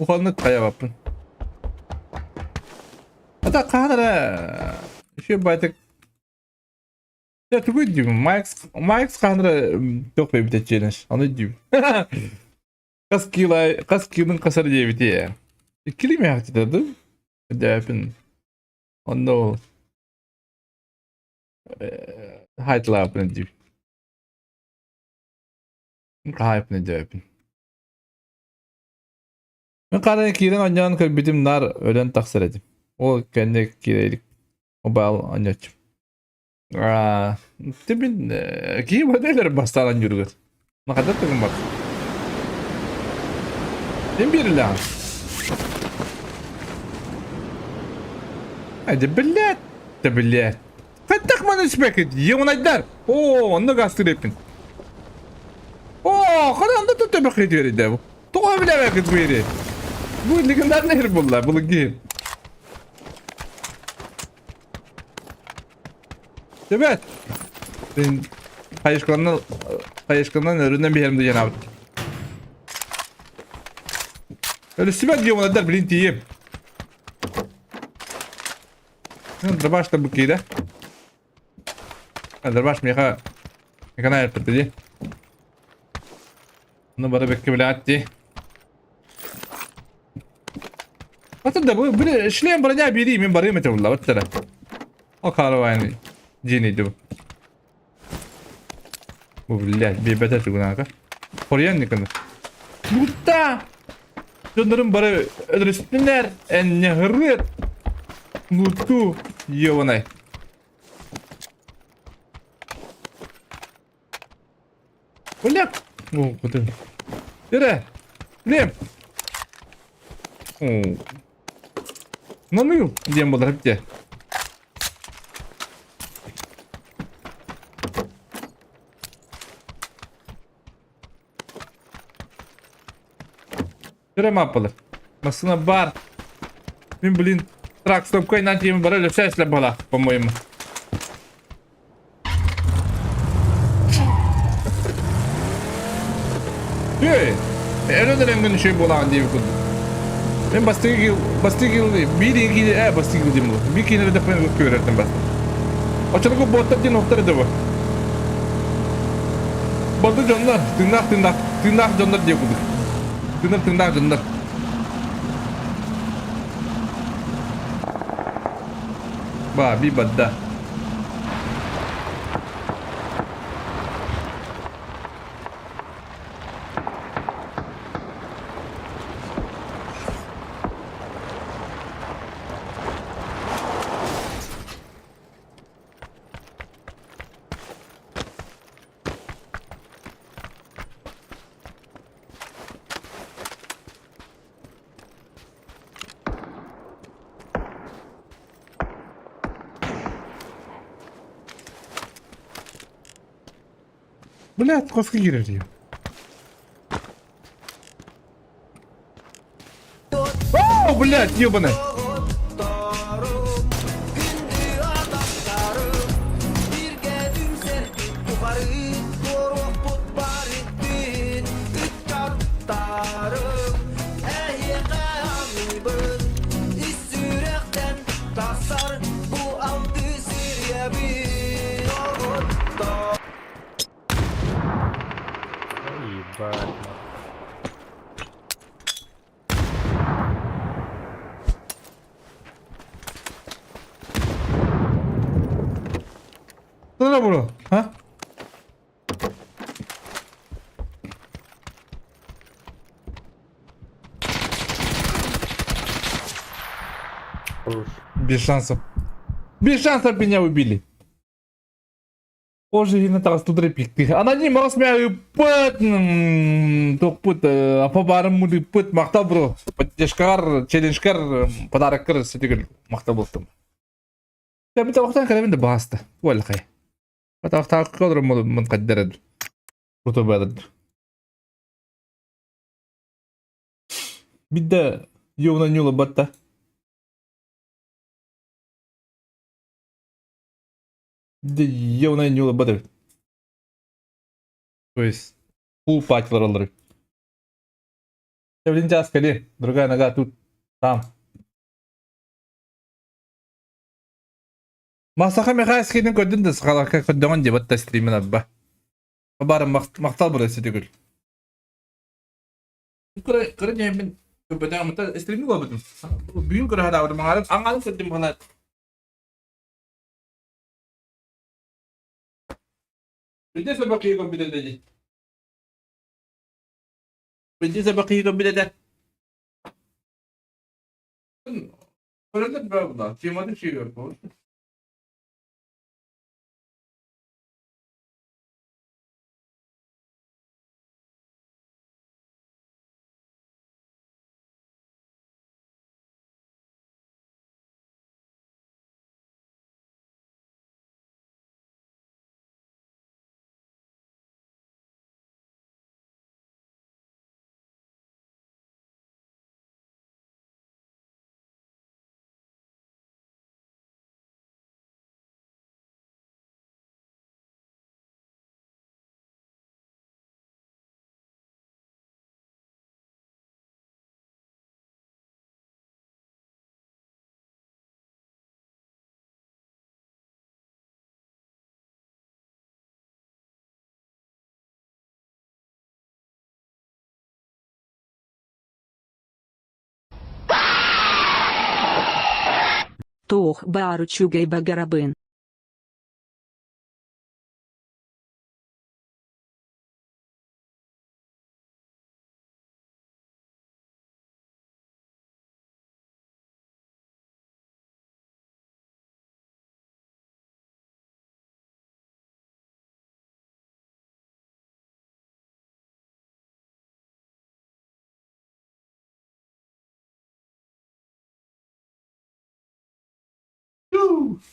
уханнык хайабаппын. Ата хаһан эрэ үчүгэй баайтык Дьэ тугу өйдүүбүн Майкс Майкс хаһан эрэ туох бэйбитэ челлендж ону өйдүүбүн. Хас кило хас килын хасар диэбити ээ. Иккили мээхтитэ ду өйдөөпүн. Онно ол хайтылааппын өйдүүбүн. Хаайпын өйдөөпүн. Мин хара киирэн оонньоон көрбүтүм наар өлөн тахсар этим. Ол кэннэ киирэ илик. Мобайл оонньооччум. Аа, мин киһи моделлер бастаан оонньууругар. Махата тыгыммат. Ким биэрилэҕин? Эдэ блядь, да блядь. Хайдах маны испэккит? Емунайдар! Оо, онно гастыр эппин. Оо, хана онно төбө хитиэридэ бу. Тоҕо билэбэккит бу ири? Бу легендарный хир булла, булуги. Төбөт! Мен хайышканнан хайышканнан өрүнэн биһэрим диэн абыт. Өлүссүбэт диэн блин тиийем. Дробаш да бу киирэ. Дробаш миэхэ экана эппит дии. Ну бары бэккэ билэҕит дии. Атын да бу били шлем броня биэрии мин барыым этэ булла баттара. Ол каравайн дьиэни дуу. Бу блядь, биэрбэтэ тугунака. Хоруйан никаны. Бутта! Дьоннорум бары өлөрүстүнэр, энньэһырыт. Муту, ёбанай. Бля! О, куда? Эре! Лем! О. Наныл диэн буолар эбит Түрэ маппалар. Массына бар. Мин, блин, трак стопкой на тиэмэ бара өлөсө буола, по-моему. Эй, өрө дөрөнгөн үчүгэй буолаҕын диэбит курдук. Мен бастыгы бастыгы биир киилэ ээ бастыгы диэн буолар. Биир киилэ дэппэн көрөртөн баста. Оччолорго боттар диэн охтор этэ бу. Боты дьоннор, тыыннаах тыыннаах тыыннаах дьоннор диэн курдук. Тыынар тыыннаах дьоннор. Ба, би бадда. Блядь, хоско киирэр дии. О, блядь, ебаный. Здорово, бро. А? Без шансов. Без шансов меня убили. Позже видно таҕыстылар пиктих. Аноним оҕус мэ ыппыт тохпут апа баарым ыппыт махтал бро. Поддержкалар, челленджкар, подароккар ситигил махтал болтум. Тэбит охтан кэлэбин да бааста. Уолхай. Атахтаах олорон мун каддеред. Круто бадад. Бидде ювна нюла батта. Явно не улыбады. То есть пул патилар Блин, скали, другая нога тут, там. Масаха Михайловскийдин көрдүн да сахаларга көрдөҕүн диэбит да стримин арба. Бары махтал бары ситигүл. Кыра кыра диэммин көрбөтөҕүм стримин көрбүтүм. Бүгүн көрө хадаабытым аҥарын аҥарын көрдүм хана. Видите собаки көрбүтэ дии. Видите собаки көрбүтэ. Көрөлөр баа Теманы чүйгөр Туох баар үчүгэй багарабын.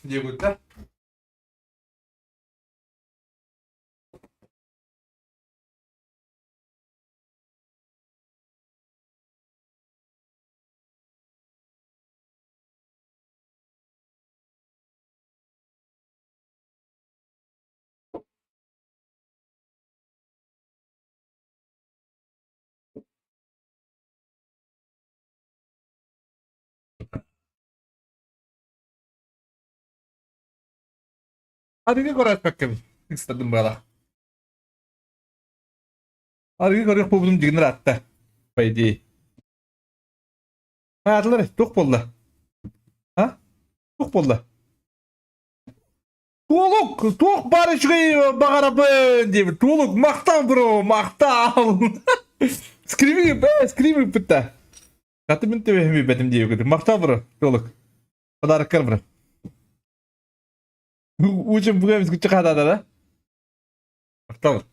Диэбитэ. Арыгы көрөспөккөбүн. Ыкстадым бала. Арыгы көрүөх буолбутум дьигинэр атта. По идее. Аатылар туох буолла? А? Туох буолла? Туолук, туох баар үчүгэй баҕарабын диэбит. Туолук, махтал бро, махтал. Скрими, скрими ыппытта. Хаты мин төбөһүм бэтим диэбит. Махтал бро, туолук. Подароккар бро. Учим бүгін күчі қадада да? Махтал.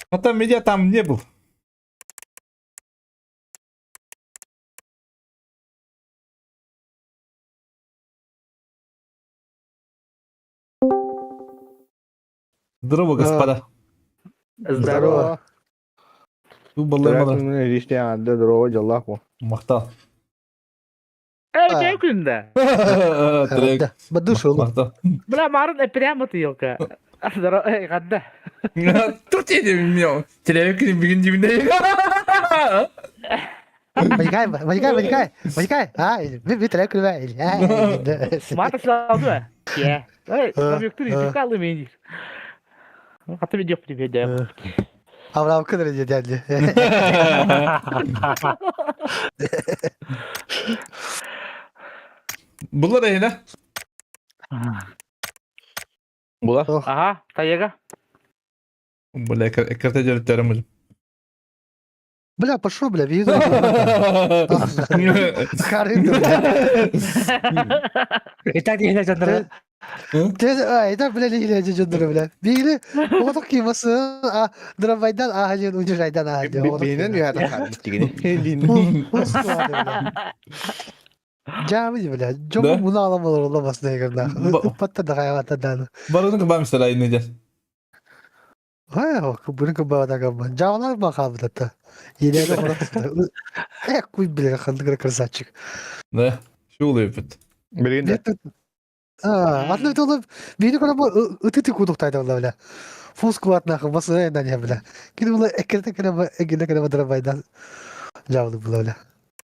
Потом меня там не был. Здорово, господа. Здорово. Здорово, Махтал. Э, күндә. Трек. Бадушил. Махтал. Бля, марын прямо ты елка. Здорово, эй, гадда. Тут я не имел. Теряю бігін дивінде. Вытекай, вытекай, вытекай, вытекай. А, ви трек Мата салды. Е. Эй, там юктур юкалы мени. А ты ведёшь привет, да. Авраам кыдыр деді. Булар эһинэ. Була? Ага, тайга. Бля, экерте дьөрүттэрим. Бля, пошел, бля, визу. Харин, бля. Итак, дихне жандыры. Это, бля, дихне жандыры, бля. Бигли, оғытық кимасы, а, драмвайдан, а, жен, унижайдан, а, Бейнен үйәді қармыз дегені. Жамы, бля, жому мұны алам олар оламасын егер, нахуй. Патта да қайғата даны. Барыны кыбамыстар айны дер. Ай, бұны кыбабата кабан. Жаулар ма қабыдатта. Елері орақсыда. Э, куй, бля, қандығыр красавчик. Да, шул өпіт. Билген А, атын толып, мени көрөм ытыты кудуктайда була бля. Фус кулат нахуй, басы на не бля. Кини була экерте керем эгине керем драмвайдан. Жабылы була бля.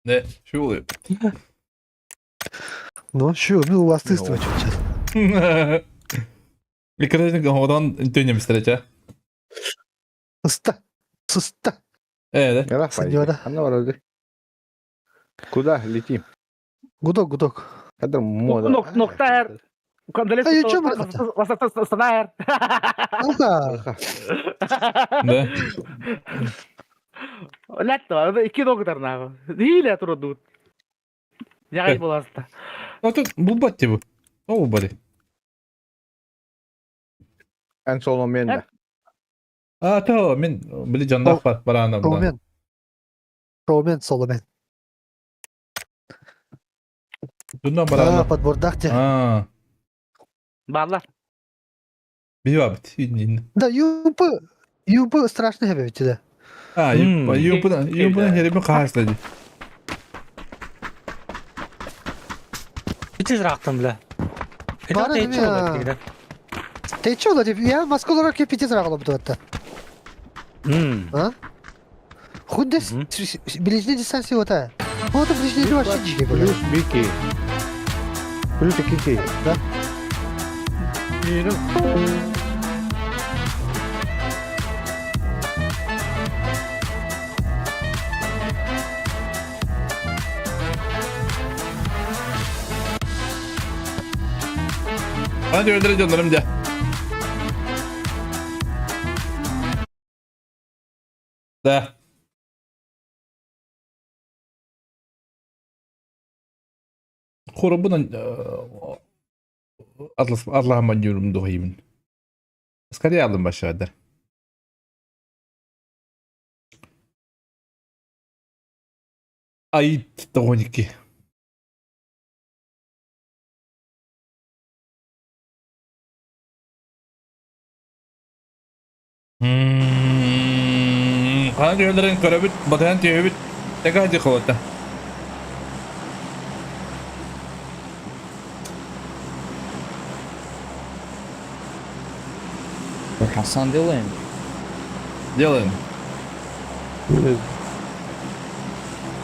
Да, шул өпіт. Ну, шо, ну у вас тыстыва чуть сейчас. Экерте одан төнемістер, а? Уста. Суста. Э, да? Сеньора. Анна барады. Куда летим? Гудок, гудок. Кадр мода. Ноктар. А чё, брат? Санайр. Ага. Да. Ләтті, iki доктор нахуй. Hile турдут. Ягай боласта. А тут булбат тебе. О, булбати. Эн соло мен да. А, то, мен, били жандақ бар, барана. Шоумен. Шоумен, соломен. Дунна барана. А, подбордах те. А, Балла. бибабит, ин. Да, ЮП, ЮП страшный ведь, да. А, юпына, юпына херебин қағаслады. Битез рақтым, бля. Бары неме, Ты чё, деп, я Москвалар кеп пятез рағылып бұтты. А? Хунде ближний дистанция вот а. Вот ближний вообще дикий, бля. Плюс бики. Плюс кики. Да. Hadi öldüreceğim onlarım de. Да. Хоробунан Атлас Атлахаман diyorum doğayım. Скорее aldım başarıdır. Ait 12. Хана түйөлерин көрөбүт, батыһан түһүбүт, тэгэ хадьы холота. Хасан делаем? Делаем.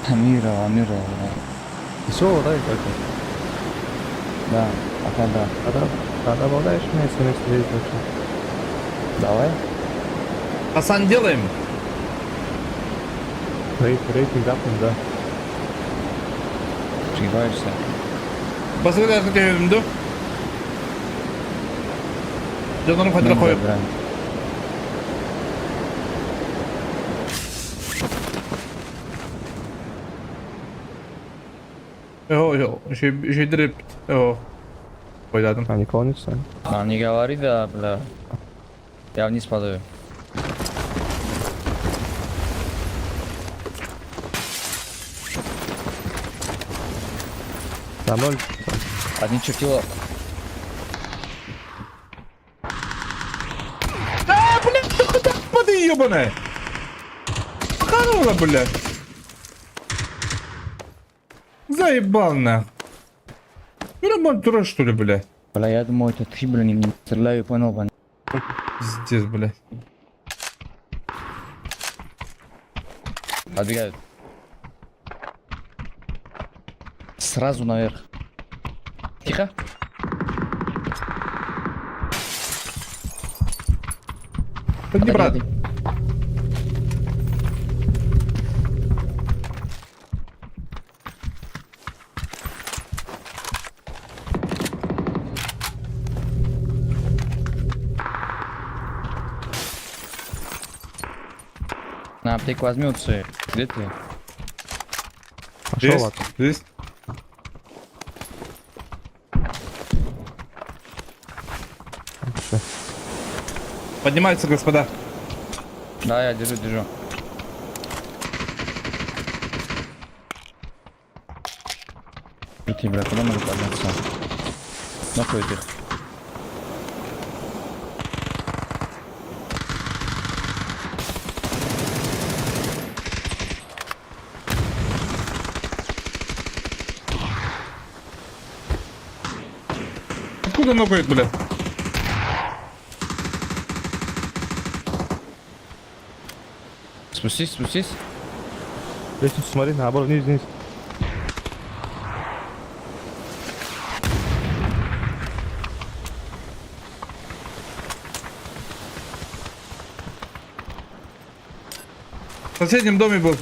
Амира, Амира, да. Все, да, как Да, пока да. Когда, когда добавляешь мне смс вообще? Давай. Хасан делаем. Рейтинг апнем, да. Пригибаешься. Басыгы да түһүбүмдү. Жонорум хадыра коюп. Йо, йо, шүйдүрүп, йо. Ойладым. А, никого не встань. А, не говори, да, бля. Я вниз падаю. На ноль. Одни чертила. А, блядь, ты куда падай, ебаная? Корова, блядь. Заебал нах. Роман трэш, что ли, блядь? Бля, я думал, это ты, бля, не стреляю, понял, бля. Пиздец, блядь. Подбегают. Сразу наверх. Тихо. Подни, брат. На аптеку возьмется. Где ты? Пошел Здесь, ад. здесь. Всё. Поднимаются, господа. Да, я держу, держу. Ты, бля, куда могу подняться? Нахуй их. Откуда нокает, бля? Спустись, спустись. Лестницу смотри, наоборот, вниз, вниз. В соседнем доме был.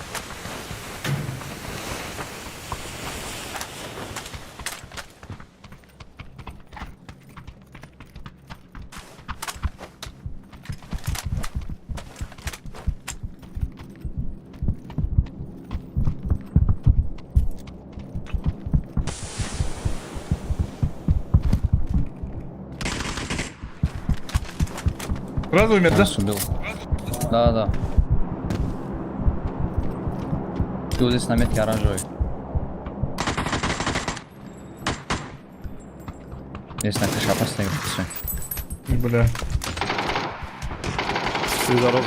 Сразу умер, да? Нас убил. Да, да. Ты вот здесь на метке оранжевый. Здесь на крыше опасно играть, все. Бля. Ты здоров.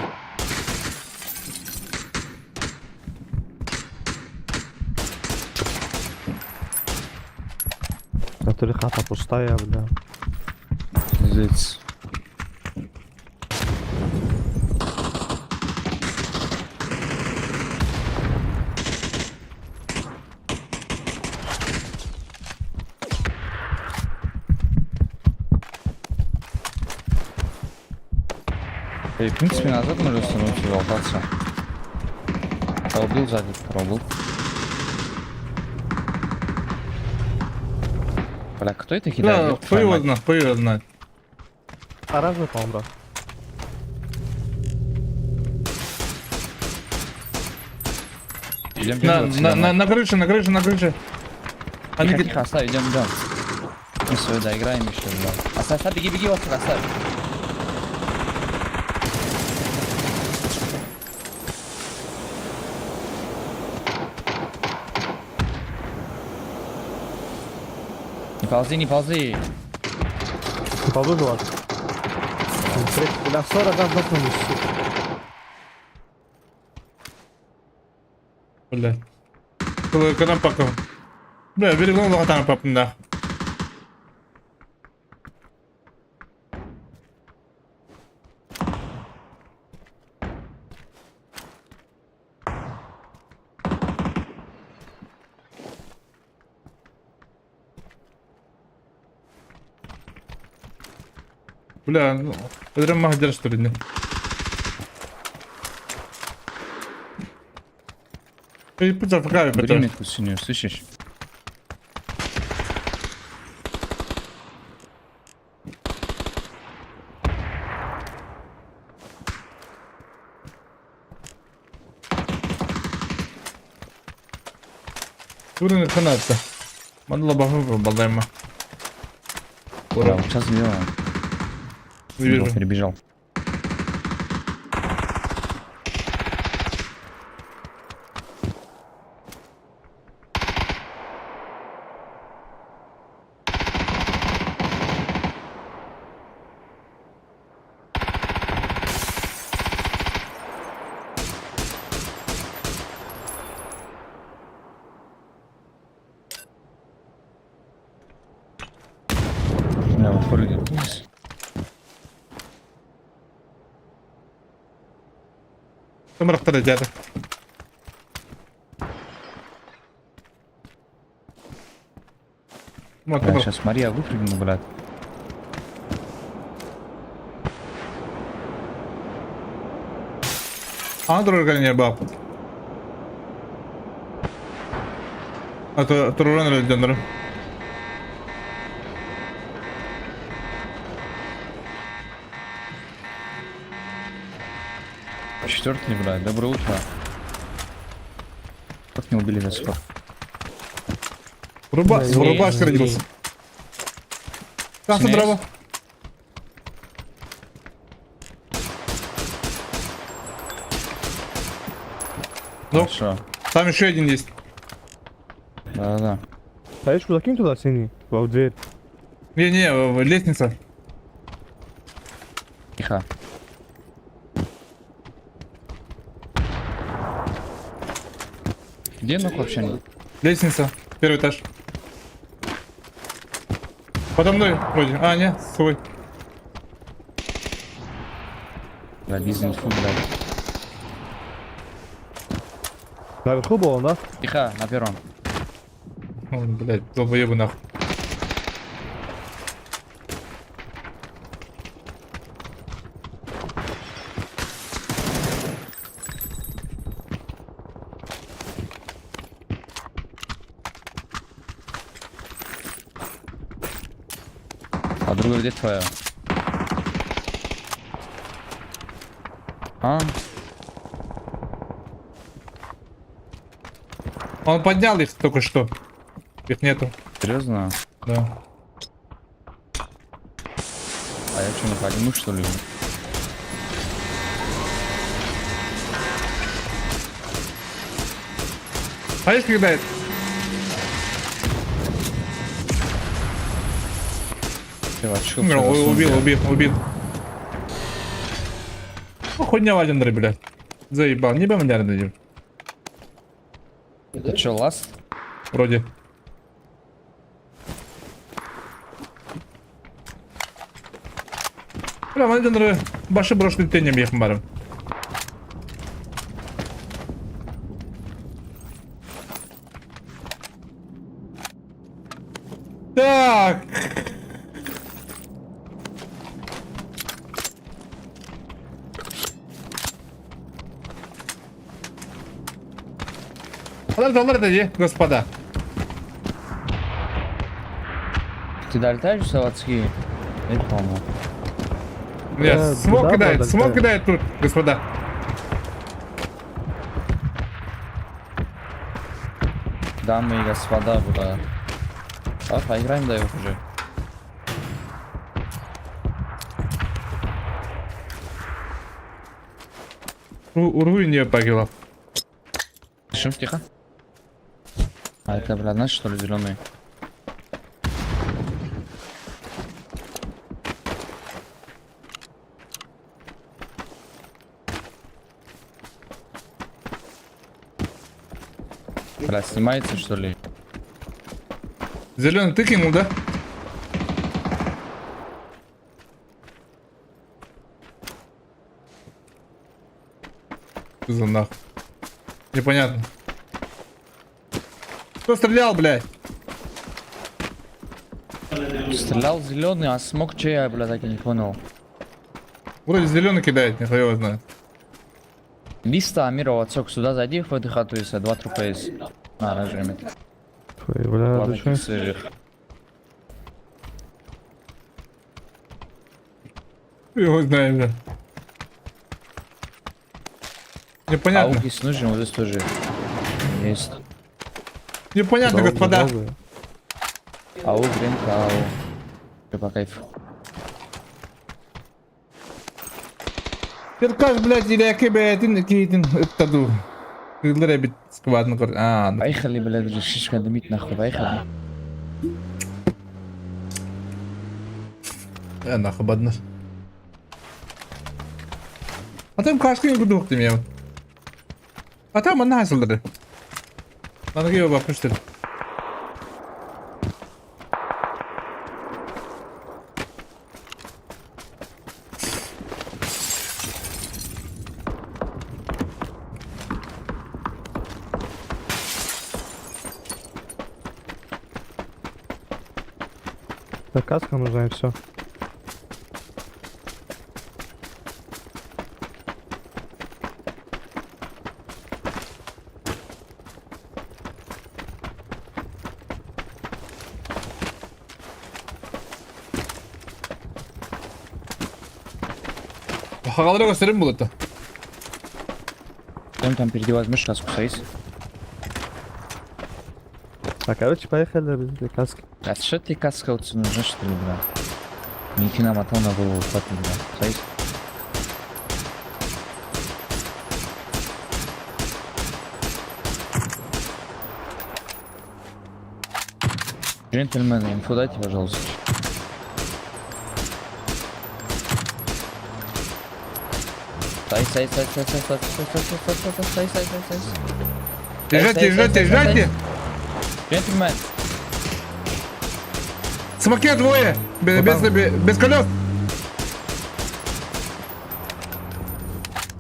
В натуре хата пустая, бля. Пиздец. И, в принципе, назад можно становиться болтаться. Я убил сзади, второго был. Бля, кто это кидает? Да, Ёб хуй твою его мать. знает, хуй его знает. Оранжевый, по-моему, да. Идем На, держаться, на, давай. на, на крыше, на крыше, на крыше. Они Тихо, тихо, оставь, идем, идем. Мы свою доиграем еще, бля. Оставь, оставь, беги, беги, вот сюда, оставь. Не ползи, не ползи. Ты ползу же, ладно? Бля, 40 раз нокнули, сука. Бля. Когда пока. Бля, берегом лохтан папа, да. Бля, ну, прям магдер что ли, не? Ты пусть пока Бери метку синюю, слышишь? Турин ханатта. Мандала баху балдайма. Ура, сейчас сделаем. Не вижу. Перебежал. Бля, вот прыгает вниз. Тымырықтыр деді. Вот, Бля, тымыр. сейчас Мария выпрыгну, блядь. А другая не баб. А то туруран рөлдөнөр. Четвертый, блядь, доброе утро. Как не убили до сих пор? Руба... В рубашке родился. Там Смеюсь. дрова. Ну, Хорошо. там еще один есть. Да-да-да. Таечку закинь туда, синий, во в дверь. Не-не, лестница. Тихо. Где ног вообще? Лестница. Первый этаж. Подо мной вроде. А, не, свой. Бля, бизнес фу, блядь. Наверху был он, да? Тихо, на первом. Ой, блядь, долбоебы нахуй. А другой где твоя? А? Он поднял их только что. Их нету. Серьезно? Да. А я что, не подниму, что ли? Знаешь, кидает? Ты в очко Ну, всё засунул, убил, блядь. убил, убил. Ну, хуйня один, блядь. Заебал. Не бем, наверное, Это что, ласт? Вроде. Бля, мен башы брошный тенем ехм барым. Так. Алар доллар господа. Ты долетаешь в заводские? Я не помню. Нет, смог да, кидает, да, смог да. кидает тут, господа. Дамы и господа, бля. Давай поиграем, дай уже. Урву не погибла. Шум, тихо. А это, бля, наш, что ли, зеленый? Бля, снимается, что ли? Зеленый ты кинул, да? Что за нахуй? Непонятно. Кто стрелял, блядь? Стрелял зеленый, а смог чей, я, бля, так и не понял. Вроде зеленый кидает, нихуя его знает. Листа Амирова, отсек, сюда зайди в эту хату, если два трупа есть. А, оранжевый. Твою, бля, Ладно, ты чё? свежих. Его знает, бля. Непонятно. Аугис нужен, вот здесь тоже есть. Непонятно, Долго, господа. долго. Ау, гренка, ау. Чё по кайфу. Черкаш, блядь, или якебе, китин, таду. Кыдлар бит сквадны көр. А, ну. Поехали, блядь, шишка дымить нахуй, поехали. Нахуй баднар. А там кашкин гудук ты меня. А там она сылдыры. Надо его бапыштыр. Да каска нужна и все. Хагалары gösterin buluttu. Он там впереди возьмешь каску, садись. А короче, поехали, блин, каски. А что ты каска вот нужна, что ли, бля? Ники намотал на голову, хватит, бля. Садись. Джентльмены, инфу дайте, пожалуйста. Садись, садись, садись, садись, садись, садись, садись, садись, садись, садись, садись. Езжайте, езжайте, езжайте! Джентльмен. Смоке двое! Без, без, без, без колес!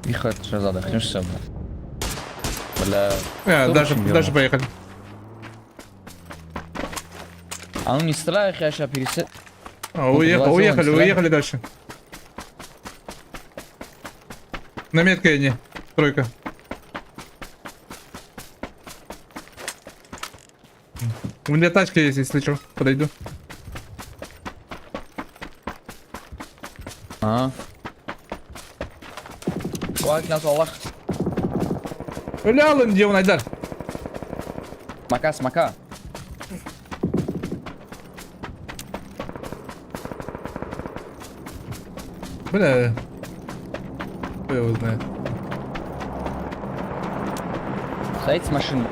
Тихо, сейчас задохнешься, бля. Бля. Э, кто дальше, очень дальше верно? поехали. А ну не стреляй, я сейчас пересед. А, уехали, уехали, уехали дальше. На метке они. Тройка. У меня тачка есть, если что. Подойду. А. Хватит нас, Аллах. Ля, где он, Айдар? Смока, смока. Бля. Кто его знает. Садись в машину.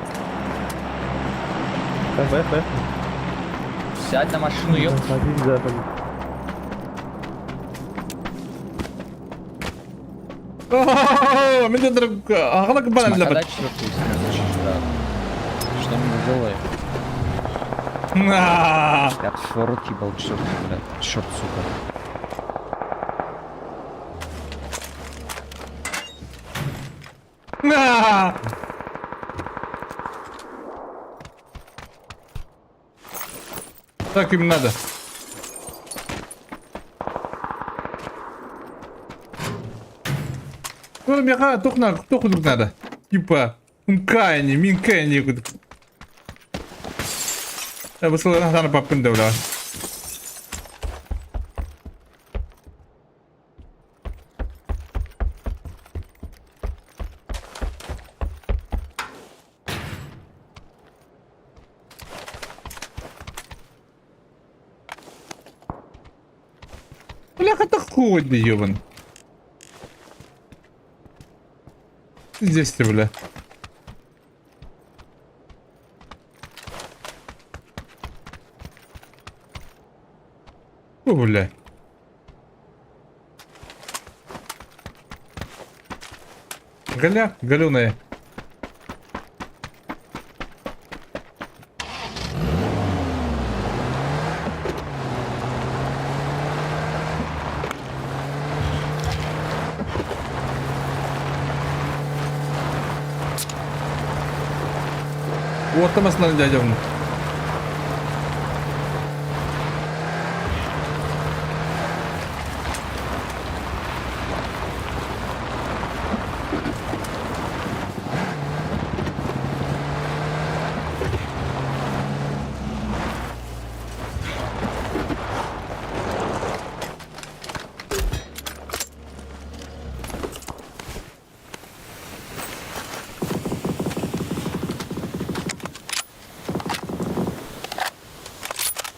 Так, поехали. Сядь на машину, ёп. Садись, да, блин. О, Меня друг... Ага, Смока бля. дай четвертую, если не хочешь, брат. Что мы делаем? На! Я в рот ебал четвертую, блядь. Черт, сука. На! Так им надо. Ну, меха, тухна, тухнуть надо. Типа, умкайни, минкайни. Я бы сказал, надо попын бля. Бляха, так холодно, ёбан. Здесь ты, бля. О, бля. Голя, галюная. Вот там основной дядя.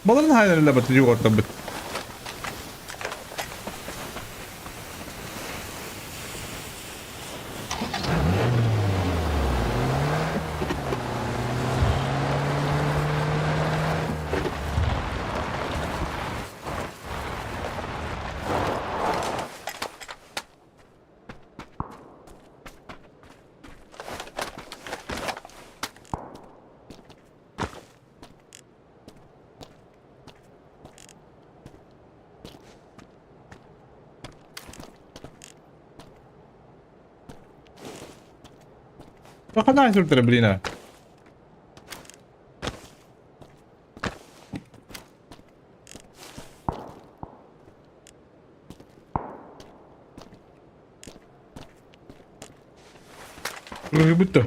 Баларын хайнарilla бат югорта бит. Бахана сүртер блина. Будто.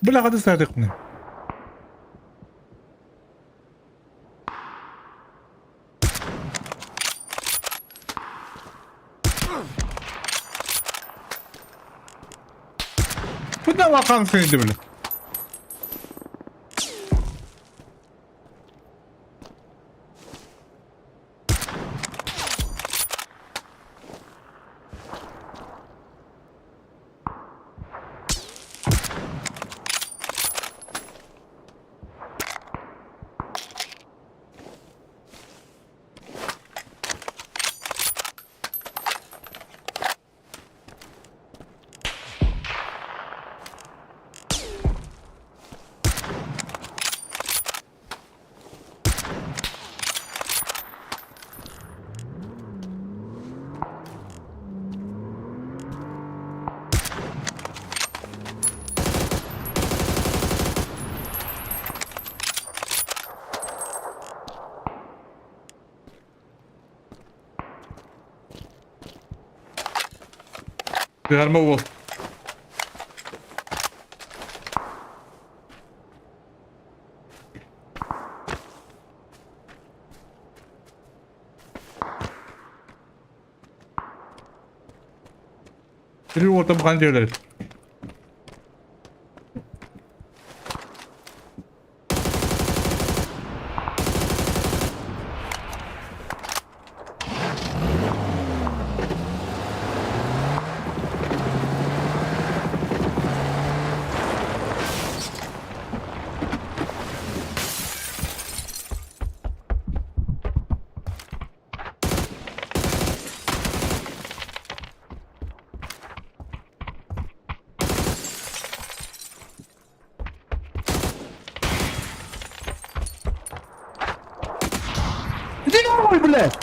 Бля, хады саадыкпын. Bu ne vakan seni bile. Кыһарма уол. Бiri orta bukan diyorlar. Иди нахуй, блядь!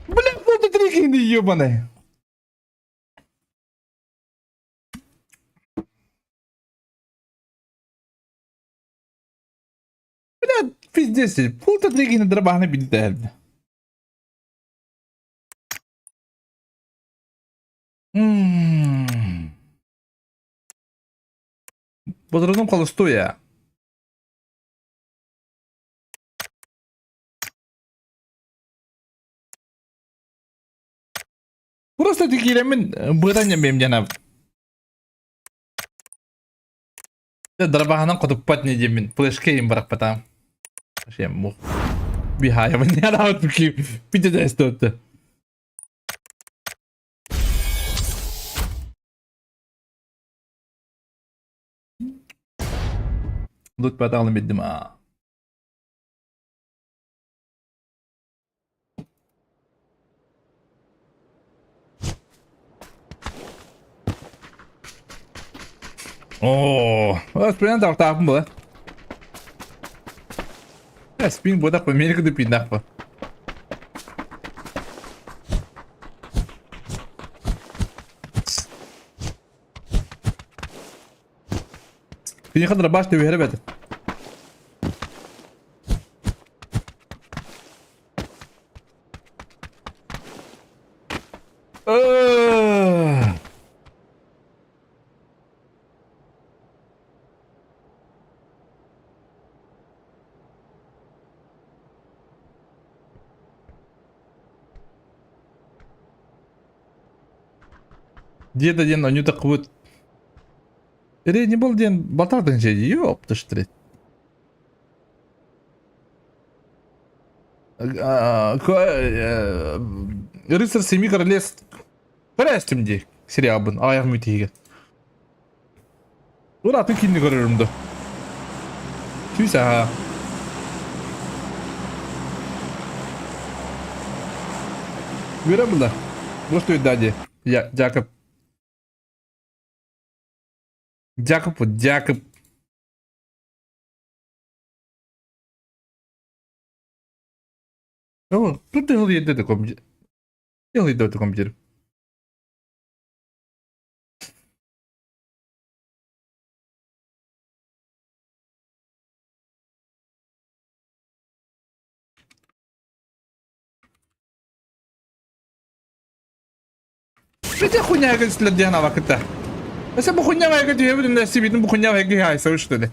Блядь, ну ты трихины ебаный! Блядь, пиздец, пулта трихины дробахны бидді. Бодроном холостуя. Просто тикиремин быдан емем жана. Дробаханан хотуппат не диэммин флешка им барахпатаам. Вообще мух. Бихаябын яраабыт пите эстөттө. Лут баталын биддим аа. Оо, спин тахтаапын була. Спин бодақ па, менікі де пинақ па. Киниэхэ дробаш түбэһэрэ бэт. Диэдэ диэн онньуу таххыбыт. Эрэ был диэн батардын дьэ ёптыштырет. Рыцарь Семи Королевств көрөөстүм дии сериалбын аҕыйах мүтиһигэ. Уратын кинини көрөрүм да. Сүүс аһаа. Үөрэ булла. Бу что дяди? Я Якоб. Якоб, Якоб. О, тут ты компьютер. Делай компьютер. Что хуйня, как следена вакыта? Өссө бу хуйня вайга түһэбит үнэ сибитин бу хуйня вайга хайса что ли?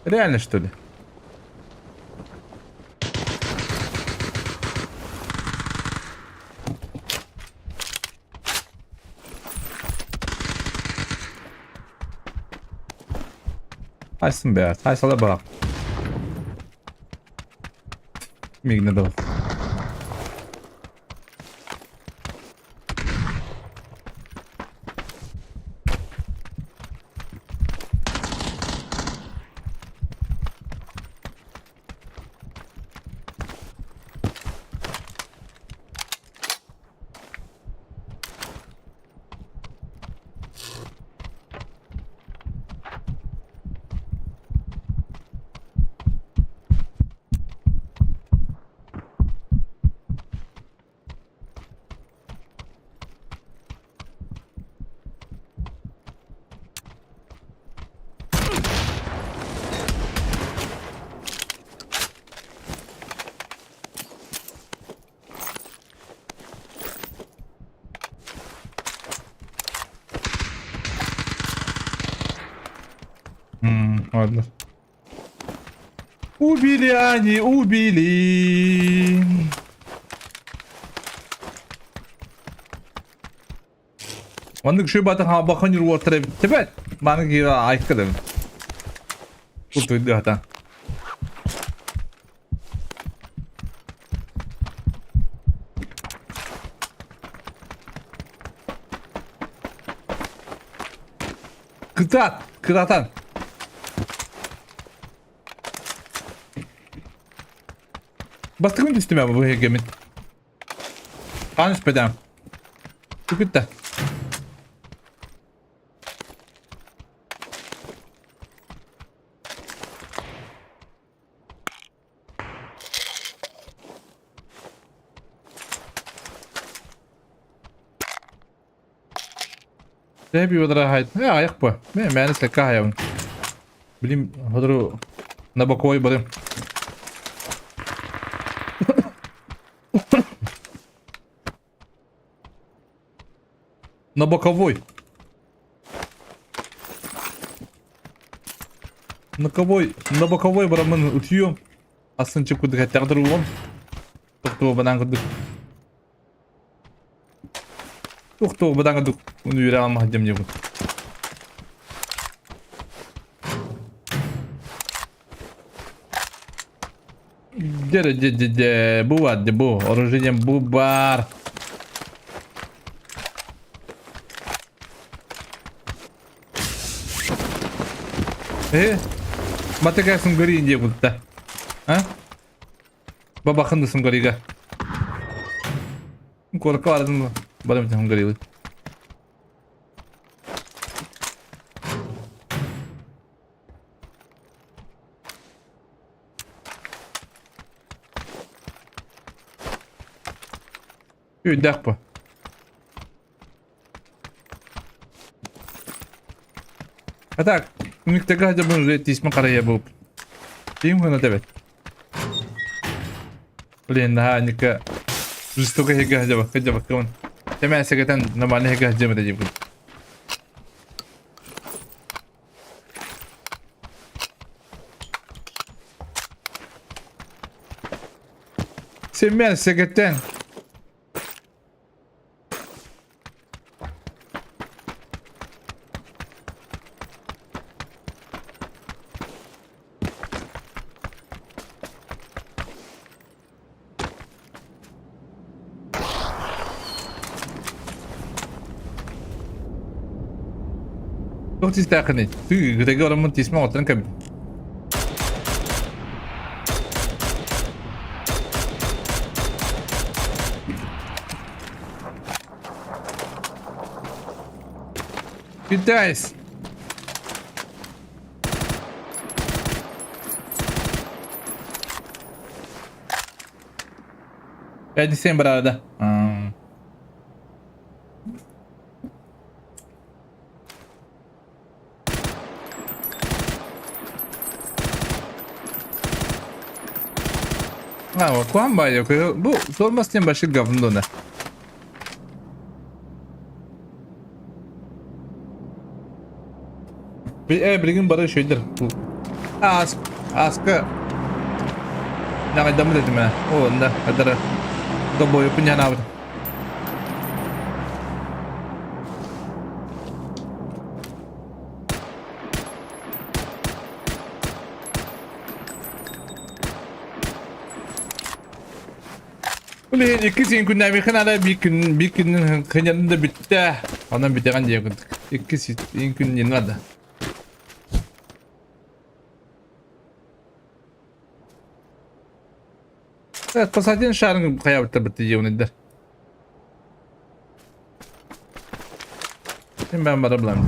Реально что ли? Хайсын бэт, хайсала бак. Мигне дал. Ладно. Убили они, убили. Маннык үчүгэй баатын хаалбакка ньуруоттар эбит. Тэбэт! Маны киирэ айка да Куртуйдуохта. Кытаат! Кытаатан! Бастакын түстүм бу эһигэмин. Хаан испэтэм. Түкүттэ. Тэби выдрахайт. Э, аяқ по. Мен мәні слегка аябын. Билим, ходру на боковой барым. На боковой. На ковой, на боковой барамын утуйом. Асын чып кудык әттәғдір уом. Тоқтуы бадан кудык. Тоқтуы бадан кудык. Уну юрэ алмах дем не Дьэ дьэ дьэ дьэ бу баар дьэ бу оружие диэн бу баар. Э, батыга сунгари диye будта. А? Бабахын да сунгарига. Куоракка бардым барым сунгарилы. Үүдээх бу. А так, униктага хотя бы тиисмин харайа буп. Тиим гына тэбэт. Блин, наһаа ника жестоко хига хотя бы, хотя бы кымын. Тэмэ сэгэтэн нормально хига хотя бы дебит. Семен сэгэтэн. Туох тиистээххиний? Тыы, ытыгы ороммун тиисмэ оҕоттон кэбит. Китайс! 5,7 барада. А, вот. Куһаҕан баайа бу тормоз диэн вообще говно. Билигин бары үчүгэйдэр. Аас, ааска наҕайдаммыт этим ээ. О, онно хадара добойуппун дьанаабытым. Блин, иккис иин күннээбихин ара биир күн биир күнүн кынньанным да бүттэ. Онон бүтэҕин диye курдук. Иккис иин күн не надо. Посадин шарын хайабыттар битти диye Şimdi ben bara bulam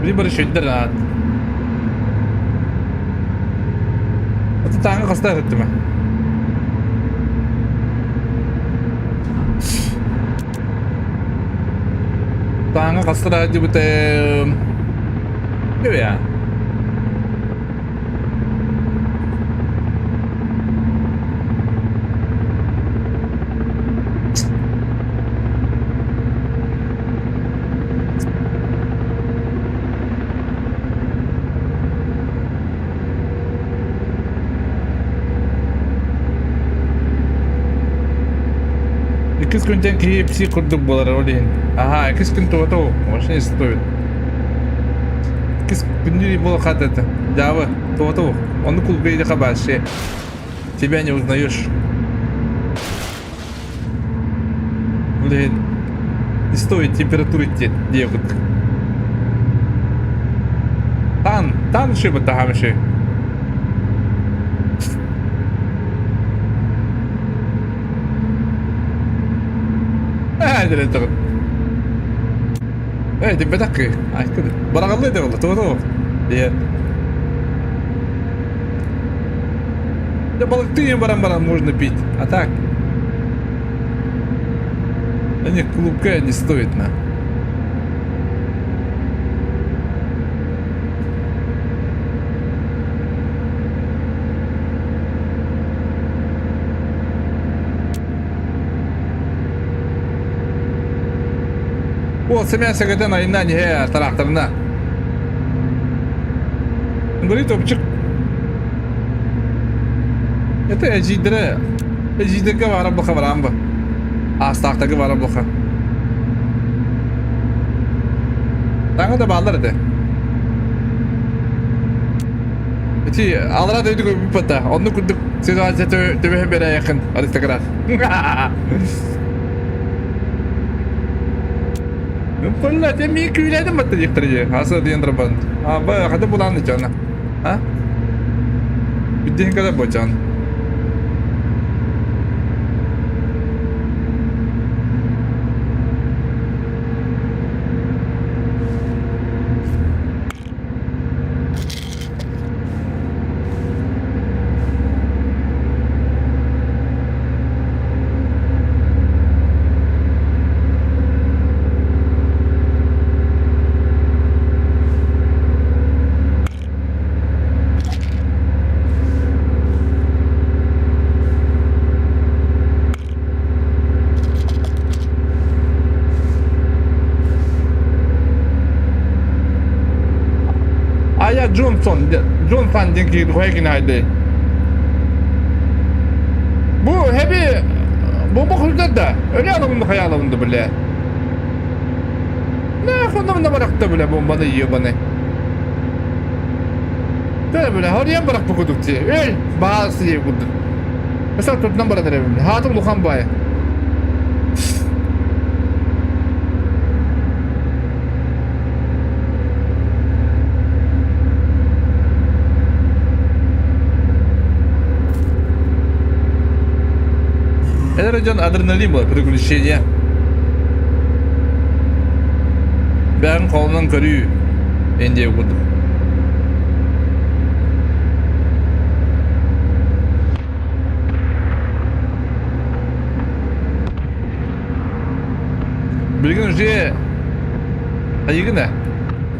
Били бары шөйдер аат. Аты таңы қаста өтті ме? Таңы қаста дебутем. Ya. Иккис күнтэн KFC курдук буолар ол иһин. Аха, иккис күн тугата вообще не стоит. Иккис күннүр буола хат это. Дьаабы, тугата Ону кулгайдыха вообще. Тебя не узнаешь. Блин, не стоит температуры диэ курдук. Тан, тан шибы тахамши. Ээ, диэн Ээ, типпэтэх Бараҕаллыы да буолла, тугу Диэ. Да балыктыы баран-баран можно пить, а так... Да нет, клубка не стоит на. О, сэмэн сэгэтэн айынан иһэ тараахтарына. Говорит, топчик. Это эдьиийдэрэ эдьиийдэргэ баара буолха бараан ба. Аастаахтарга баара буолха. Таҥа да бааллар этэ. Ити алара дойду көрбүт Онну курдук ситуация төбөһө бэрээйэххин аристократ. Бля, те ми күүлэдим батта диэхтэр дии. Аса диэн драбан. А, ба, хата булаан дичана. А? Биддин када бочан. Ая Джонсон, Джонсон диэн киһи хайа кини Бу хэби бомба курдар да, өлө алабын хайа алабын да бля. Нахуй на барахта бля бомбаны ебаный. Да бля, харыйан барах бу кудук ти. Өл, баасы диye кудук. Mesela tutnan bara derim. Hatım Luхан бай. Это дьон адреналин был, приключение. Бәрін қолынан көрүү. Энди курдук. Билигин уже айыгына.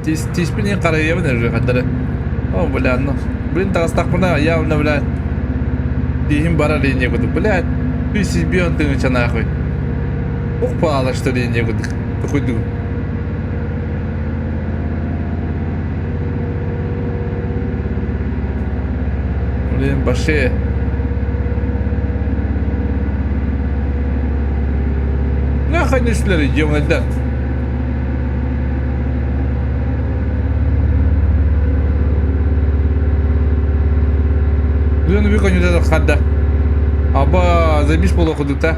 Тиспин қарайабын уже хаддары. О, бля, ну. Блин, таҕыстахпына явно, бля, тииһим барар линия кудук. Бля, ты себе он тыгыча нахуй. Ух, пала, что линия кудук. Такой дуг. Блин, баше. Нахуй не шли, идем да. Блин, выгоню хадда. Аба, забись полоходу-то.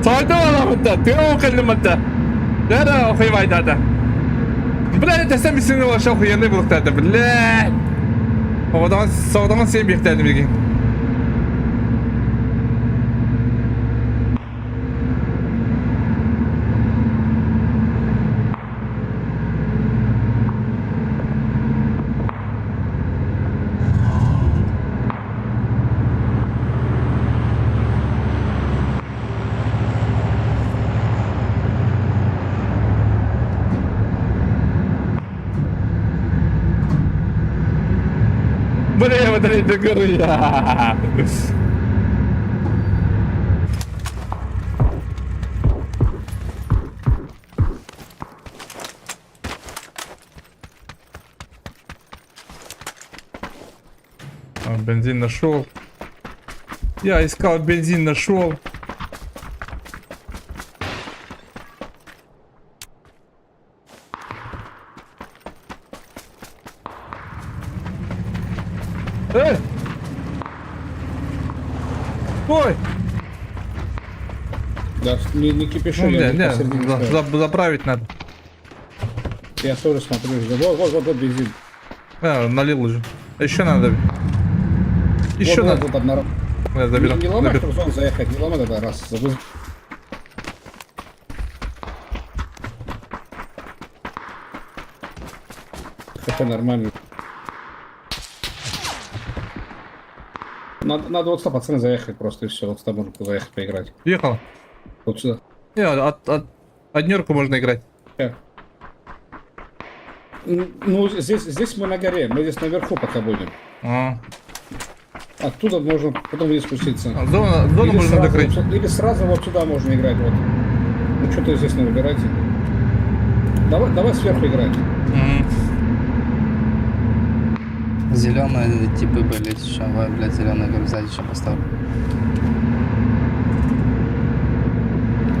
Сойдо Тыа кэллим Да-да, охуевай да. Бля, это сами сыны вообще охуенный был тогда, бля. Одан, содан сен бектәдім деген. Бля, вот это горы. Бензин нашел. Я искал бензин, нашел. Эй! Ой! Да, не кипиши, Ну, я не, не не, посередине стою. заправить надо. Я тоже смотрю. Вот, вот, вот, вот бензин. А, налил уже. Еще надо. Еще вот, надо. Вот, вот, одна... Я заберу. Не, не ломай, заберу. чтобы в зону заехать. Не ломай тогда раз. Забыл. ХП нормально. Надо вот сюда, пацаны, заехать просто и все. Вот сюда можно заехать поиграть. Ехал. Вот сюда. Не, от однерку можно играть. Ну, здесь мы на горе, мы здесь наверху пока будем. А. Оттуда можно потом вниз спуститься. А, зону Или можно сразу закрыть. Вот, или сразу вот сюда можно играть. Вот. Ну, что-то здесь не выбирайте. Давай сверху играть. Зеленые типы были, еще, ой, блядь, зеленый говорю, сзади еще поставлю.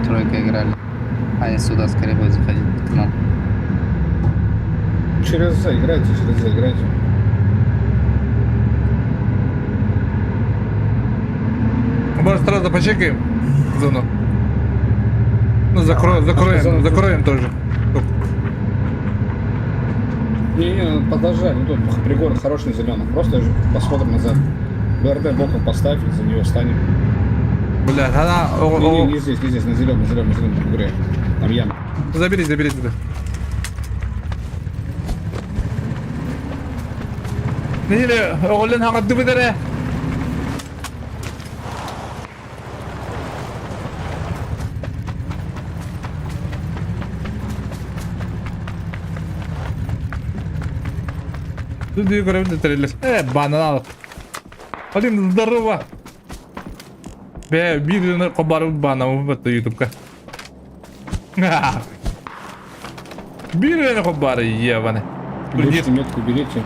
Тройка играли. Они сюда скорее будут заходить к нам. Через З играйте, через З играйте. Может, сразу почекаем зону? Ну, закроем, закроем тоже. Не, надо подождать. Ну, тут пригорок хороший на зеленом. Просто посмотрим назад. БРД боком поставь, за нее встанем. Бля, она... Не, здесь, на зеленом, на зеленом бугре. Там яма. Забери, забери туда. Неделе, оғылын хаңатты бідірі. Тут көрөбүн трейлер. Банан алып. Алим, здорово. Бе, бир кобарып банан бу ютубка. Бир кобары ебаны. Берите метку, берите.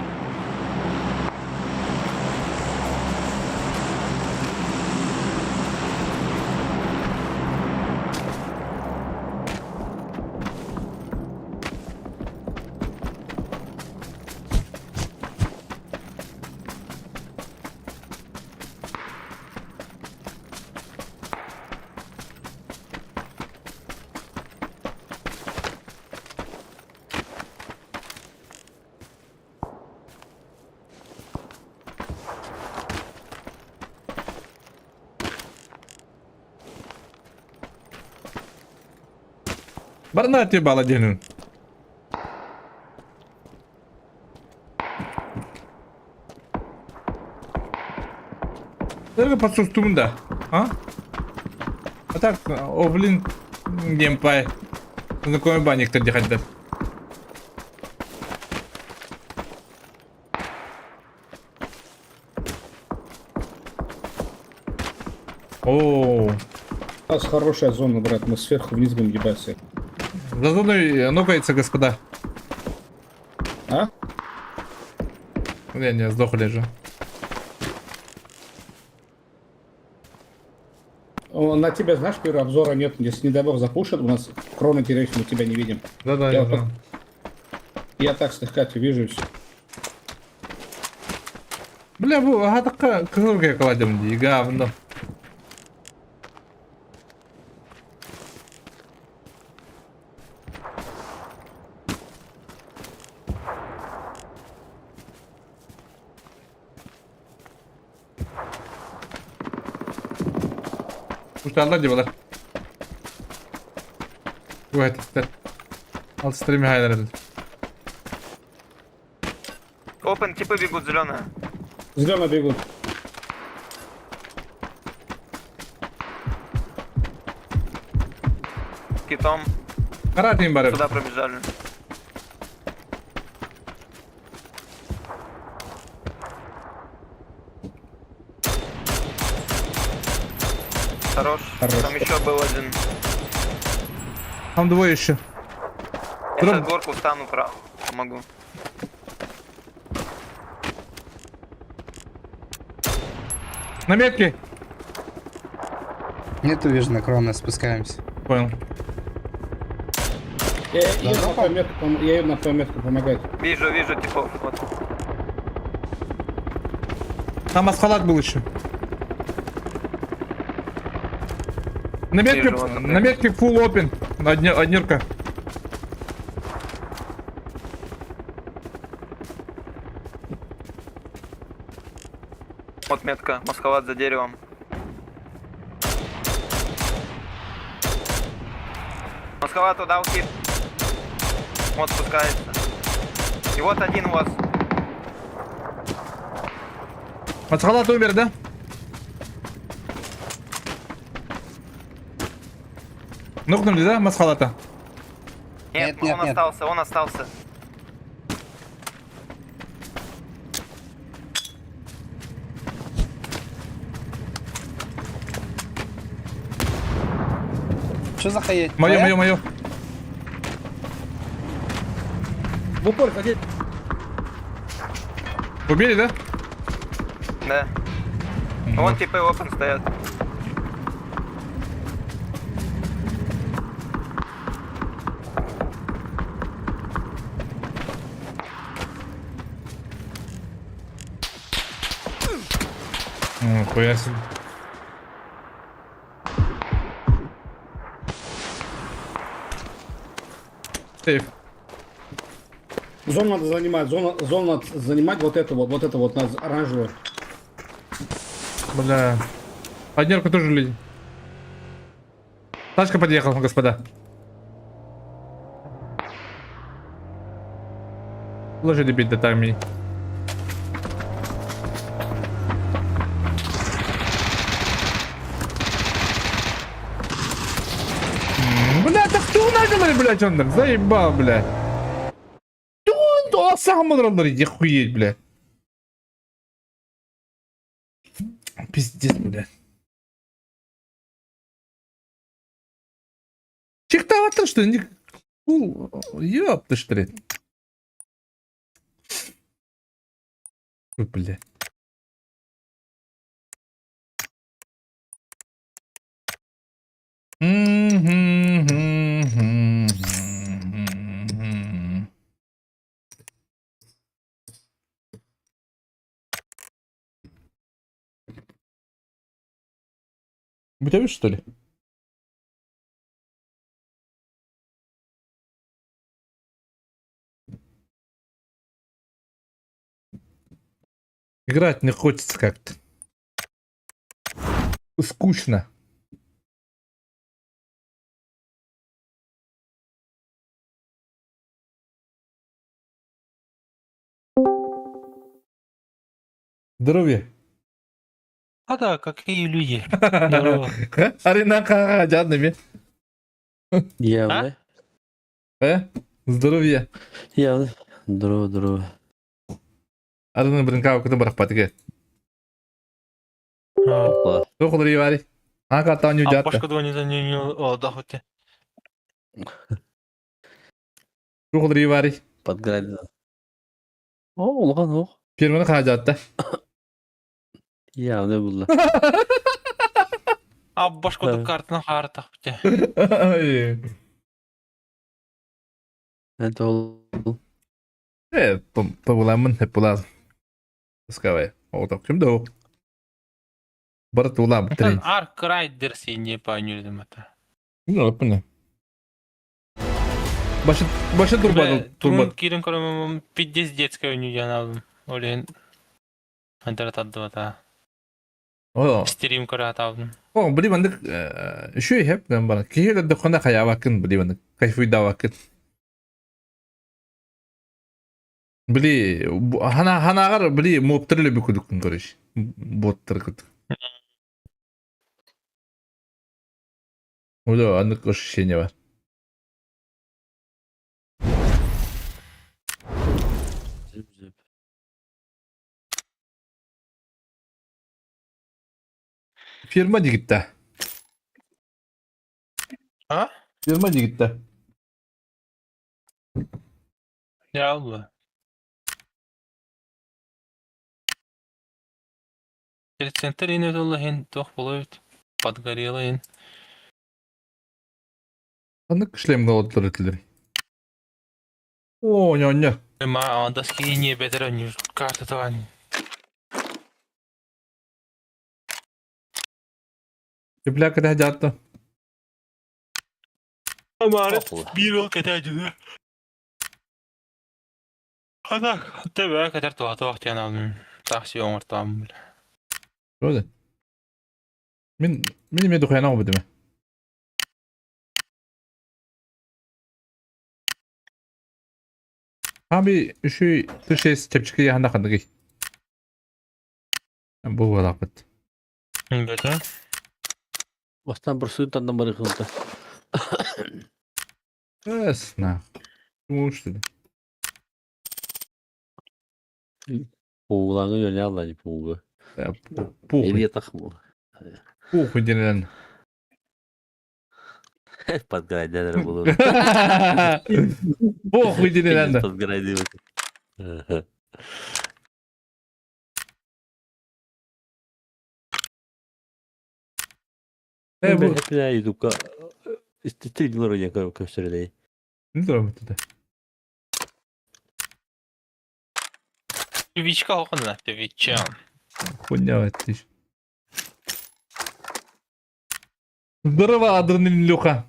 Барна тебе баладинын. Только подсустум да. А? А так, о блин, геймплей. Знакомый банник тогда хотят. О, У нас хорошая зона, брат. Мы сверху вниз будем ебать всех. За зоной нокается, господа. А? Не, не, сдохли же. На тебя, знаешь, первого обзора нет. Если, не дай бог, запушат, у нас кроны деревьев, мы тебя не видим. Да-да, я, я вот знаю. я так слегка тебя вижу и все. Бля, бу аһатакка кызылга кладем дии, говно. Кушталлар дии балар. Уһэтиттэр. Алтыстары Михайлар Опен, типы бегут зеленые. Зеленые бегут. Китом. Каратин барып. Сюда пробежали. Хорош. Хорош. Там еще был один. Там двое еще. Я сейчас горку встану, прав. Помогу. На метке. Нету вижу, кроны, спускаемся. Понял. Я еду на твою метку, я еду на твою метку помогать. Вижу, вижу типов. Вот. Там асхалат был еще. На метке, Вижу, вот на метке full open. Однерка. Вот метка. Маскхалат за деревом. Маскхалату дал хит. Вот спускается. И вот один у вас. Маскхалат умер, да? Нокнули, да, Масхалата? Нет, он остался, он остался. Что за хаять? Мое, мое, мое. В упор, ходи. Убили, да? Да. Вон типы open стоят. Хуя себе. Сейф. Зону надо занимать, зону надо занимать вот эту вот, надо оранжевую. Бля. Однерку тоже люди. Тачка подъехала, господа. Лошади бить до армии. Бля, да кто начал, блядь, он там? Заебал, бля. Он сам охуеть, бля. Пиздец, бля. Чехтовато, что ли? Ёпта, что ли? Бля. Будешь, что ли? Играть не хочется как-то. Скучно. Здоровье. А да, какие люди. Здорово. Арина ха жадными. Явно. Э? Здоровье. Явно. Здорово, здорово. Арина блин кутун барахпатыге. Тоқылыр ивари. Ака таню А жатта. башка не за не о да хоть. Тоқылыр ивари. Подгорели. О, улахан ох. Фирманы хажатта. Явно булла. А башка картына хартах бите. Это ол. Э, побуламын, хеп булаз. Пускай. О, так ким да Бар тулам трень. Арк Райдер не понюрдым это. Ну, понял. Башы башы турба турба. Турун кирин көрөмөм пиздец детская үнү алдым. Олен Антара таддыбата. О. Стрим көрө атабым. О, били бандык үшүй хеп ган бара. Кихи да дохона хаябакын били бандык. Кайфуй давакын. Били хана ханагар били моптерле бүкүдүкүн көрүш. Боттер күт. Ода андык ощущение бар. Зип, зип. Фирма дигитте. А? Фирма дигитте. Ялла. Центр ин өтөллө хин тох болот. Подгорело ин. Андык шлем голодлар өтүлөр. О, няня. Ма анда скини бетер өнү карта таван. Тепля ката жатты. Амарет бир ол кете жүдө. Ана тебе кетер туа туа тян алдым. Такси оңортам. Рода. Мен мен эме духаяна обдым. Аби үшүй түшес чепчики яхана хандыги. Бу балапыт. Бете. Бастан бір суын тандан бар кылды. Эс на. Мушту. Пуулаңы жөне алла не пуугу. Пухуй. Эли тахму. Пухуй денен. Подгорайдер булу. Похуй денен. Подгорайдер. Э, бу. Хепне ютубка истетилер я көстөрдей. Не дурам туда. Твичка окна, Твича. Хуйня ты. Здорово, адреналин Люха.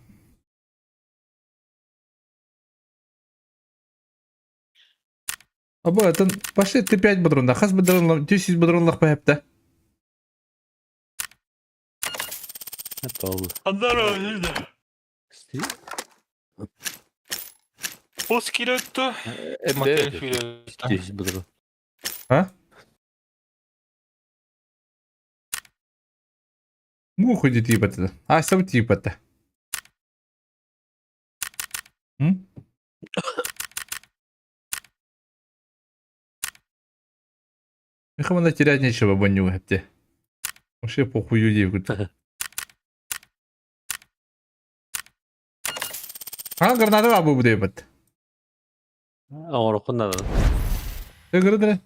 Аба, это пошли ты 5 бадрон, хас бадрон, 10 бадронлах пахепта. Это Здорово, Оскиротто. Здесь буду. А? Муху типа это. А, сам типа это. М? Михамана терять нечего, баню, гепте. Вообще похуй людей. А, граната абы буде бат. Оңорокун надо. Граната.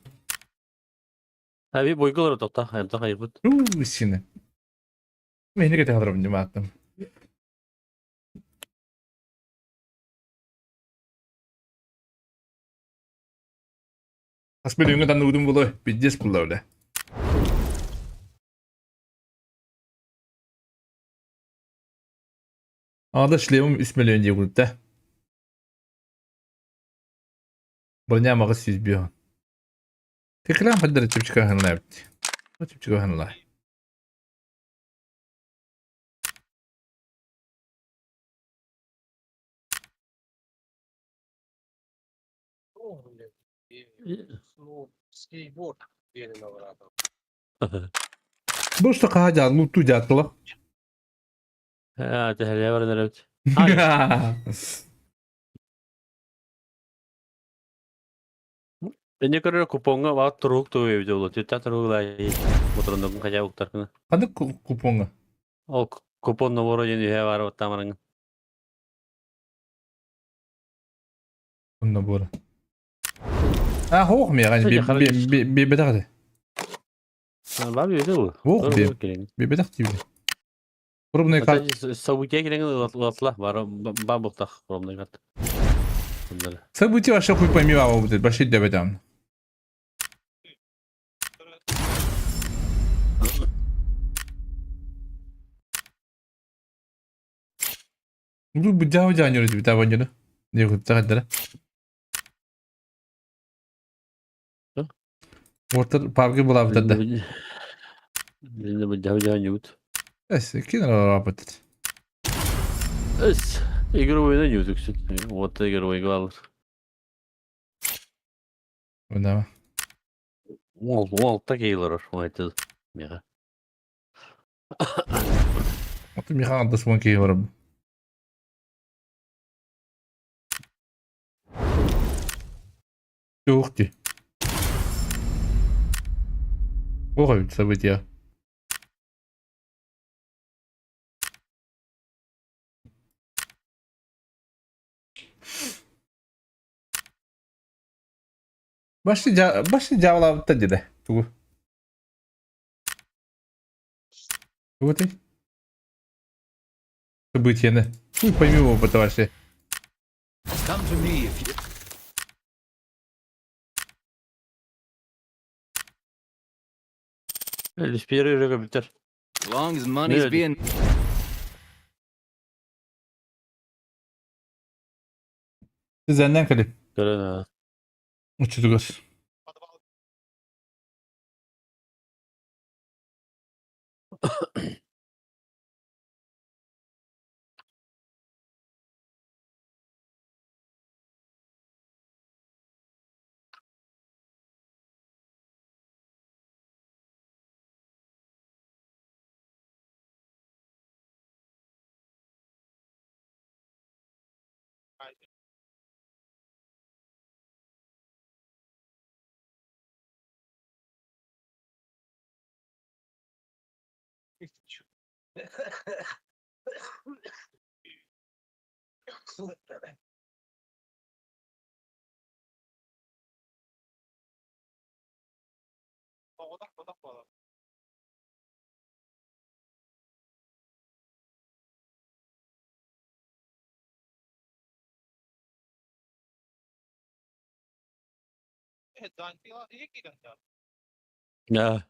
Аби бойголор токта, хайрда хайбыт. У, сине. Мен неге тағдырым неме аттым. Аспен өңі танды удым болой, пиздец бұлла өлі. Ада шлемім 3 миллион дей күлді. Броня мағы 100 бьё. Теклям хаддар чипчика ханлай бит. Чипчика ханлай. Ну, скейтборд. Бу что хаһа лутту дьааттылар. Аа, тэһэлээ баран эрэбит. Энне көрөр купоҥҥа баҕар турук тугу эбит ол түттэ туругулай моторондогун хотя уктаркына. Ханнык купоҥҥа? Ол купон ноборо диэн үһэ баар оттамарыҥ. Набора. А, хоох миэҕэ биэрбэтэх этэ. Бар биэрдэ ол. Ох биэрбэтэх диибин. Пробный карт. Событие кирэҥ ылатла бар бар буктах пробный карт. Событие вообще хуй пойми вам будет, вообще дебетам. Бу бу дьаһанньыр дии табанньыны. Не куттаҕайдара. Уоттар паргы булаабыттар да. Бинне бу дьаһанньыбыт. Эс, кин араапыт. Эс, игровойна ньүтүксүн. Уотта игровойга алыр. Мына. Уол, уолта кейлер, ойтыл. Мега. Аты миха андас уон киһи барабын. Ух ты. Ох, эбит события. Башты башты дьаалаабыттар деді. Тугу? Тугу ты? Событияны. Хуй пойми опыта вообще. Come to me if you... Лиспири регабитер. As long as money's being... Сизэннэн кэлин. Көрөн. Учутугар. Да.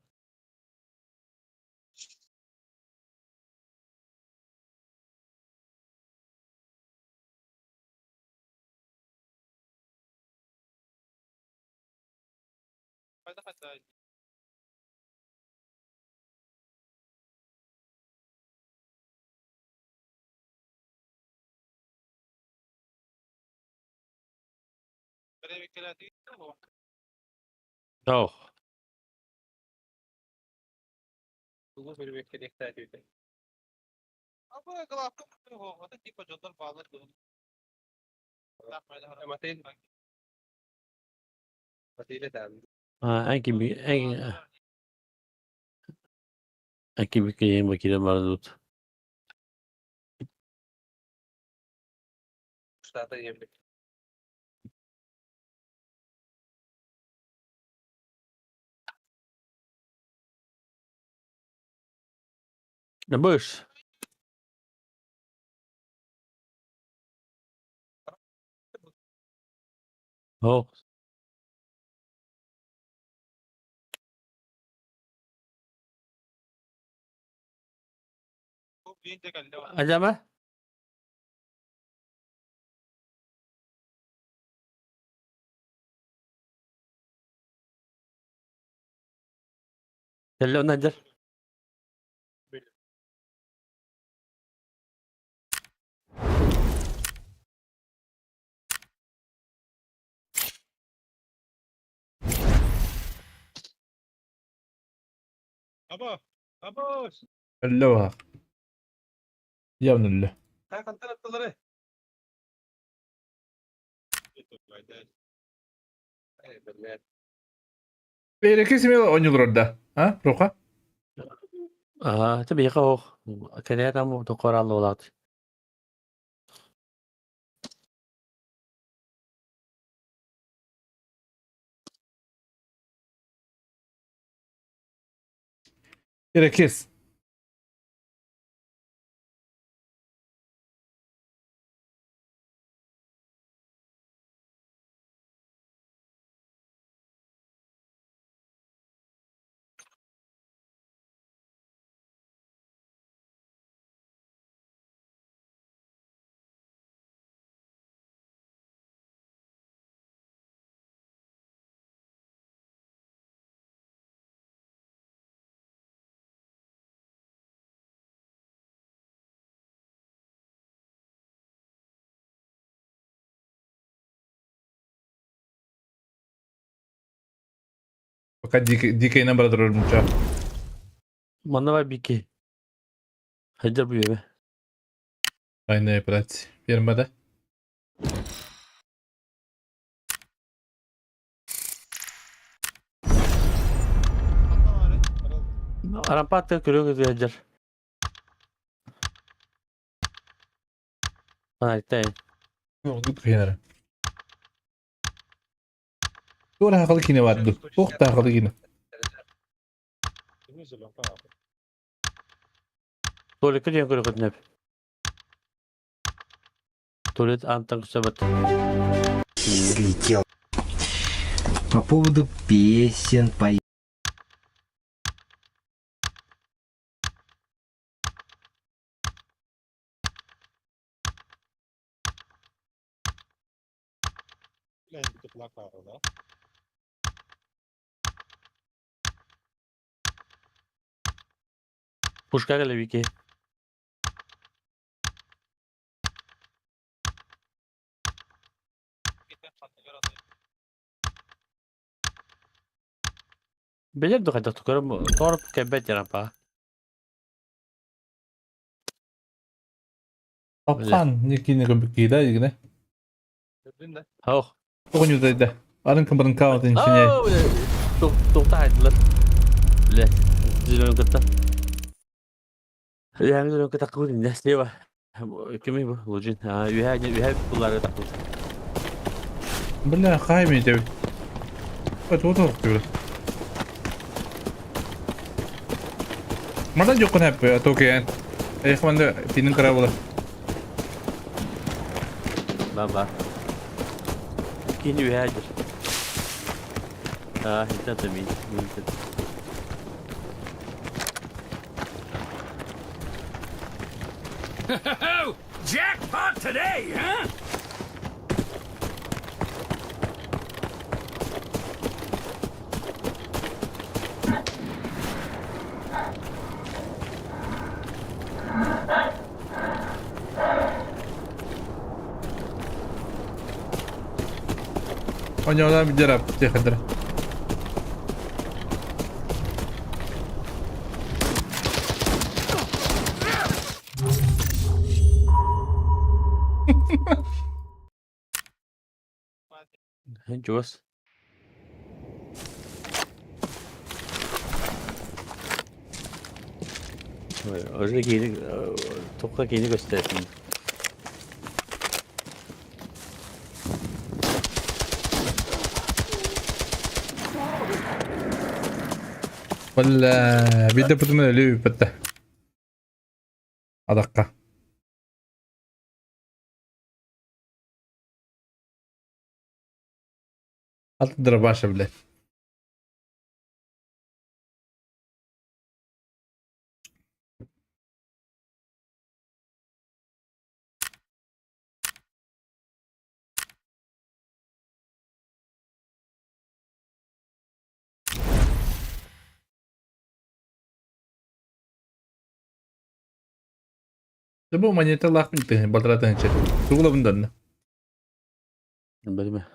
Oh. Anche perché macchina maradut. Будешь? Oh. Acaba? Kelle ondan Өллө баһах. Явно өллө. Береке смело оонньуулар да. А, Руха? Аа, ты биһиэхэ оһох. Кэлээ там токор аллалаат. Ирекис. Пока дикий бара турар муча. Манна бар бики. Хайдар бу бе. Айна брат. Фермада. Арампаатта көрөг хайдар. Айтай. Тут кыйнара. Туора хакалы кине барды. Туох та хакалы кине. Туалетка диэн көрө көтүнэп. Туалет антан көсөбөт. Взлетел. По поводу песен по Пушка кэлэ бики. Билэр да хайдах көрөм торп кэбэт ярампа. Тапхан не кине көбүк да дигине. Хох. Тоҕуню да. Арын кымбарын каут инчине. Туохта хайдылар. Биле. Зелен кытта. Яңы зелен кытта кур инде слева. Кими бу? Лужин. А, үһә үһә булары такыл. Бля, хайми деп. Вот вот вот. Мана жокун хәп токен. Эх, манда пинин кара була. Ба ба. Кини үһә дир. А, это ми. Jackpot today, huh? Оñодан бидерап техендер. Жос. Уже кийини токка кийини көстөтүн. Бля, бидде путумен өлү битте. Адакка. Алтын дробаша, блядь. Бу монета лах бит батыратын че. Тугула bundan. Билме.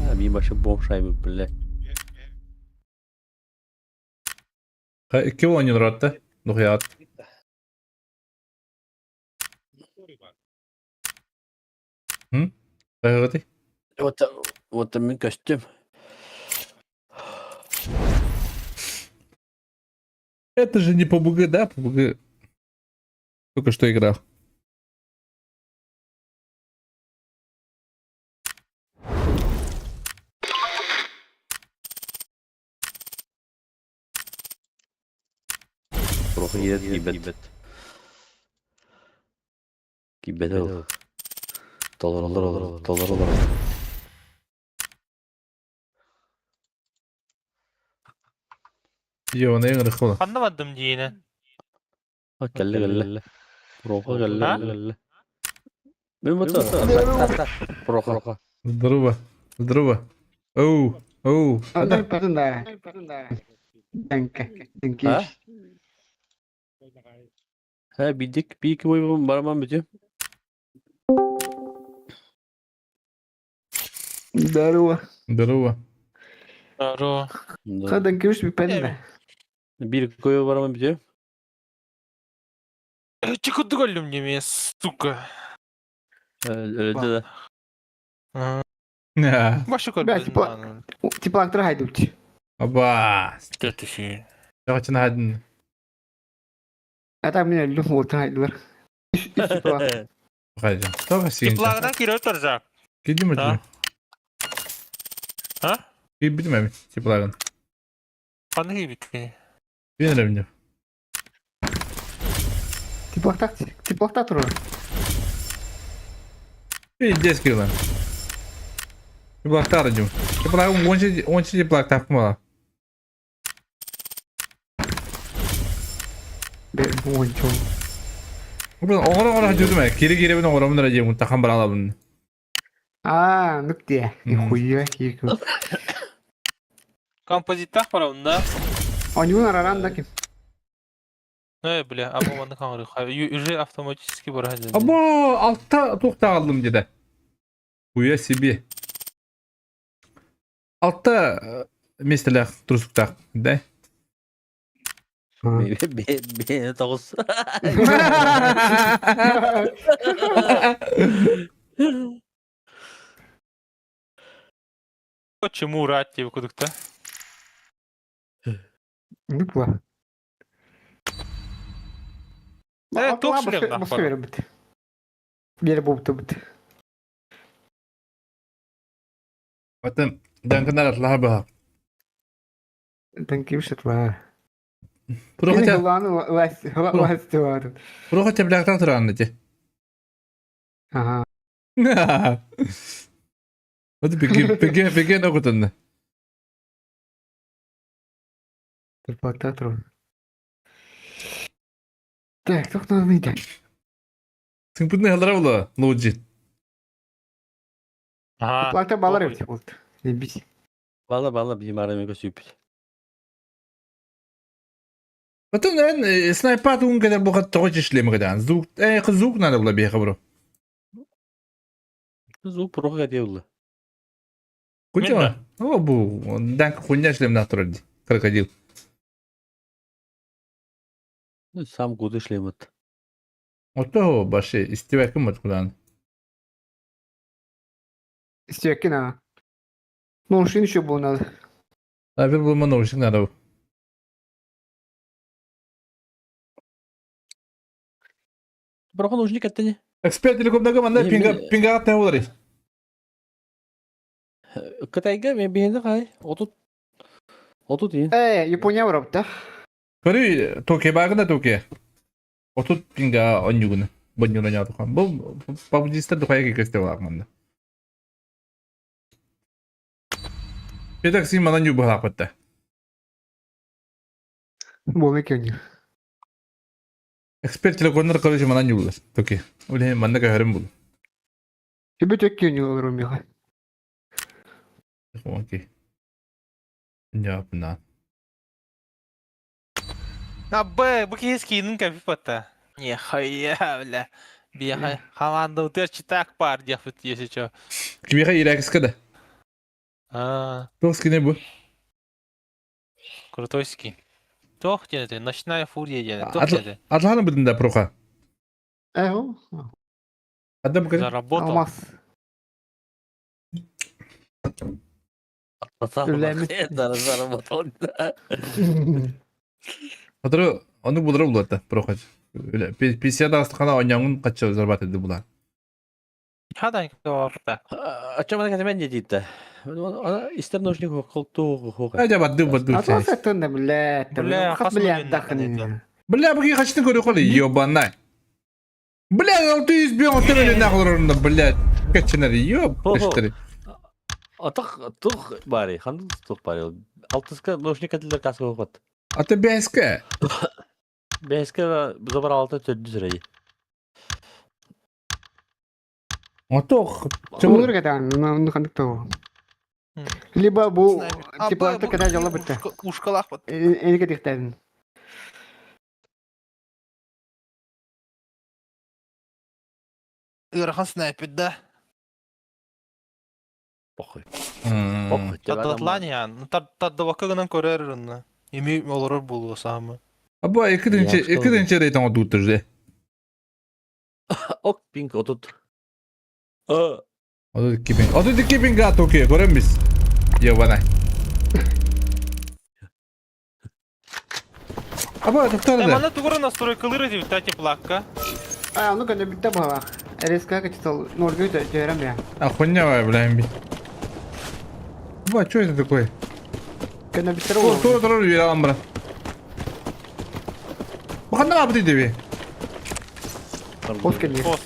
А, мин башы бомж шайбы, блядь. Икки оонньуулар атта. Духуяат. М? Хайыгытый? Вот, вот мин көстүм. Это же не PUBG, да? PUBG только что играл. Прохо киирэр киирбэт. Киирбэт ол. Толороллор олорор, толороллор. Йо, не ыҥырык Ханна бардым диинэ? Кэллэ кэллэ. Прохо кэллэ А? кэллэ. Мин бата. Прохо. Здорово. Здорово. Оу, оу. А? Һэ, бидик пик бараман бүтүм. Здорово. Здорово. Здорово. Хадан кириш би пенне. Бир кое бараман бүтүм. Чекуду көллүм неме, сука. Өлдө да. Башы Бля, типа, типа актер хайдут. Аба. Тетиши. Чакчын хадын. Это мне люм вот хайдулар. Хайда. Тоға сен. Теплагынан кире отыржақ. Кидим өтү. А? Кидим эми теплагын. Қандай кейбітке? Мен ревню. Теплохта, теплохта тур. Пиздец кило. Теплохта радио. Теплохта онче онче теплохта кумала. Бе, ончо. Оҕоро оҕоро жүрдүм ээ. Кири киребин оҕоромун эрэ диэн тахан баралабын. А, ну где? Нихуя кирку. Композиттах барабын да? Они араран да ким. Э, бля, абоманы қаңыры. Уже автоматически бар. Або алта туохта алдым деді. Хуя себе. Алта местелэх трусуктах, да? Бе тоғыз. Почему рад тебе кудыкта? Ну пла. Э, туох шлем нахуй. Бер бу бит. Потом данканар атлаха баха. Данки вишет ва. Про хотя Лас, лас, Про хотя бляхтан туранны те. Ага. Вот беге беге беге ногутанны. Теплохта Так, туох надо идти. Сыҥпытын халара була лоджи. Теплохта балар бит вот. Ебись. Бала бала бим араме көсүп. Потом эн снайпат уун кедер бу хат тоҕо чишлеме кедан. Звук звук надо было беха бро. Звук прохо катеулы. Кутя. О бу данк хуйня шлем на турди. Крокодил. Сам куды шлемат. Ото баше истибеким вот кудан. Стекина. Ну, шин еще было надо. А бир бу наушник надо. Прохо нужник аттene. Эксперт телекомдага манда пинга пинга атна болар. Кытайга мен бейінді қай? Отут. Отут ин. Э, Япония барап да. Көрү токе багында токе. Отут пинга онюгуна. Боннюна нятухан. Бу пабудистер духая кесте бар манда. Петак син манан юбу хапатта. Болмек у Эксперт телекомнар короче манан юбулар. Токе. Уле манда кахарым бул. Тебе теке у него румила. Окей. Няпна. А, б, бу киескинин капипата. Не, хуя, бля. Бияха, команда утер читак пар, дефит, если чё. Кимиха иракскада. А, Тоқс кине бу. крутой скин. Туох диэн этэй? Ночная фурия диэн. Туох диэн этэй? Атланы быдын да проха. Эho. Адам кыры. Заработал. Алмаз. Заработал. Хатры оны булдыра булат проха. 50 астхана оняңын кача зарабатывать була. Хадан кавапта. А чем она катамен дедит? Истер нужник холту хок. Ажа бадды бадды. Атлас аттында, бля. Бля, Хас хас бля миллион отдохни. Бля, бу качты көрө коли ёбана. Бля, 600 бен отыр нахлорында, блядь. Качынар ёб. Качтыры. Атак тух бари, хан тух бари. Алтыска нужник әділдер касы хокот. Ата бәске. Бәске забар алты төдді сүрәй. Отох. Olur катан, ну хандык то. Либо бу типа когда жала битте. Ушкалах вот. Энеке дихтәдин. Ырахан снайпер, да. Похуй. Татлания, ну тардавакка гынан көрөр онна. Эми олорор булуо саамы. Аба 2-нче рейтинг отуттур же. Ок, пинг отут. 32 bin. 32 bin gat okuyor. Görün biz. Ёбана. Аба тоқтар да. Мана тугура настройкалары деп та теплакка. А, ну кана битте бала. Резко качтал, норгы дөрәм я. А хуйня бля, би. Аба, что это такое? Кана битте Тур тур тур бир алам бра. Бу кандай апты деби? Қос келді. Қос.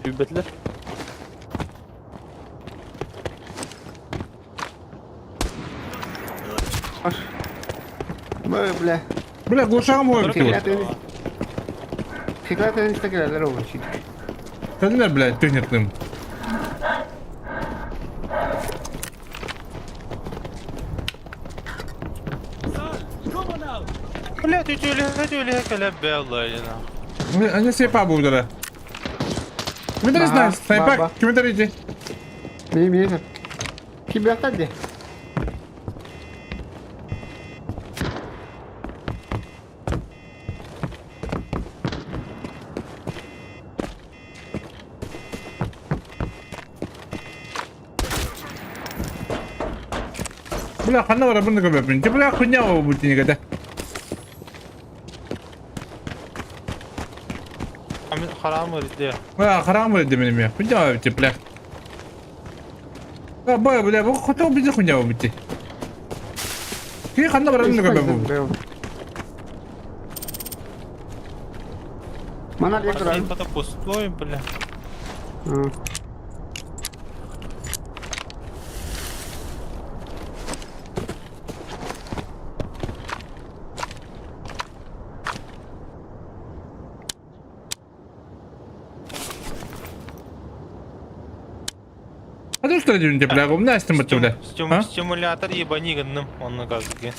Үбетлер. Аш. Бля. Бля, глушагым ой бит. Хиклат инстаграмлар ой. Тәлләр, бля, төнертнем. Бля, түтүле, түтүле кэлэ белла. Они сепа будут. Комментарий знаю, снайпак, комментарий иди. Ми ми. Ким бяктады? Бля, хана бара бұны көбеппін. Бля, хуйня будет никогда. Харам өрде. Бля, харам өрде менеме. Хуйня бит, бля. А, бля, бля, бу хотел бизи хуйня бит. Ки хана бара бұны көбеппін. Мана лектор. Это пустой, бля. А ты что делаешь, бля, у меня бля. Стимулятор ебани гынным, он на газге.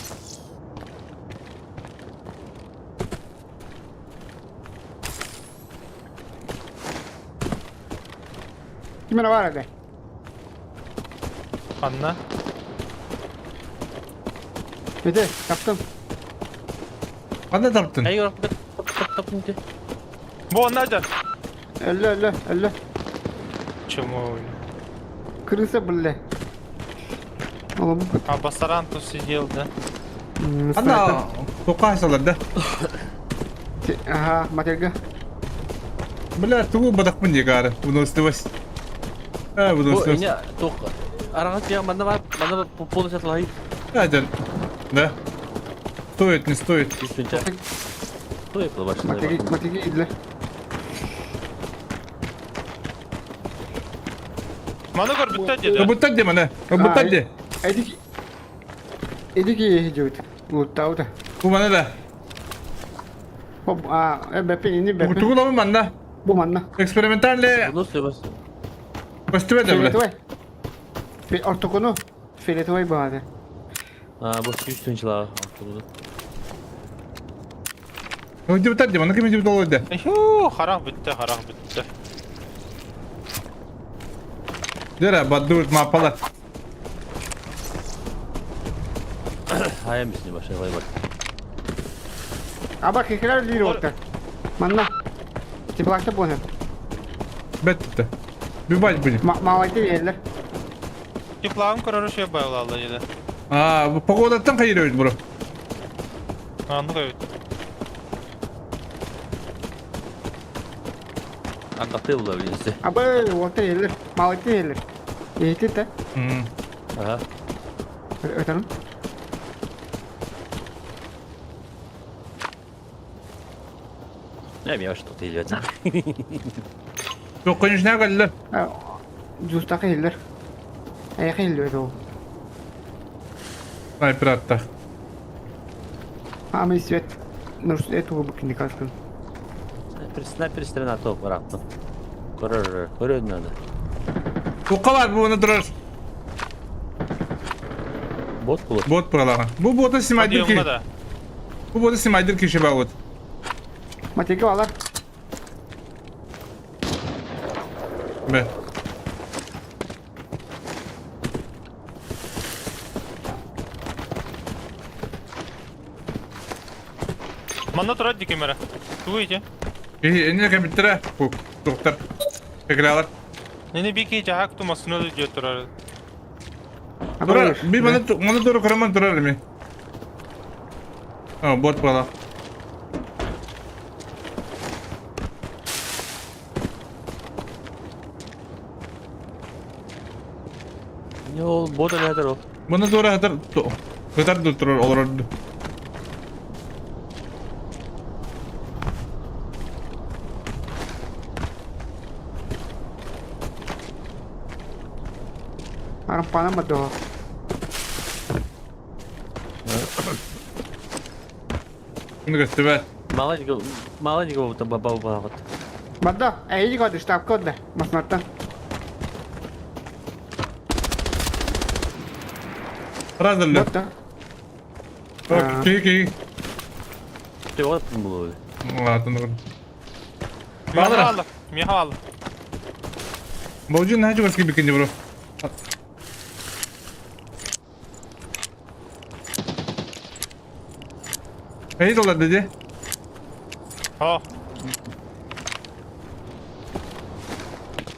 Ким бар әле? Анна. Бите, таптым. Кандай таптың? Эй, таптым. Бу Надя. Әллә, әллә, әллә. Чему? Крыса, бля. А Басаран тут сидел, да? Ана, тоқасалар да. Ага, матерга. Бля, тугу бадақпын дегары. Выносливость. А, выносливость. Тоқ. Араңыз я манда бар, манда полностью атлай. Да, да. Стоит, не стоит. Стоит, Матерги, матерги, идле. Маны көр бүтті деді. Бүтті де міне. Бүтті де. Эдики. Эдики жігіт. Луттауды. Бу мана да. Хоп, а, бәпен, не бәпен. Тугу лабы манна. Бу манна. Экспериментальный. Көстүбе де Фиолетовый. Ортокону. Фиолетовый бағады. А, бу сүйістінші Депутат де, мана кім депутат олды? Ю, харах бітті, харах бітті. Дера, баддует мапала. Хаем с небольшой вайбер. Аба кекелер лири отта. Манна. Теплакта буонар. Бетте. Бибать будем. Малайты еллер. Теплағым көрөр үше байлалды еді. А, погодаттан кайыр өйт, бро. Анды көйт. Ардакты була билинсе. Аба отта еллер. Малайты еллер. Эти та. Ага. Өтөрүм. Не, мен что-то идет. Yok конечно geldiler. Жустака еллер. Аяка еллер ол. Снайпер атта. Ама свет. Нұрс эту букини каскын. Снайпер, снайпер стрена топ баракты. Көрөр, көрөр надо. Тоққа бар bu onu durur. Бот булur. Bot buralara. Bu botu simaydır ki. да. Bu botu simaydır ki şey bot. Матеки алар. Be. Манна тұрады ди камера. Туйте. Ne kabittire? Bu doktor. Tekrarlar. Нені беки жахак ту масыны да тұрар. Durar. Bir bana bana doğru karaman durar mı? Ha bot buralar. Не ол бот эле ол. Bana doğru hatır hatır durur olur. Арам панама до. Bunu göster Маленького, маленького там баба вот. Бада, әйди коды, штаб коды. Маснаттан. Разылы. Ботта. Ki ki. Ты вот был. Ладно. Михалы, Михалы. Божу ne çok eski bir kinci bro. Hey dolar dedi. О,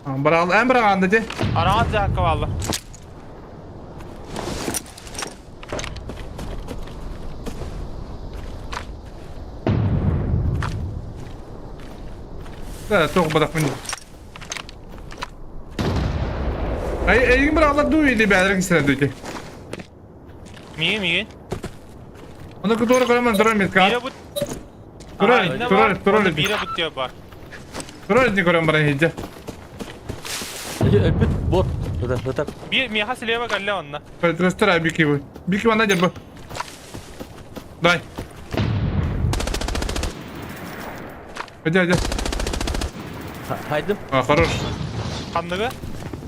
Бара en бара dedi. араңат жахакка балды. Да, тоқ бадақ мен. Ай, эй, бір алар ду или бәдір кисен ду ки. Миген, миген. Оны doğru koyamam durar mı? Бире бут. Турар, турар, турар. Бире бут деп бар. Турар не көрем бара хиджа. Бит бот. Это, это. Би миха слева галля онна. Петростер бики бу. Бики бана жер бу. Дай. Hadi hadi. Хайдым. А, хорош. Хандыгы?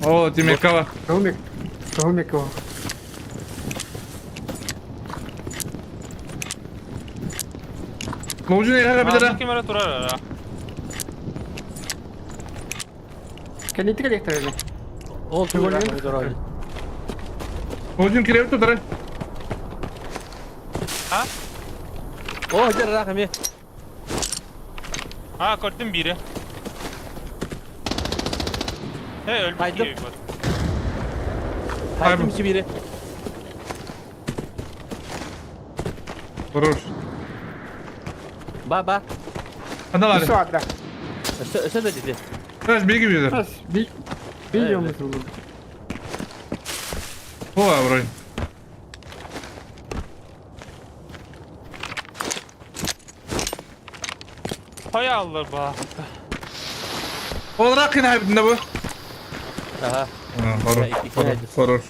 О, Тимекава. Тоғымек. Тоғымек о. Лоужин яга бидера. Камера турар. Кенетик электр Ол турар. Лоужин киреп тутар. А? О, жер рахме. А, көрдüm бири. Э, өлбүт Хайдым. кийик бот. Хайдым бири. Хорош. Ба, ба. Анда бар. Үсі ада. Өсө да деди. Раз беги бидер. Би би О, вроде. Хой аллар ба. Ол рақын хайбында бу. Ага. Хорош. Хорош. Хорош.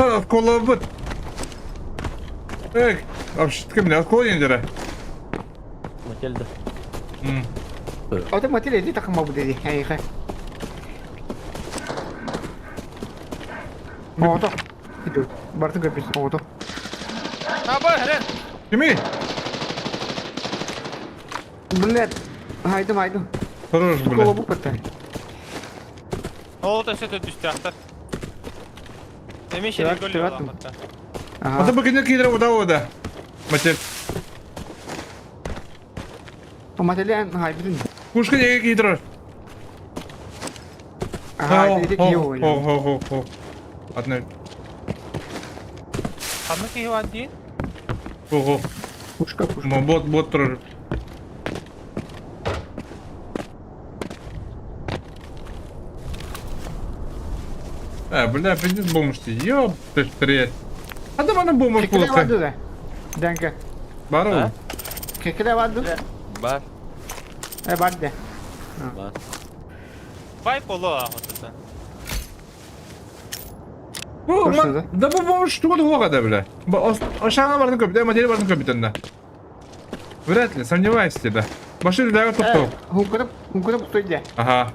Ата откола бут. Эй, вообще кем не откола ендере. Матильда. Ота матильда ди такма бу деди. Айха. Ото. Иду. Бартын көпес. Ото. Аба, хрен. Кими? Блядь. Хайдым, хайдым. Хорош, Кола блядь. бу патта. Ол өссө төрдүстээхтэр. Эмиэ сирэй көлүө Ата бу кине киирэ уда уда. Матер. Мателен хайбытын. Пушка неге киирер. Ага, ити киһи Хо хо хо хо. Одна. Ханна киһи бар диин? Хо хо. Пушка, пушка. Бот бот турар. А, бля, пиздец бомж ты, ёб ты ж треть. А да мана бомж Кекеле плохо. барды да. Данка. Бару. Кекеле барды. Бар. Э барды. Бар. Бай поло вот это. Бу, да бу бомж тугу тугу да, бля. Ошана бардын көп, да, материя бардын көп битенде. Вряд ли, сомневаюсь в тебе. Башыр дагы токтоо. Хункырып, хункырып стойды. Ага.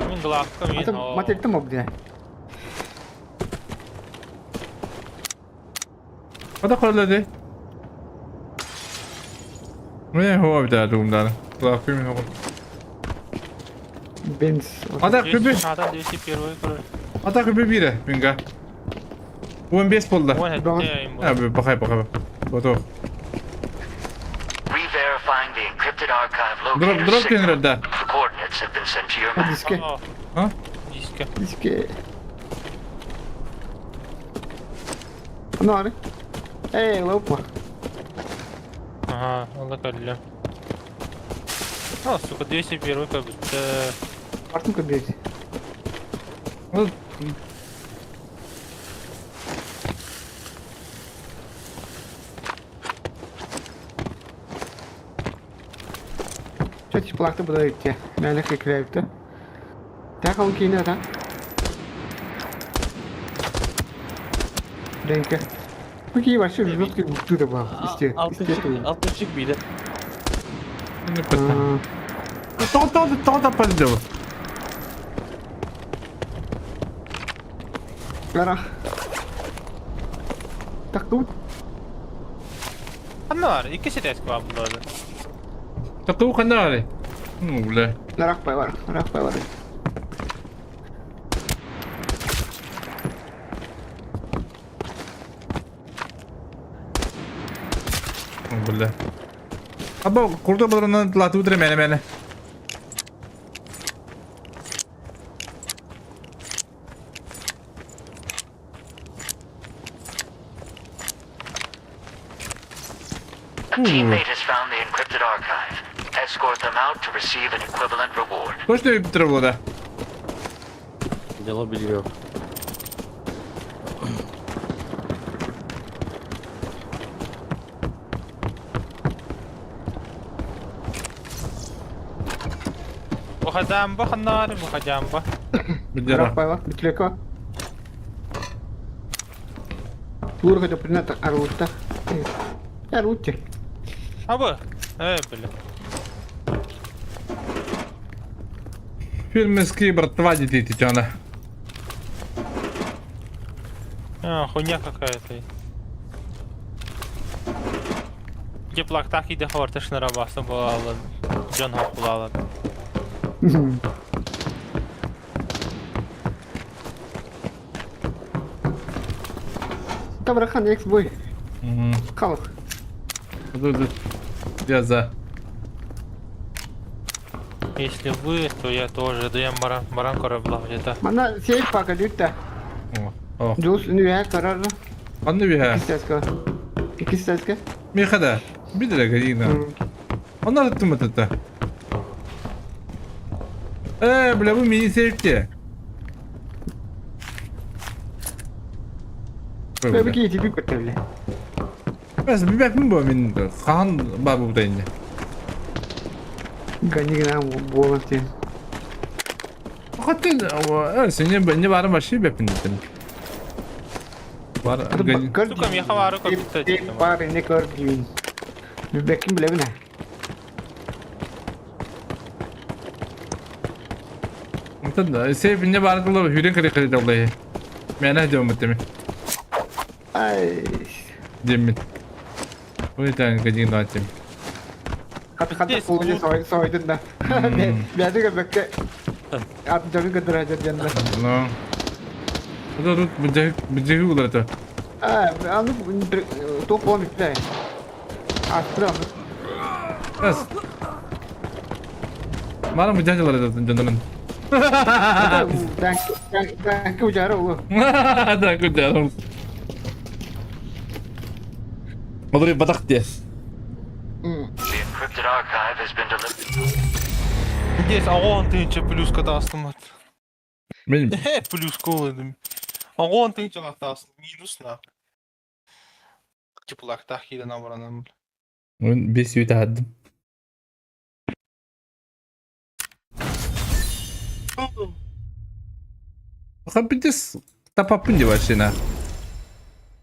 Мин главка мин. Мателтим обде. Хада калады. Мен хоо бит думдан. Главка мин хоо. Бенз. Ата көбі. Ата 201 көрөр. Ата көбі бире, минга. 15 болду. А, бахай, бахай. Готов. Re-verifying the encrypted archive Дроп, locator дроп signal. кенер, да. The coordinates have been sent to your map. Диске. А? Диске. Диске. Ну, ары. Эй, лопа. Ага, ол да көрүллө. О, сука, 201 как будто. Бартын көбейт. Чё теплакты буду идти. Мәлі кекірәйіпті. Так, ол кейін ата. Денька. Какие вообще жесткие бутыры был. Алтынчик, алтынчик биде. Тоқтау, тоқтау пәлді. Гарах. Так тут. Ханна бар, икки сетес бар буларды. Тоқтау қандай ары? Ну, бля. Нарах пай бар, нарах пай бар. Ну, бля. Аба, курда бадрынан латы утре мене мене. A teammate has found the encrypted archive. Escort them out to receive an equivalent reward. Точно Юпитер было, да? Дело белье. Бухадамба ханнары, бухадамба. Нарах пай бар, бүтлеко. Лурга да прината арута. Арути. Абы. Э, бля. Фильмский братва дети тяна. А, хуйня какая-то. Теплак иде хавартыш нарабасы була Джон хапулала. Табрахан экс-бой. Халық. Я за. Если вы, то я тоже. Да я баран, баран корабла где-то. Мана сейф пака дүтті. О. Жулс нүе карар. Анны бия. Икистәскә. Икистәскә. Михада. Бидре гадина. Она тым это. Э, бля, вы мини сейфте. Бәбеке типи көтәле. Бәс, бибәк бу мин хан бар бу инде. Ганигна болан тен. Хатын, сен не барым вообще бәпин дитен. Бар, Сука, меха бары көптө. Бар не көрдүн. Бибәкин биләбин. Мытын, сейф не бар кылып хүрен кире кире дәле. Мен әдем үттеме. Ай. Демин. Ой, тан гадин датым. Хата полуня сойдун да. Бәді көбөккө ат жогу көтөрө дьон да. Ну. Это тут бдяхи улар. А, аны топ болом итте. Астра. Раз. Мара бдяхи улар это дьоннорун. Данк ужара улу. Данк ужара. Олор батах дии. The encrypted archive has been delivered. Здесь агон тынча плюс катастымат. Мен Плюс колы. Агон тынча лактас минус на. Типа лактах киде набранам. Мен бес үйті хаддым. Хаппитес тапаппын деп вообще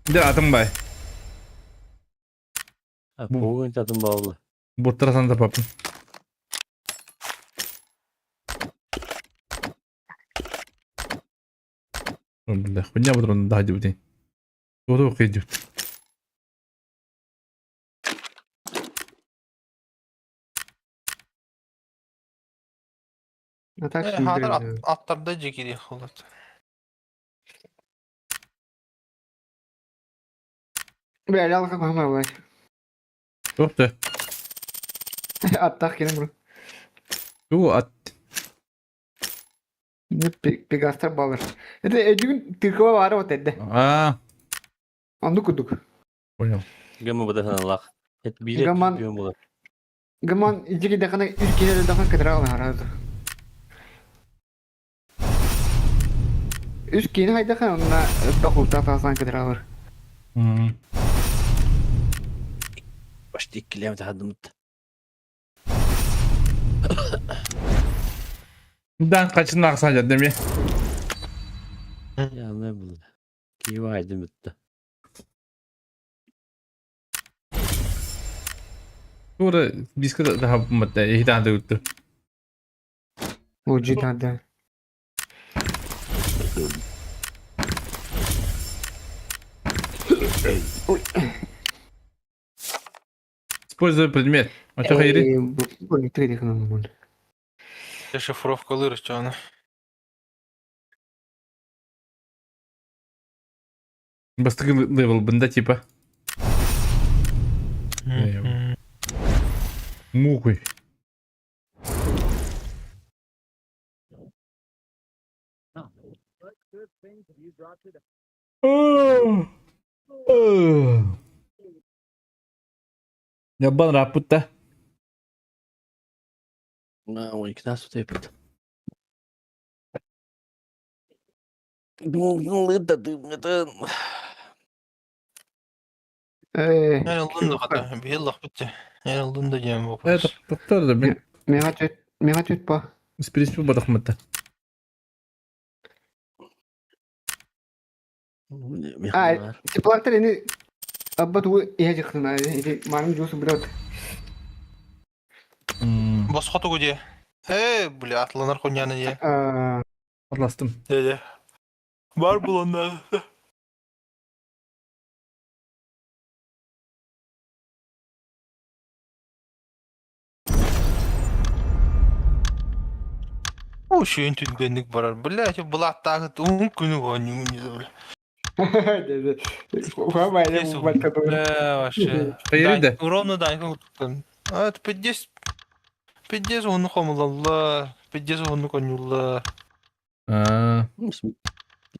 Де атым бай. Бүгін жатын бауылы. Бурттарасан тапаппын. Бля, хуйня будрун да дебдей. Тугу кыйдып. Хатыр аттарда жекеде холот. Бля, ялга кахма булай. Тохта. Аттах келем бро. Ту ат. Не пегастар балыр. Это эдүгүн тыркыба бары вот эдде. А. Анды кудук. Понял. Гэмэ бада лах. Это билет Гаман- бьем было. Гаман ижиги дахана үс кене дахан кытыра алар харазы. Үс кене хайдахан онна бакулта тасан кытыра алар. Почти килем тахадымыт. Дан качын аксан жадым. Я не был. Кива айдымытты. Тура биска да хапмат ихдан да үттү. Луджи да. Используй предмет. А что хайри? Бу три дахан бу. Шифровка лырычана. Бастыгы левел бында типа. Мухой. Ябан рапутта. На, ой, кнасу тепет. Ну, это ты, это... Yani alın da bir yıllık bitti. Yani alın da diyem bu. Это доктор да мен. Мега чөт па. Спирис бадахматта. А, теплактар эни абба ту ihe жыктына иди марым жусу бирот. Босхо тугу дие. Э, бля, атланар хуйняны дие. Атластым. Деді. Бар буланда. О, шүйін түнгенлік барар. Бля, бұла тағы он күні ғаню не бля. Бля, вообще. Хайырды. Ровно да, А, это 50. 50 оны қомылалла. 50 оны конюлла. А.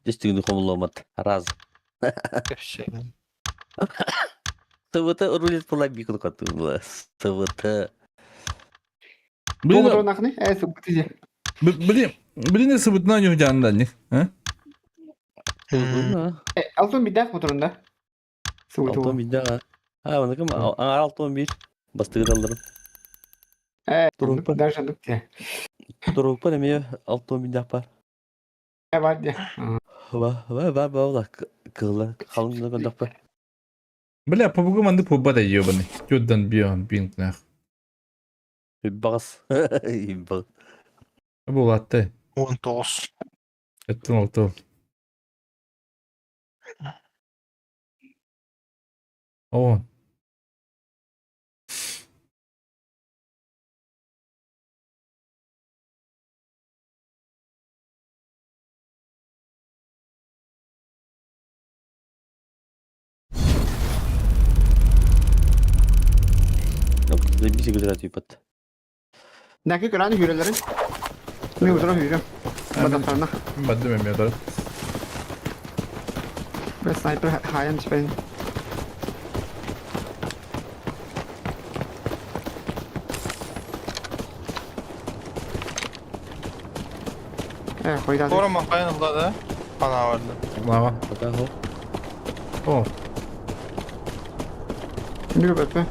Десять хомломат. Раз. Вообще. ТВТ рулит была бикну была. ТВТ. Блин, нахны? Э, субтизи. Блин, блин, субтна не удянда не, а? Алтын бидах моторунда. Алтын бидах. А, оны кім? Алтын бир. Бастығы далдырым. Э, даже нукте. Турупа неме алтын бидах бар. Э, бар де. Ва, ва, ва, ва, кылла, қалың да бар. Бля, побугу манды побада ебаный. Тёдан бион бинг нах. Бағыс. Бағыс. Бу латте. 19. Это oldu. О. Заебись играть ипот. Нәки көрәне hüyrelerin. Мен утыра hüyrem. Бадаттарына. Баддым эми отар. Бер снайпер хайан испен. Э, койда. Тора махайын ылда да. Ана барды. Лава. О. Нүгө бөпө.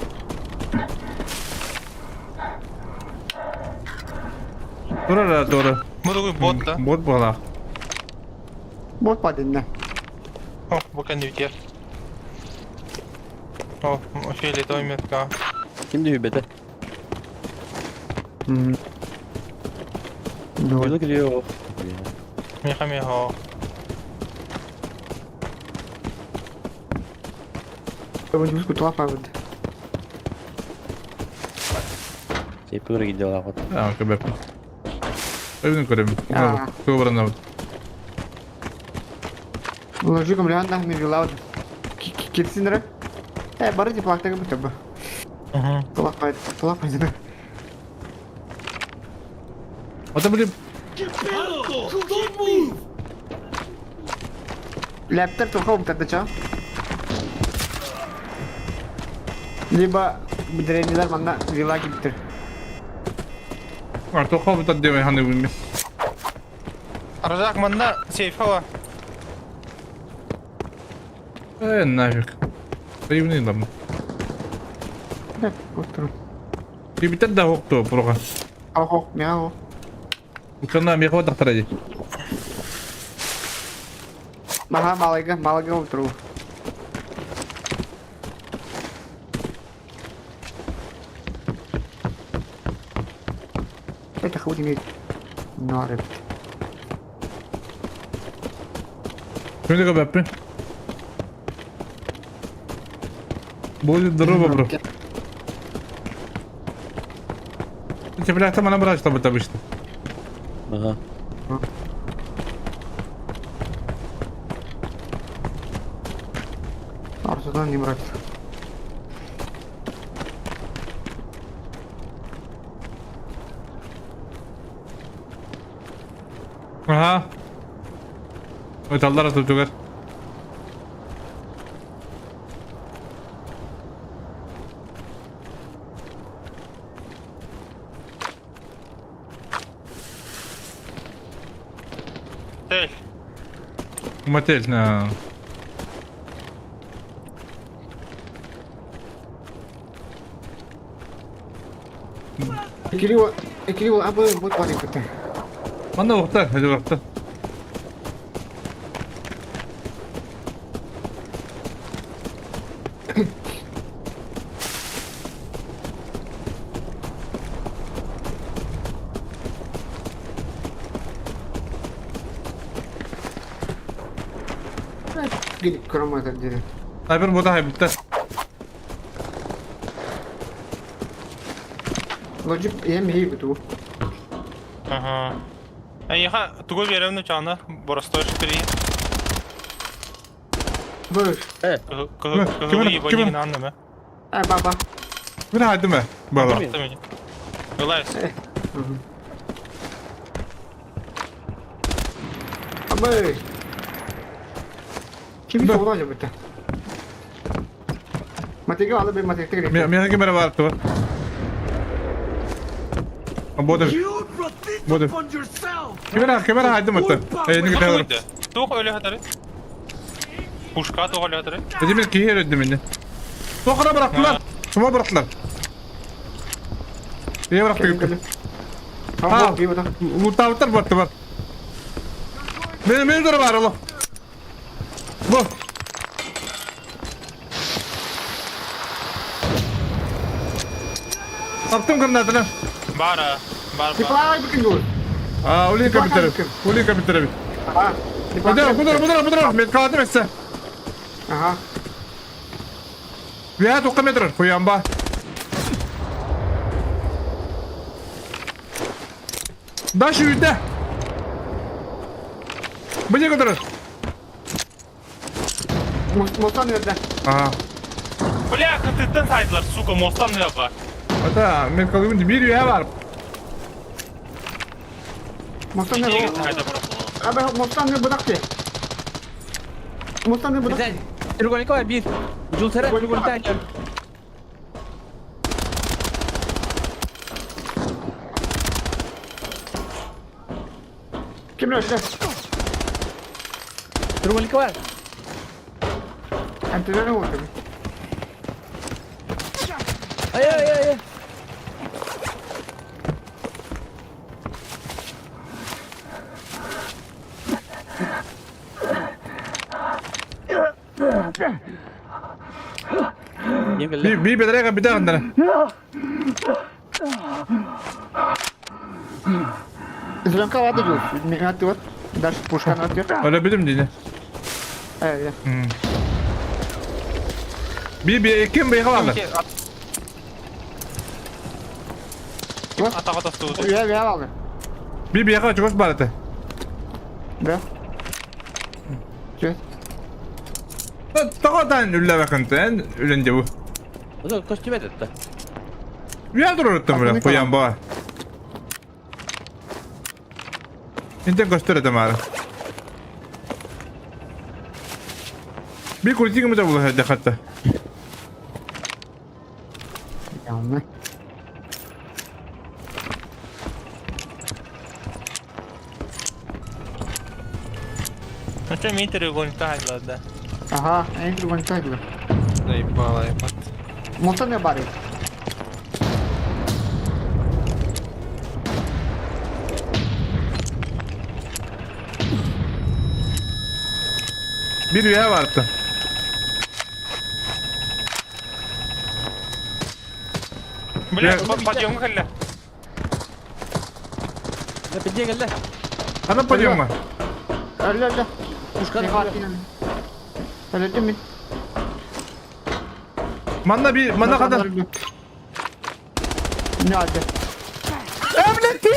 Тура тура. Бу бот да. Бот була. Бот падинне. О, бу кәндүтер. О, фиолетовый метка. Ким дүйбете? Билик лео. Меха меха. Бу кутула пабыд. Сейпүр гидела хот. А, көбөп. Өзүн көрөм. Көбөрөн. Ложиком лян ми вилауд. Кирсинре. Э, бары теплактагы бу төбө. Тулак тулак пайда. Ата билип Ляптер тухом тадача. Либо древнилар манна вила киптир. Артохов таддебе ханы билми. Аржак манна сейф хава. Э, нафиг. Привны там. Да, отыру. Бибитер да хокту бурга. Ахо, мяу. Укана мехва тактаради. Маха малайга, малайга отыру. Это хуй имеет. Нарып. Күндө көбөппүн. Будет здорово, бро. Тебя там она брать, чтобы это обычно. Ага. Арсудан не брать. Ага. Металлар атып түгер. Цель. Мотель на. Кирилл, Кирилл, а бы вот парень-то. Манна ухта, хәдә ухта. Гидик кромат отделен. Снайпер бота хайбытта. Лоджик, я мей буту. Ага. Эйха, тугу беремне чаны, боростой шпири. Быш. Э. Кыгы ебанин аннымы. Э, баба. Мин хайдым Бала. Вылазь. Абы. Ким soğudu acaba? Матеге алып бер матеге. Мен кемере бар ту. Боды. Боды. Кемере, кемере хайдым атты. Э, не гитар. Тух өлө хатары. Пушка тух өлө хатары. Эдемир кихер өддүм инде. Тохра бырактылар. Сума бырактылар. Е быракты. А, лутавтар батты бар. Мен мен бар оло. Бу. Таптым гранатаны. Бара, бар, бар. Теплай бикин А, улин компьютер. Улин компьютер. Ага. Куда, куда, куда, куда? Мен калдым эссе. Ага. Я тоққа метр қоям ба. Дальше үйде. Мне көтөрөр. Мостан өрді. Ага. Бля, ты сайдлар, сука, мостан не ба. Ата, мен калыбын bir üye var. Мостан не Абе, мостан не быдакты. Мостан не быдакты. Треугольник var bir. Jultere треугольник. Ким öldü? Треугольник var. Антилere vurdu. Ay ay ay ay. Bir bedere bir daha andara. Зеленка вады жил. Мегаты вот. Дальше пушка на ответ. Öyle bilim dedi. Э, Bir bir kim bir havalı. Атаға тастауды. Я я алды. Bir bir havalı çok barata. Да. Че? Taqadan ülle bakın ülende bu. Ода костюм этетті. Üye dururuttum böyle koyan bu. Интен көстөр этем ары. Bir kulti kimi de bu hadi hatta. Явно. Ну что, мен треугольник да. Ага, я треугольник тайдла. Заебало, ебать. Мостан не бары. Bir üye vardı. Бля, подъем кэллэ. Да пиде келді. Ана подъема. Öldü öldü. Пушка Öldü mü? Manna bir manna kadar. Не алды. Э, бля, ты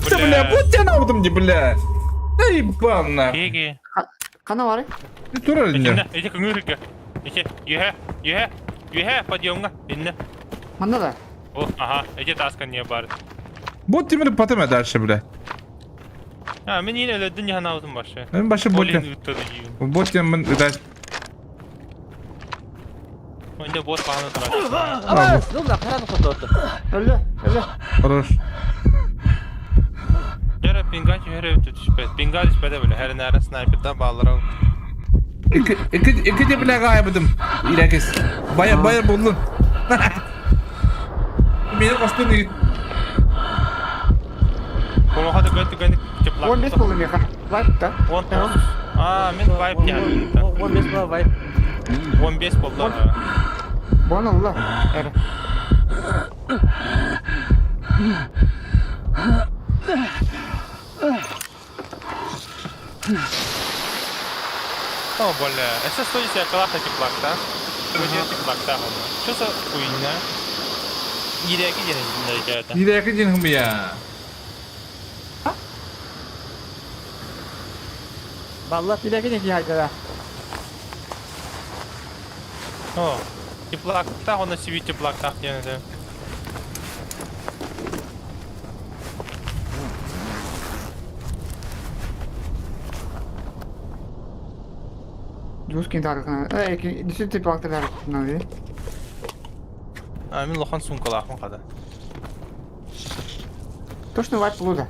бля, бля, вот тебя навдым, бля. Да ебан нахуй. Кеги. Қана бар? Тур әлінде. Эти көңүргө. Эти, юхэ, юхэ, юхэ, подъемга. Инне. Манда да. О, ага, эти таска не бар. Вот темір потом дальше, бля. А, мен yine өлөдүн яханаудым башы. Мен башы бот. Бот темін дальше. Önde бот бағаны тұрады. Ама, ну да, қараны қотты. Öldü, öldü. Хорош. Yara pinga çöre ötü düşpet. Pinga düşpede böyle her nere sniper'dan bağlar. İki iki iki de bile kaybıdım. İlakis. Baya baya buldun. Beni kostüm değil. Кумаха да гönтү гөнтү теплак. 15 болды меха. Вайп та. 19. А, мен вайп yani. 15 была вайп. 15 болды. Бон алла. Эре. О, бля. Это 110 класса теплак, да? 110 теплак, да. Что за хуйня? Иреки ден İlaki cinhim ya. Балла. Илеки не хайда. О, теплак, та он на себе теплак, так, я не знаю. Жускин тарыхына. Э, ки десять теплак тарыхына. А, мен лохан сумкалахмын қада. Точно вайп луда.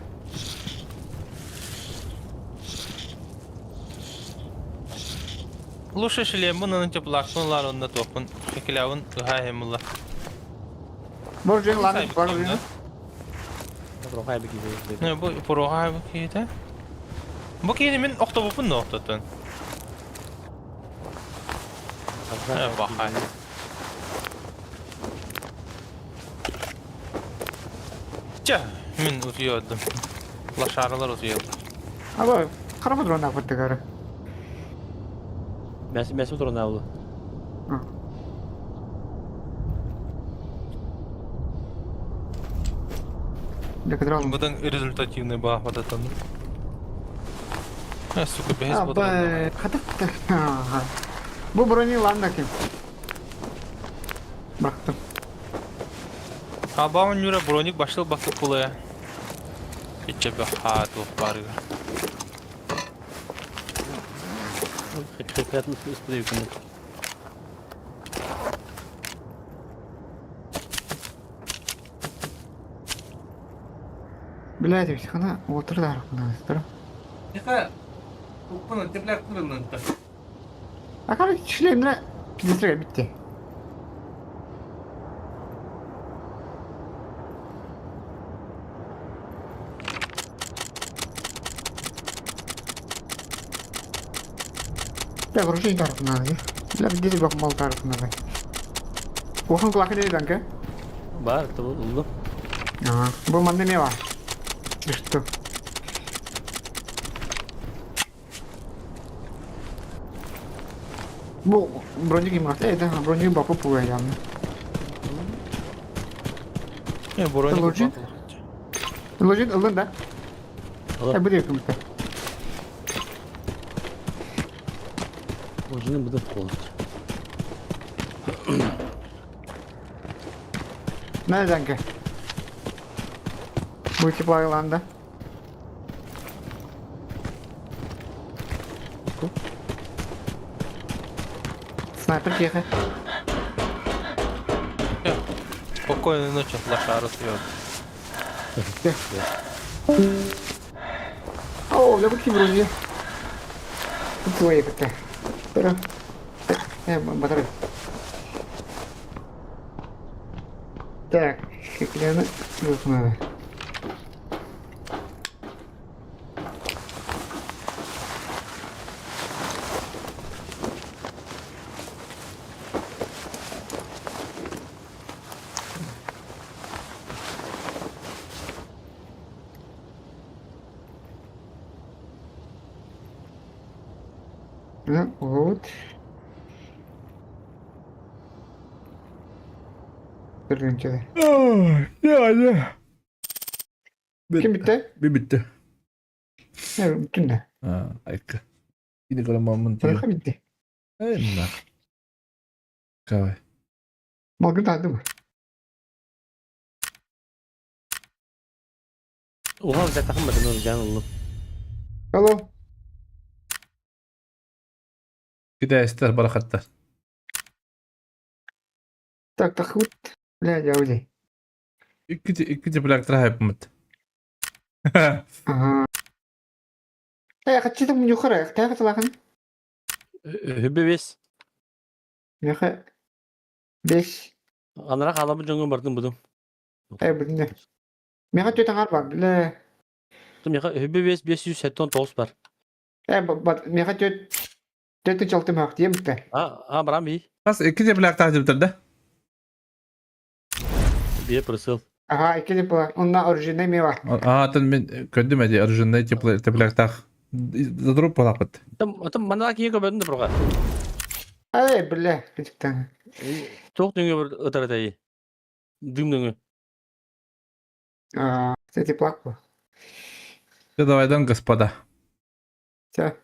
Лучше шлемын, аны теплакпын, лар онда топын. Шекелявын, гайымылла. Боржин ланы, боржин. Не, бу порога бу кейде. Бу кейде мен октобупун да октотун. Бахай. Ча, мен утуйодум. Лошаралар утуйоду. Аба, қарама дрон апырты кары. Мәсі дрон алды. Будан результативный ба вот это. А, сука, без Аба, хатак. Бу брони ланда кем. Бырақтым. Абам Нюра броник башыл бакы пулая. Иччэ бөхаа туох баарыга. Блядь, хана отыр да арахпына. Ника, укпун теплях кырылынты. А короче, шлемне пиздец битти. Бля, вооружение тарafından надо. Бля, где бак мал tarafından надо. Охан кулакы не данка? Бар, это улду. Ага. Бу манны не бар. Что? Бу броник им Эй, да, броник бапы пугай явно. Не, броник Лужин? Лужин ылын да? Э, бу дек кымты. Лужины буду полностью. Не данка? Бу типа да? Снайпер тихо. Спокойной ночи, лошара съем. О, бля, бу брони. Тут твои как-то. Pero... Батарей. Так, как надо? надо. Ну, вот. Көргөнчө. Ya ya. Kim bitti? Bir bitti. Evet, bütün de. Ha, ayka. Yine kalamamın Bırakı bitti. Enna. Kavay. Malgın tadı mı? Oha bize takılmadın oğlum can oğlum. Alo. Китайстар барахаттар. Так, так вот. Бля, я узи. Икки теплактар хайпмыт. Ага. Э, хочу там нюхара, так это лахан. Хүбе бес. Меха. Беш. Анара халамы жоңгон бардым будум. Э, блин. Меха төт аңар бар, бля. Меха хүбе бес 579 бар. Э, бат, меха төт төт чалтым хак дием бит. А, а барам би. Бас икки теплактар деп да? Бие прысыл. Ага, икки тепла. Онна оригинальный мева. А, тен мен көндүм әди оригинальный теплактар. Задруп балапыт. Там, там мана кие көбөдүн да бурга. Эй, бля, кичиктен. Ток дөңгө бир ытар Дым дөңгө. А, это теплак был. Все, давай, дан, господа. Все.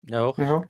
Yok. Yok.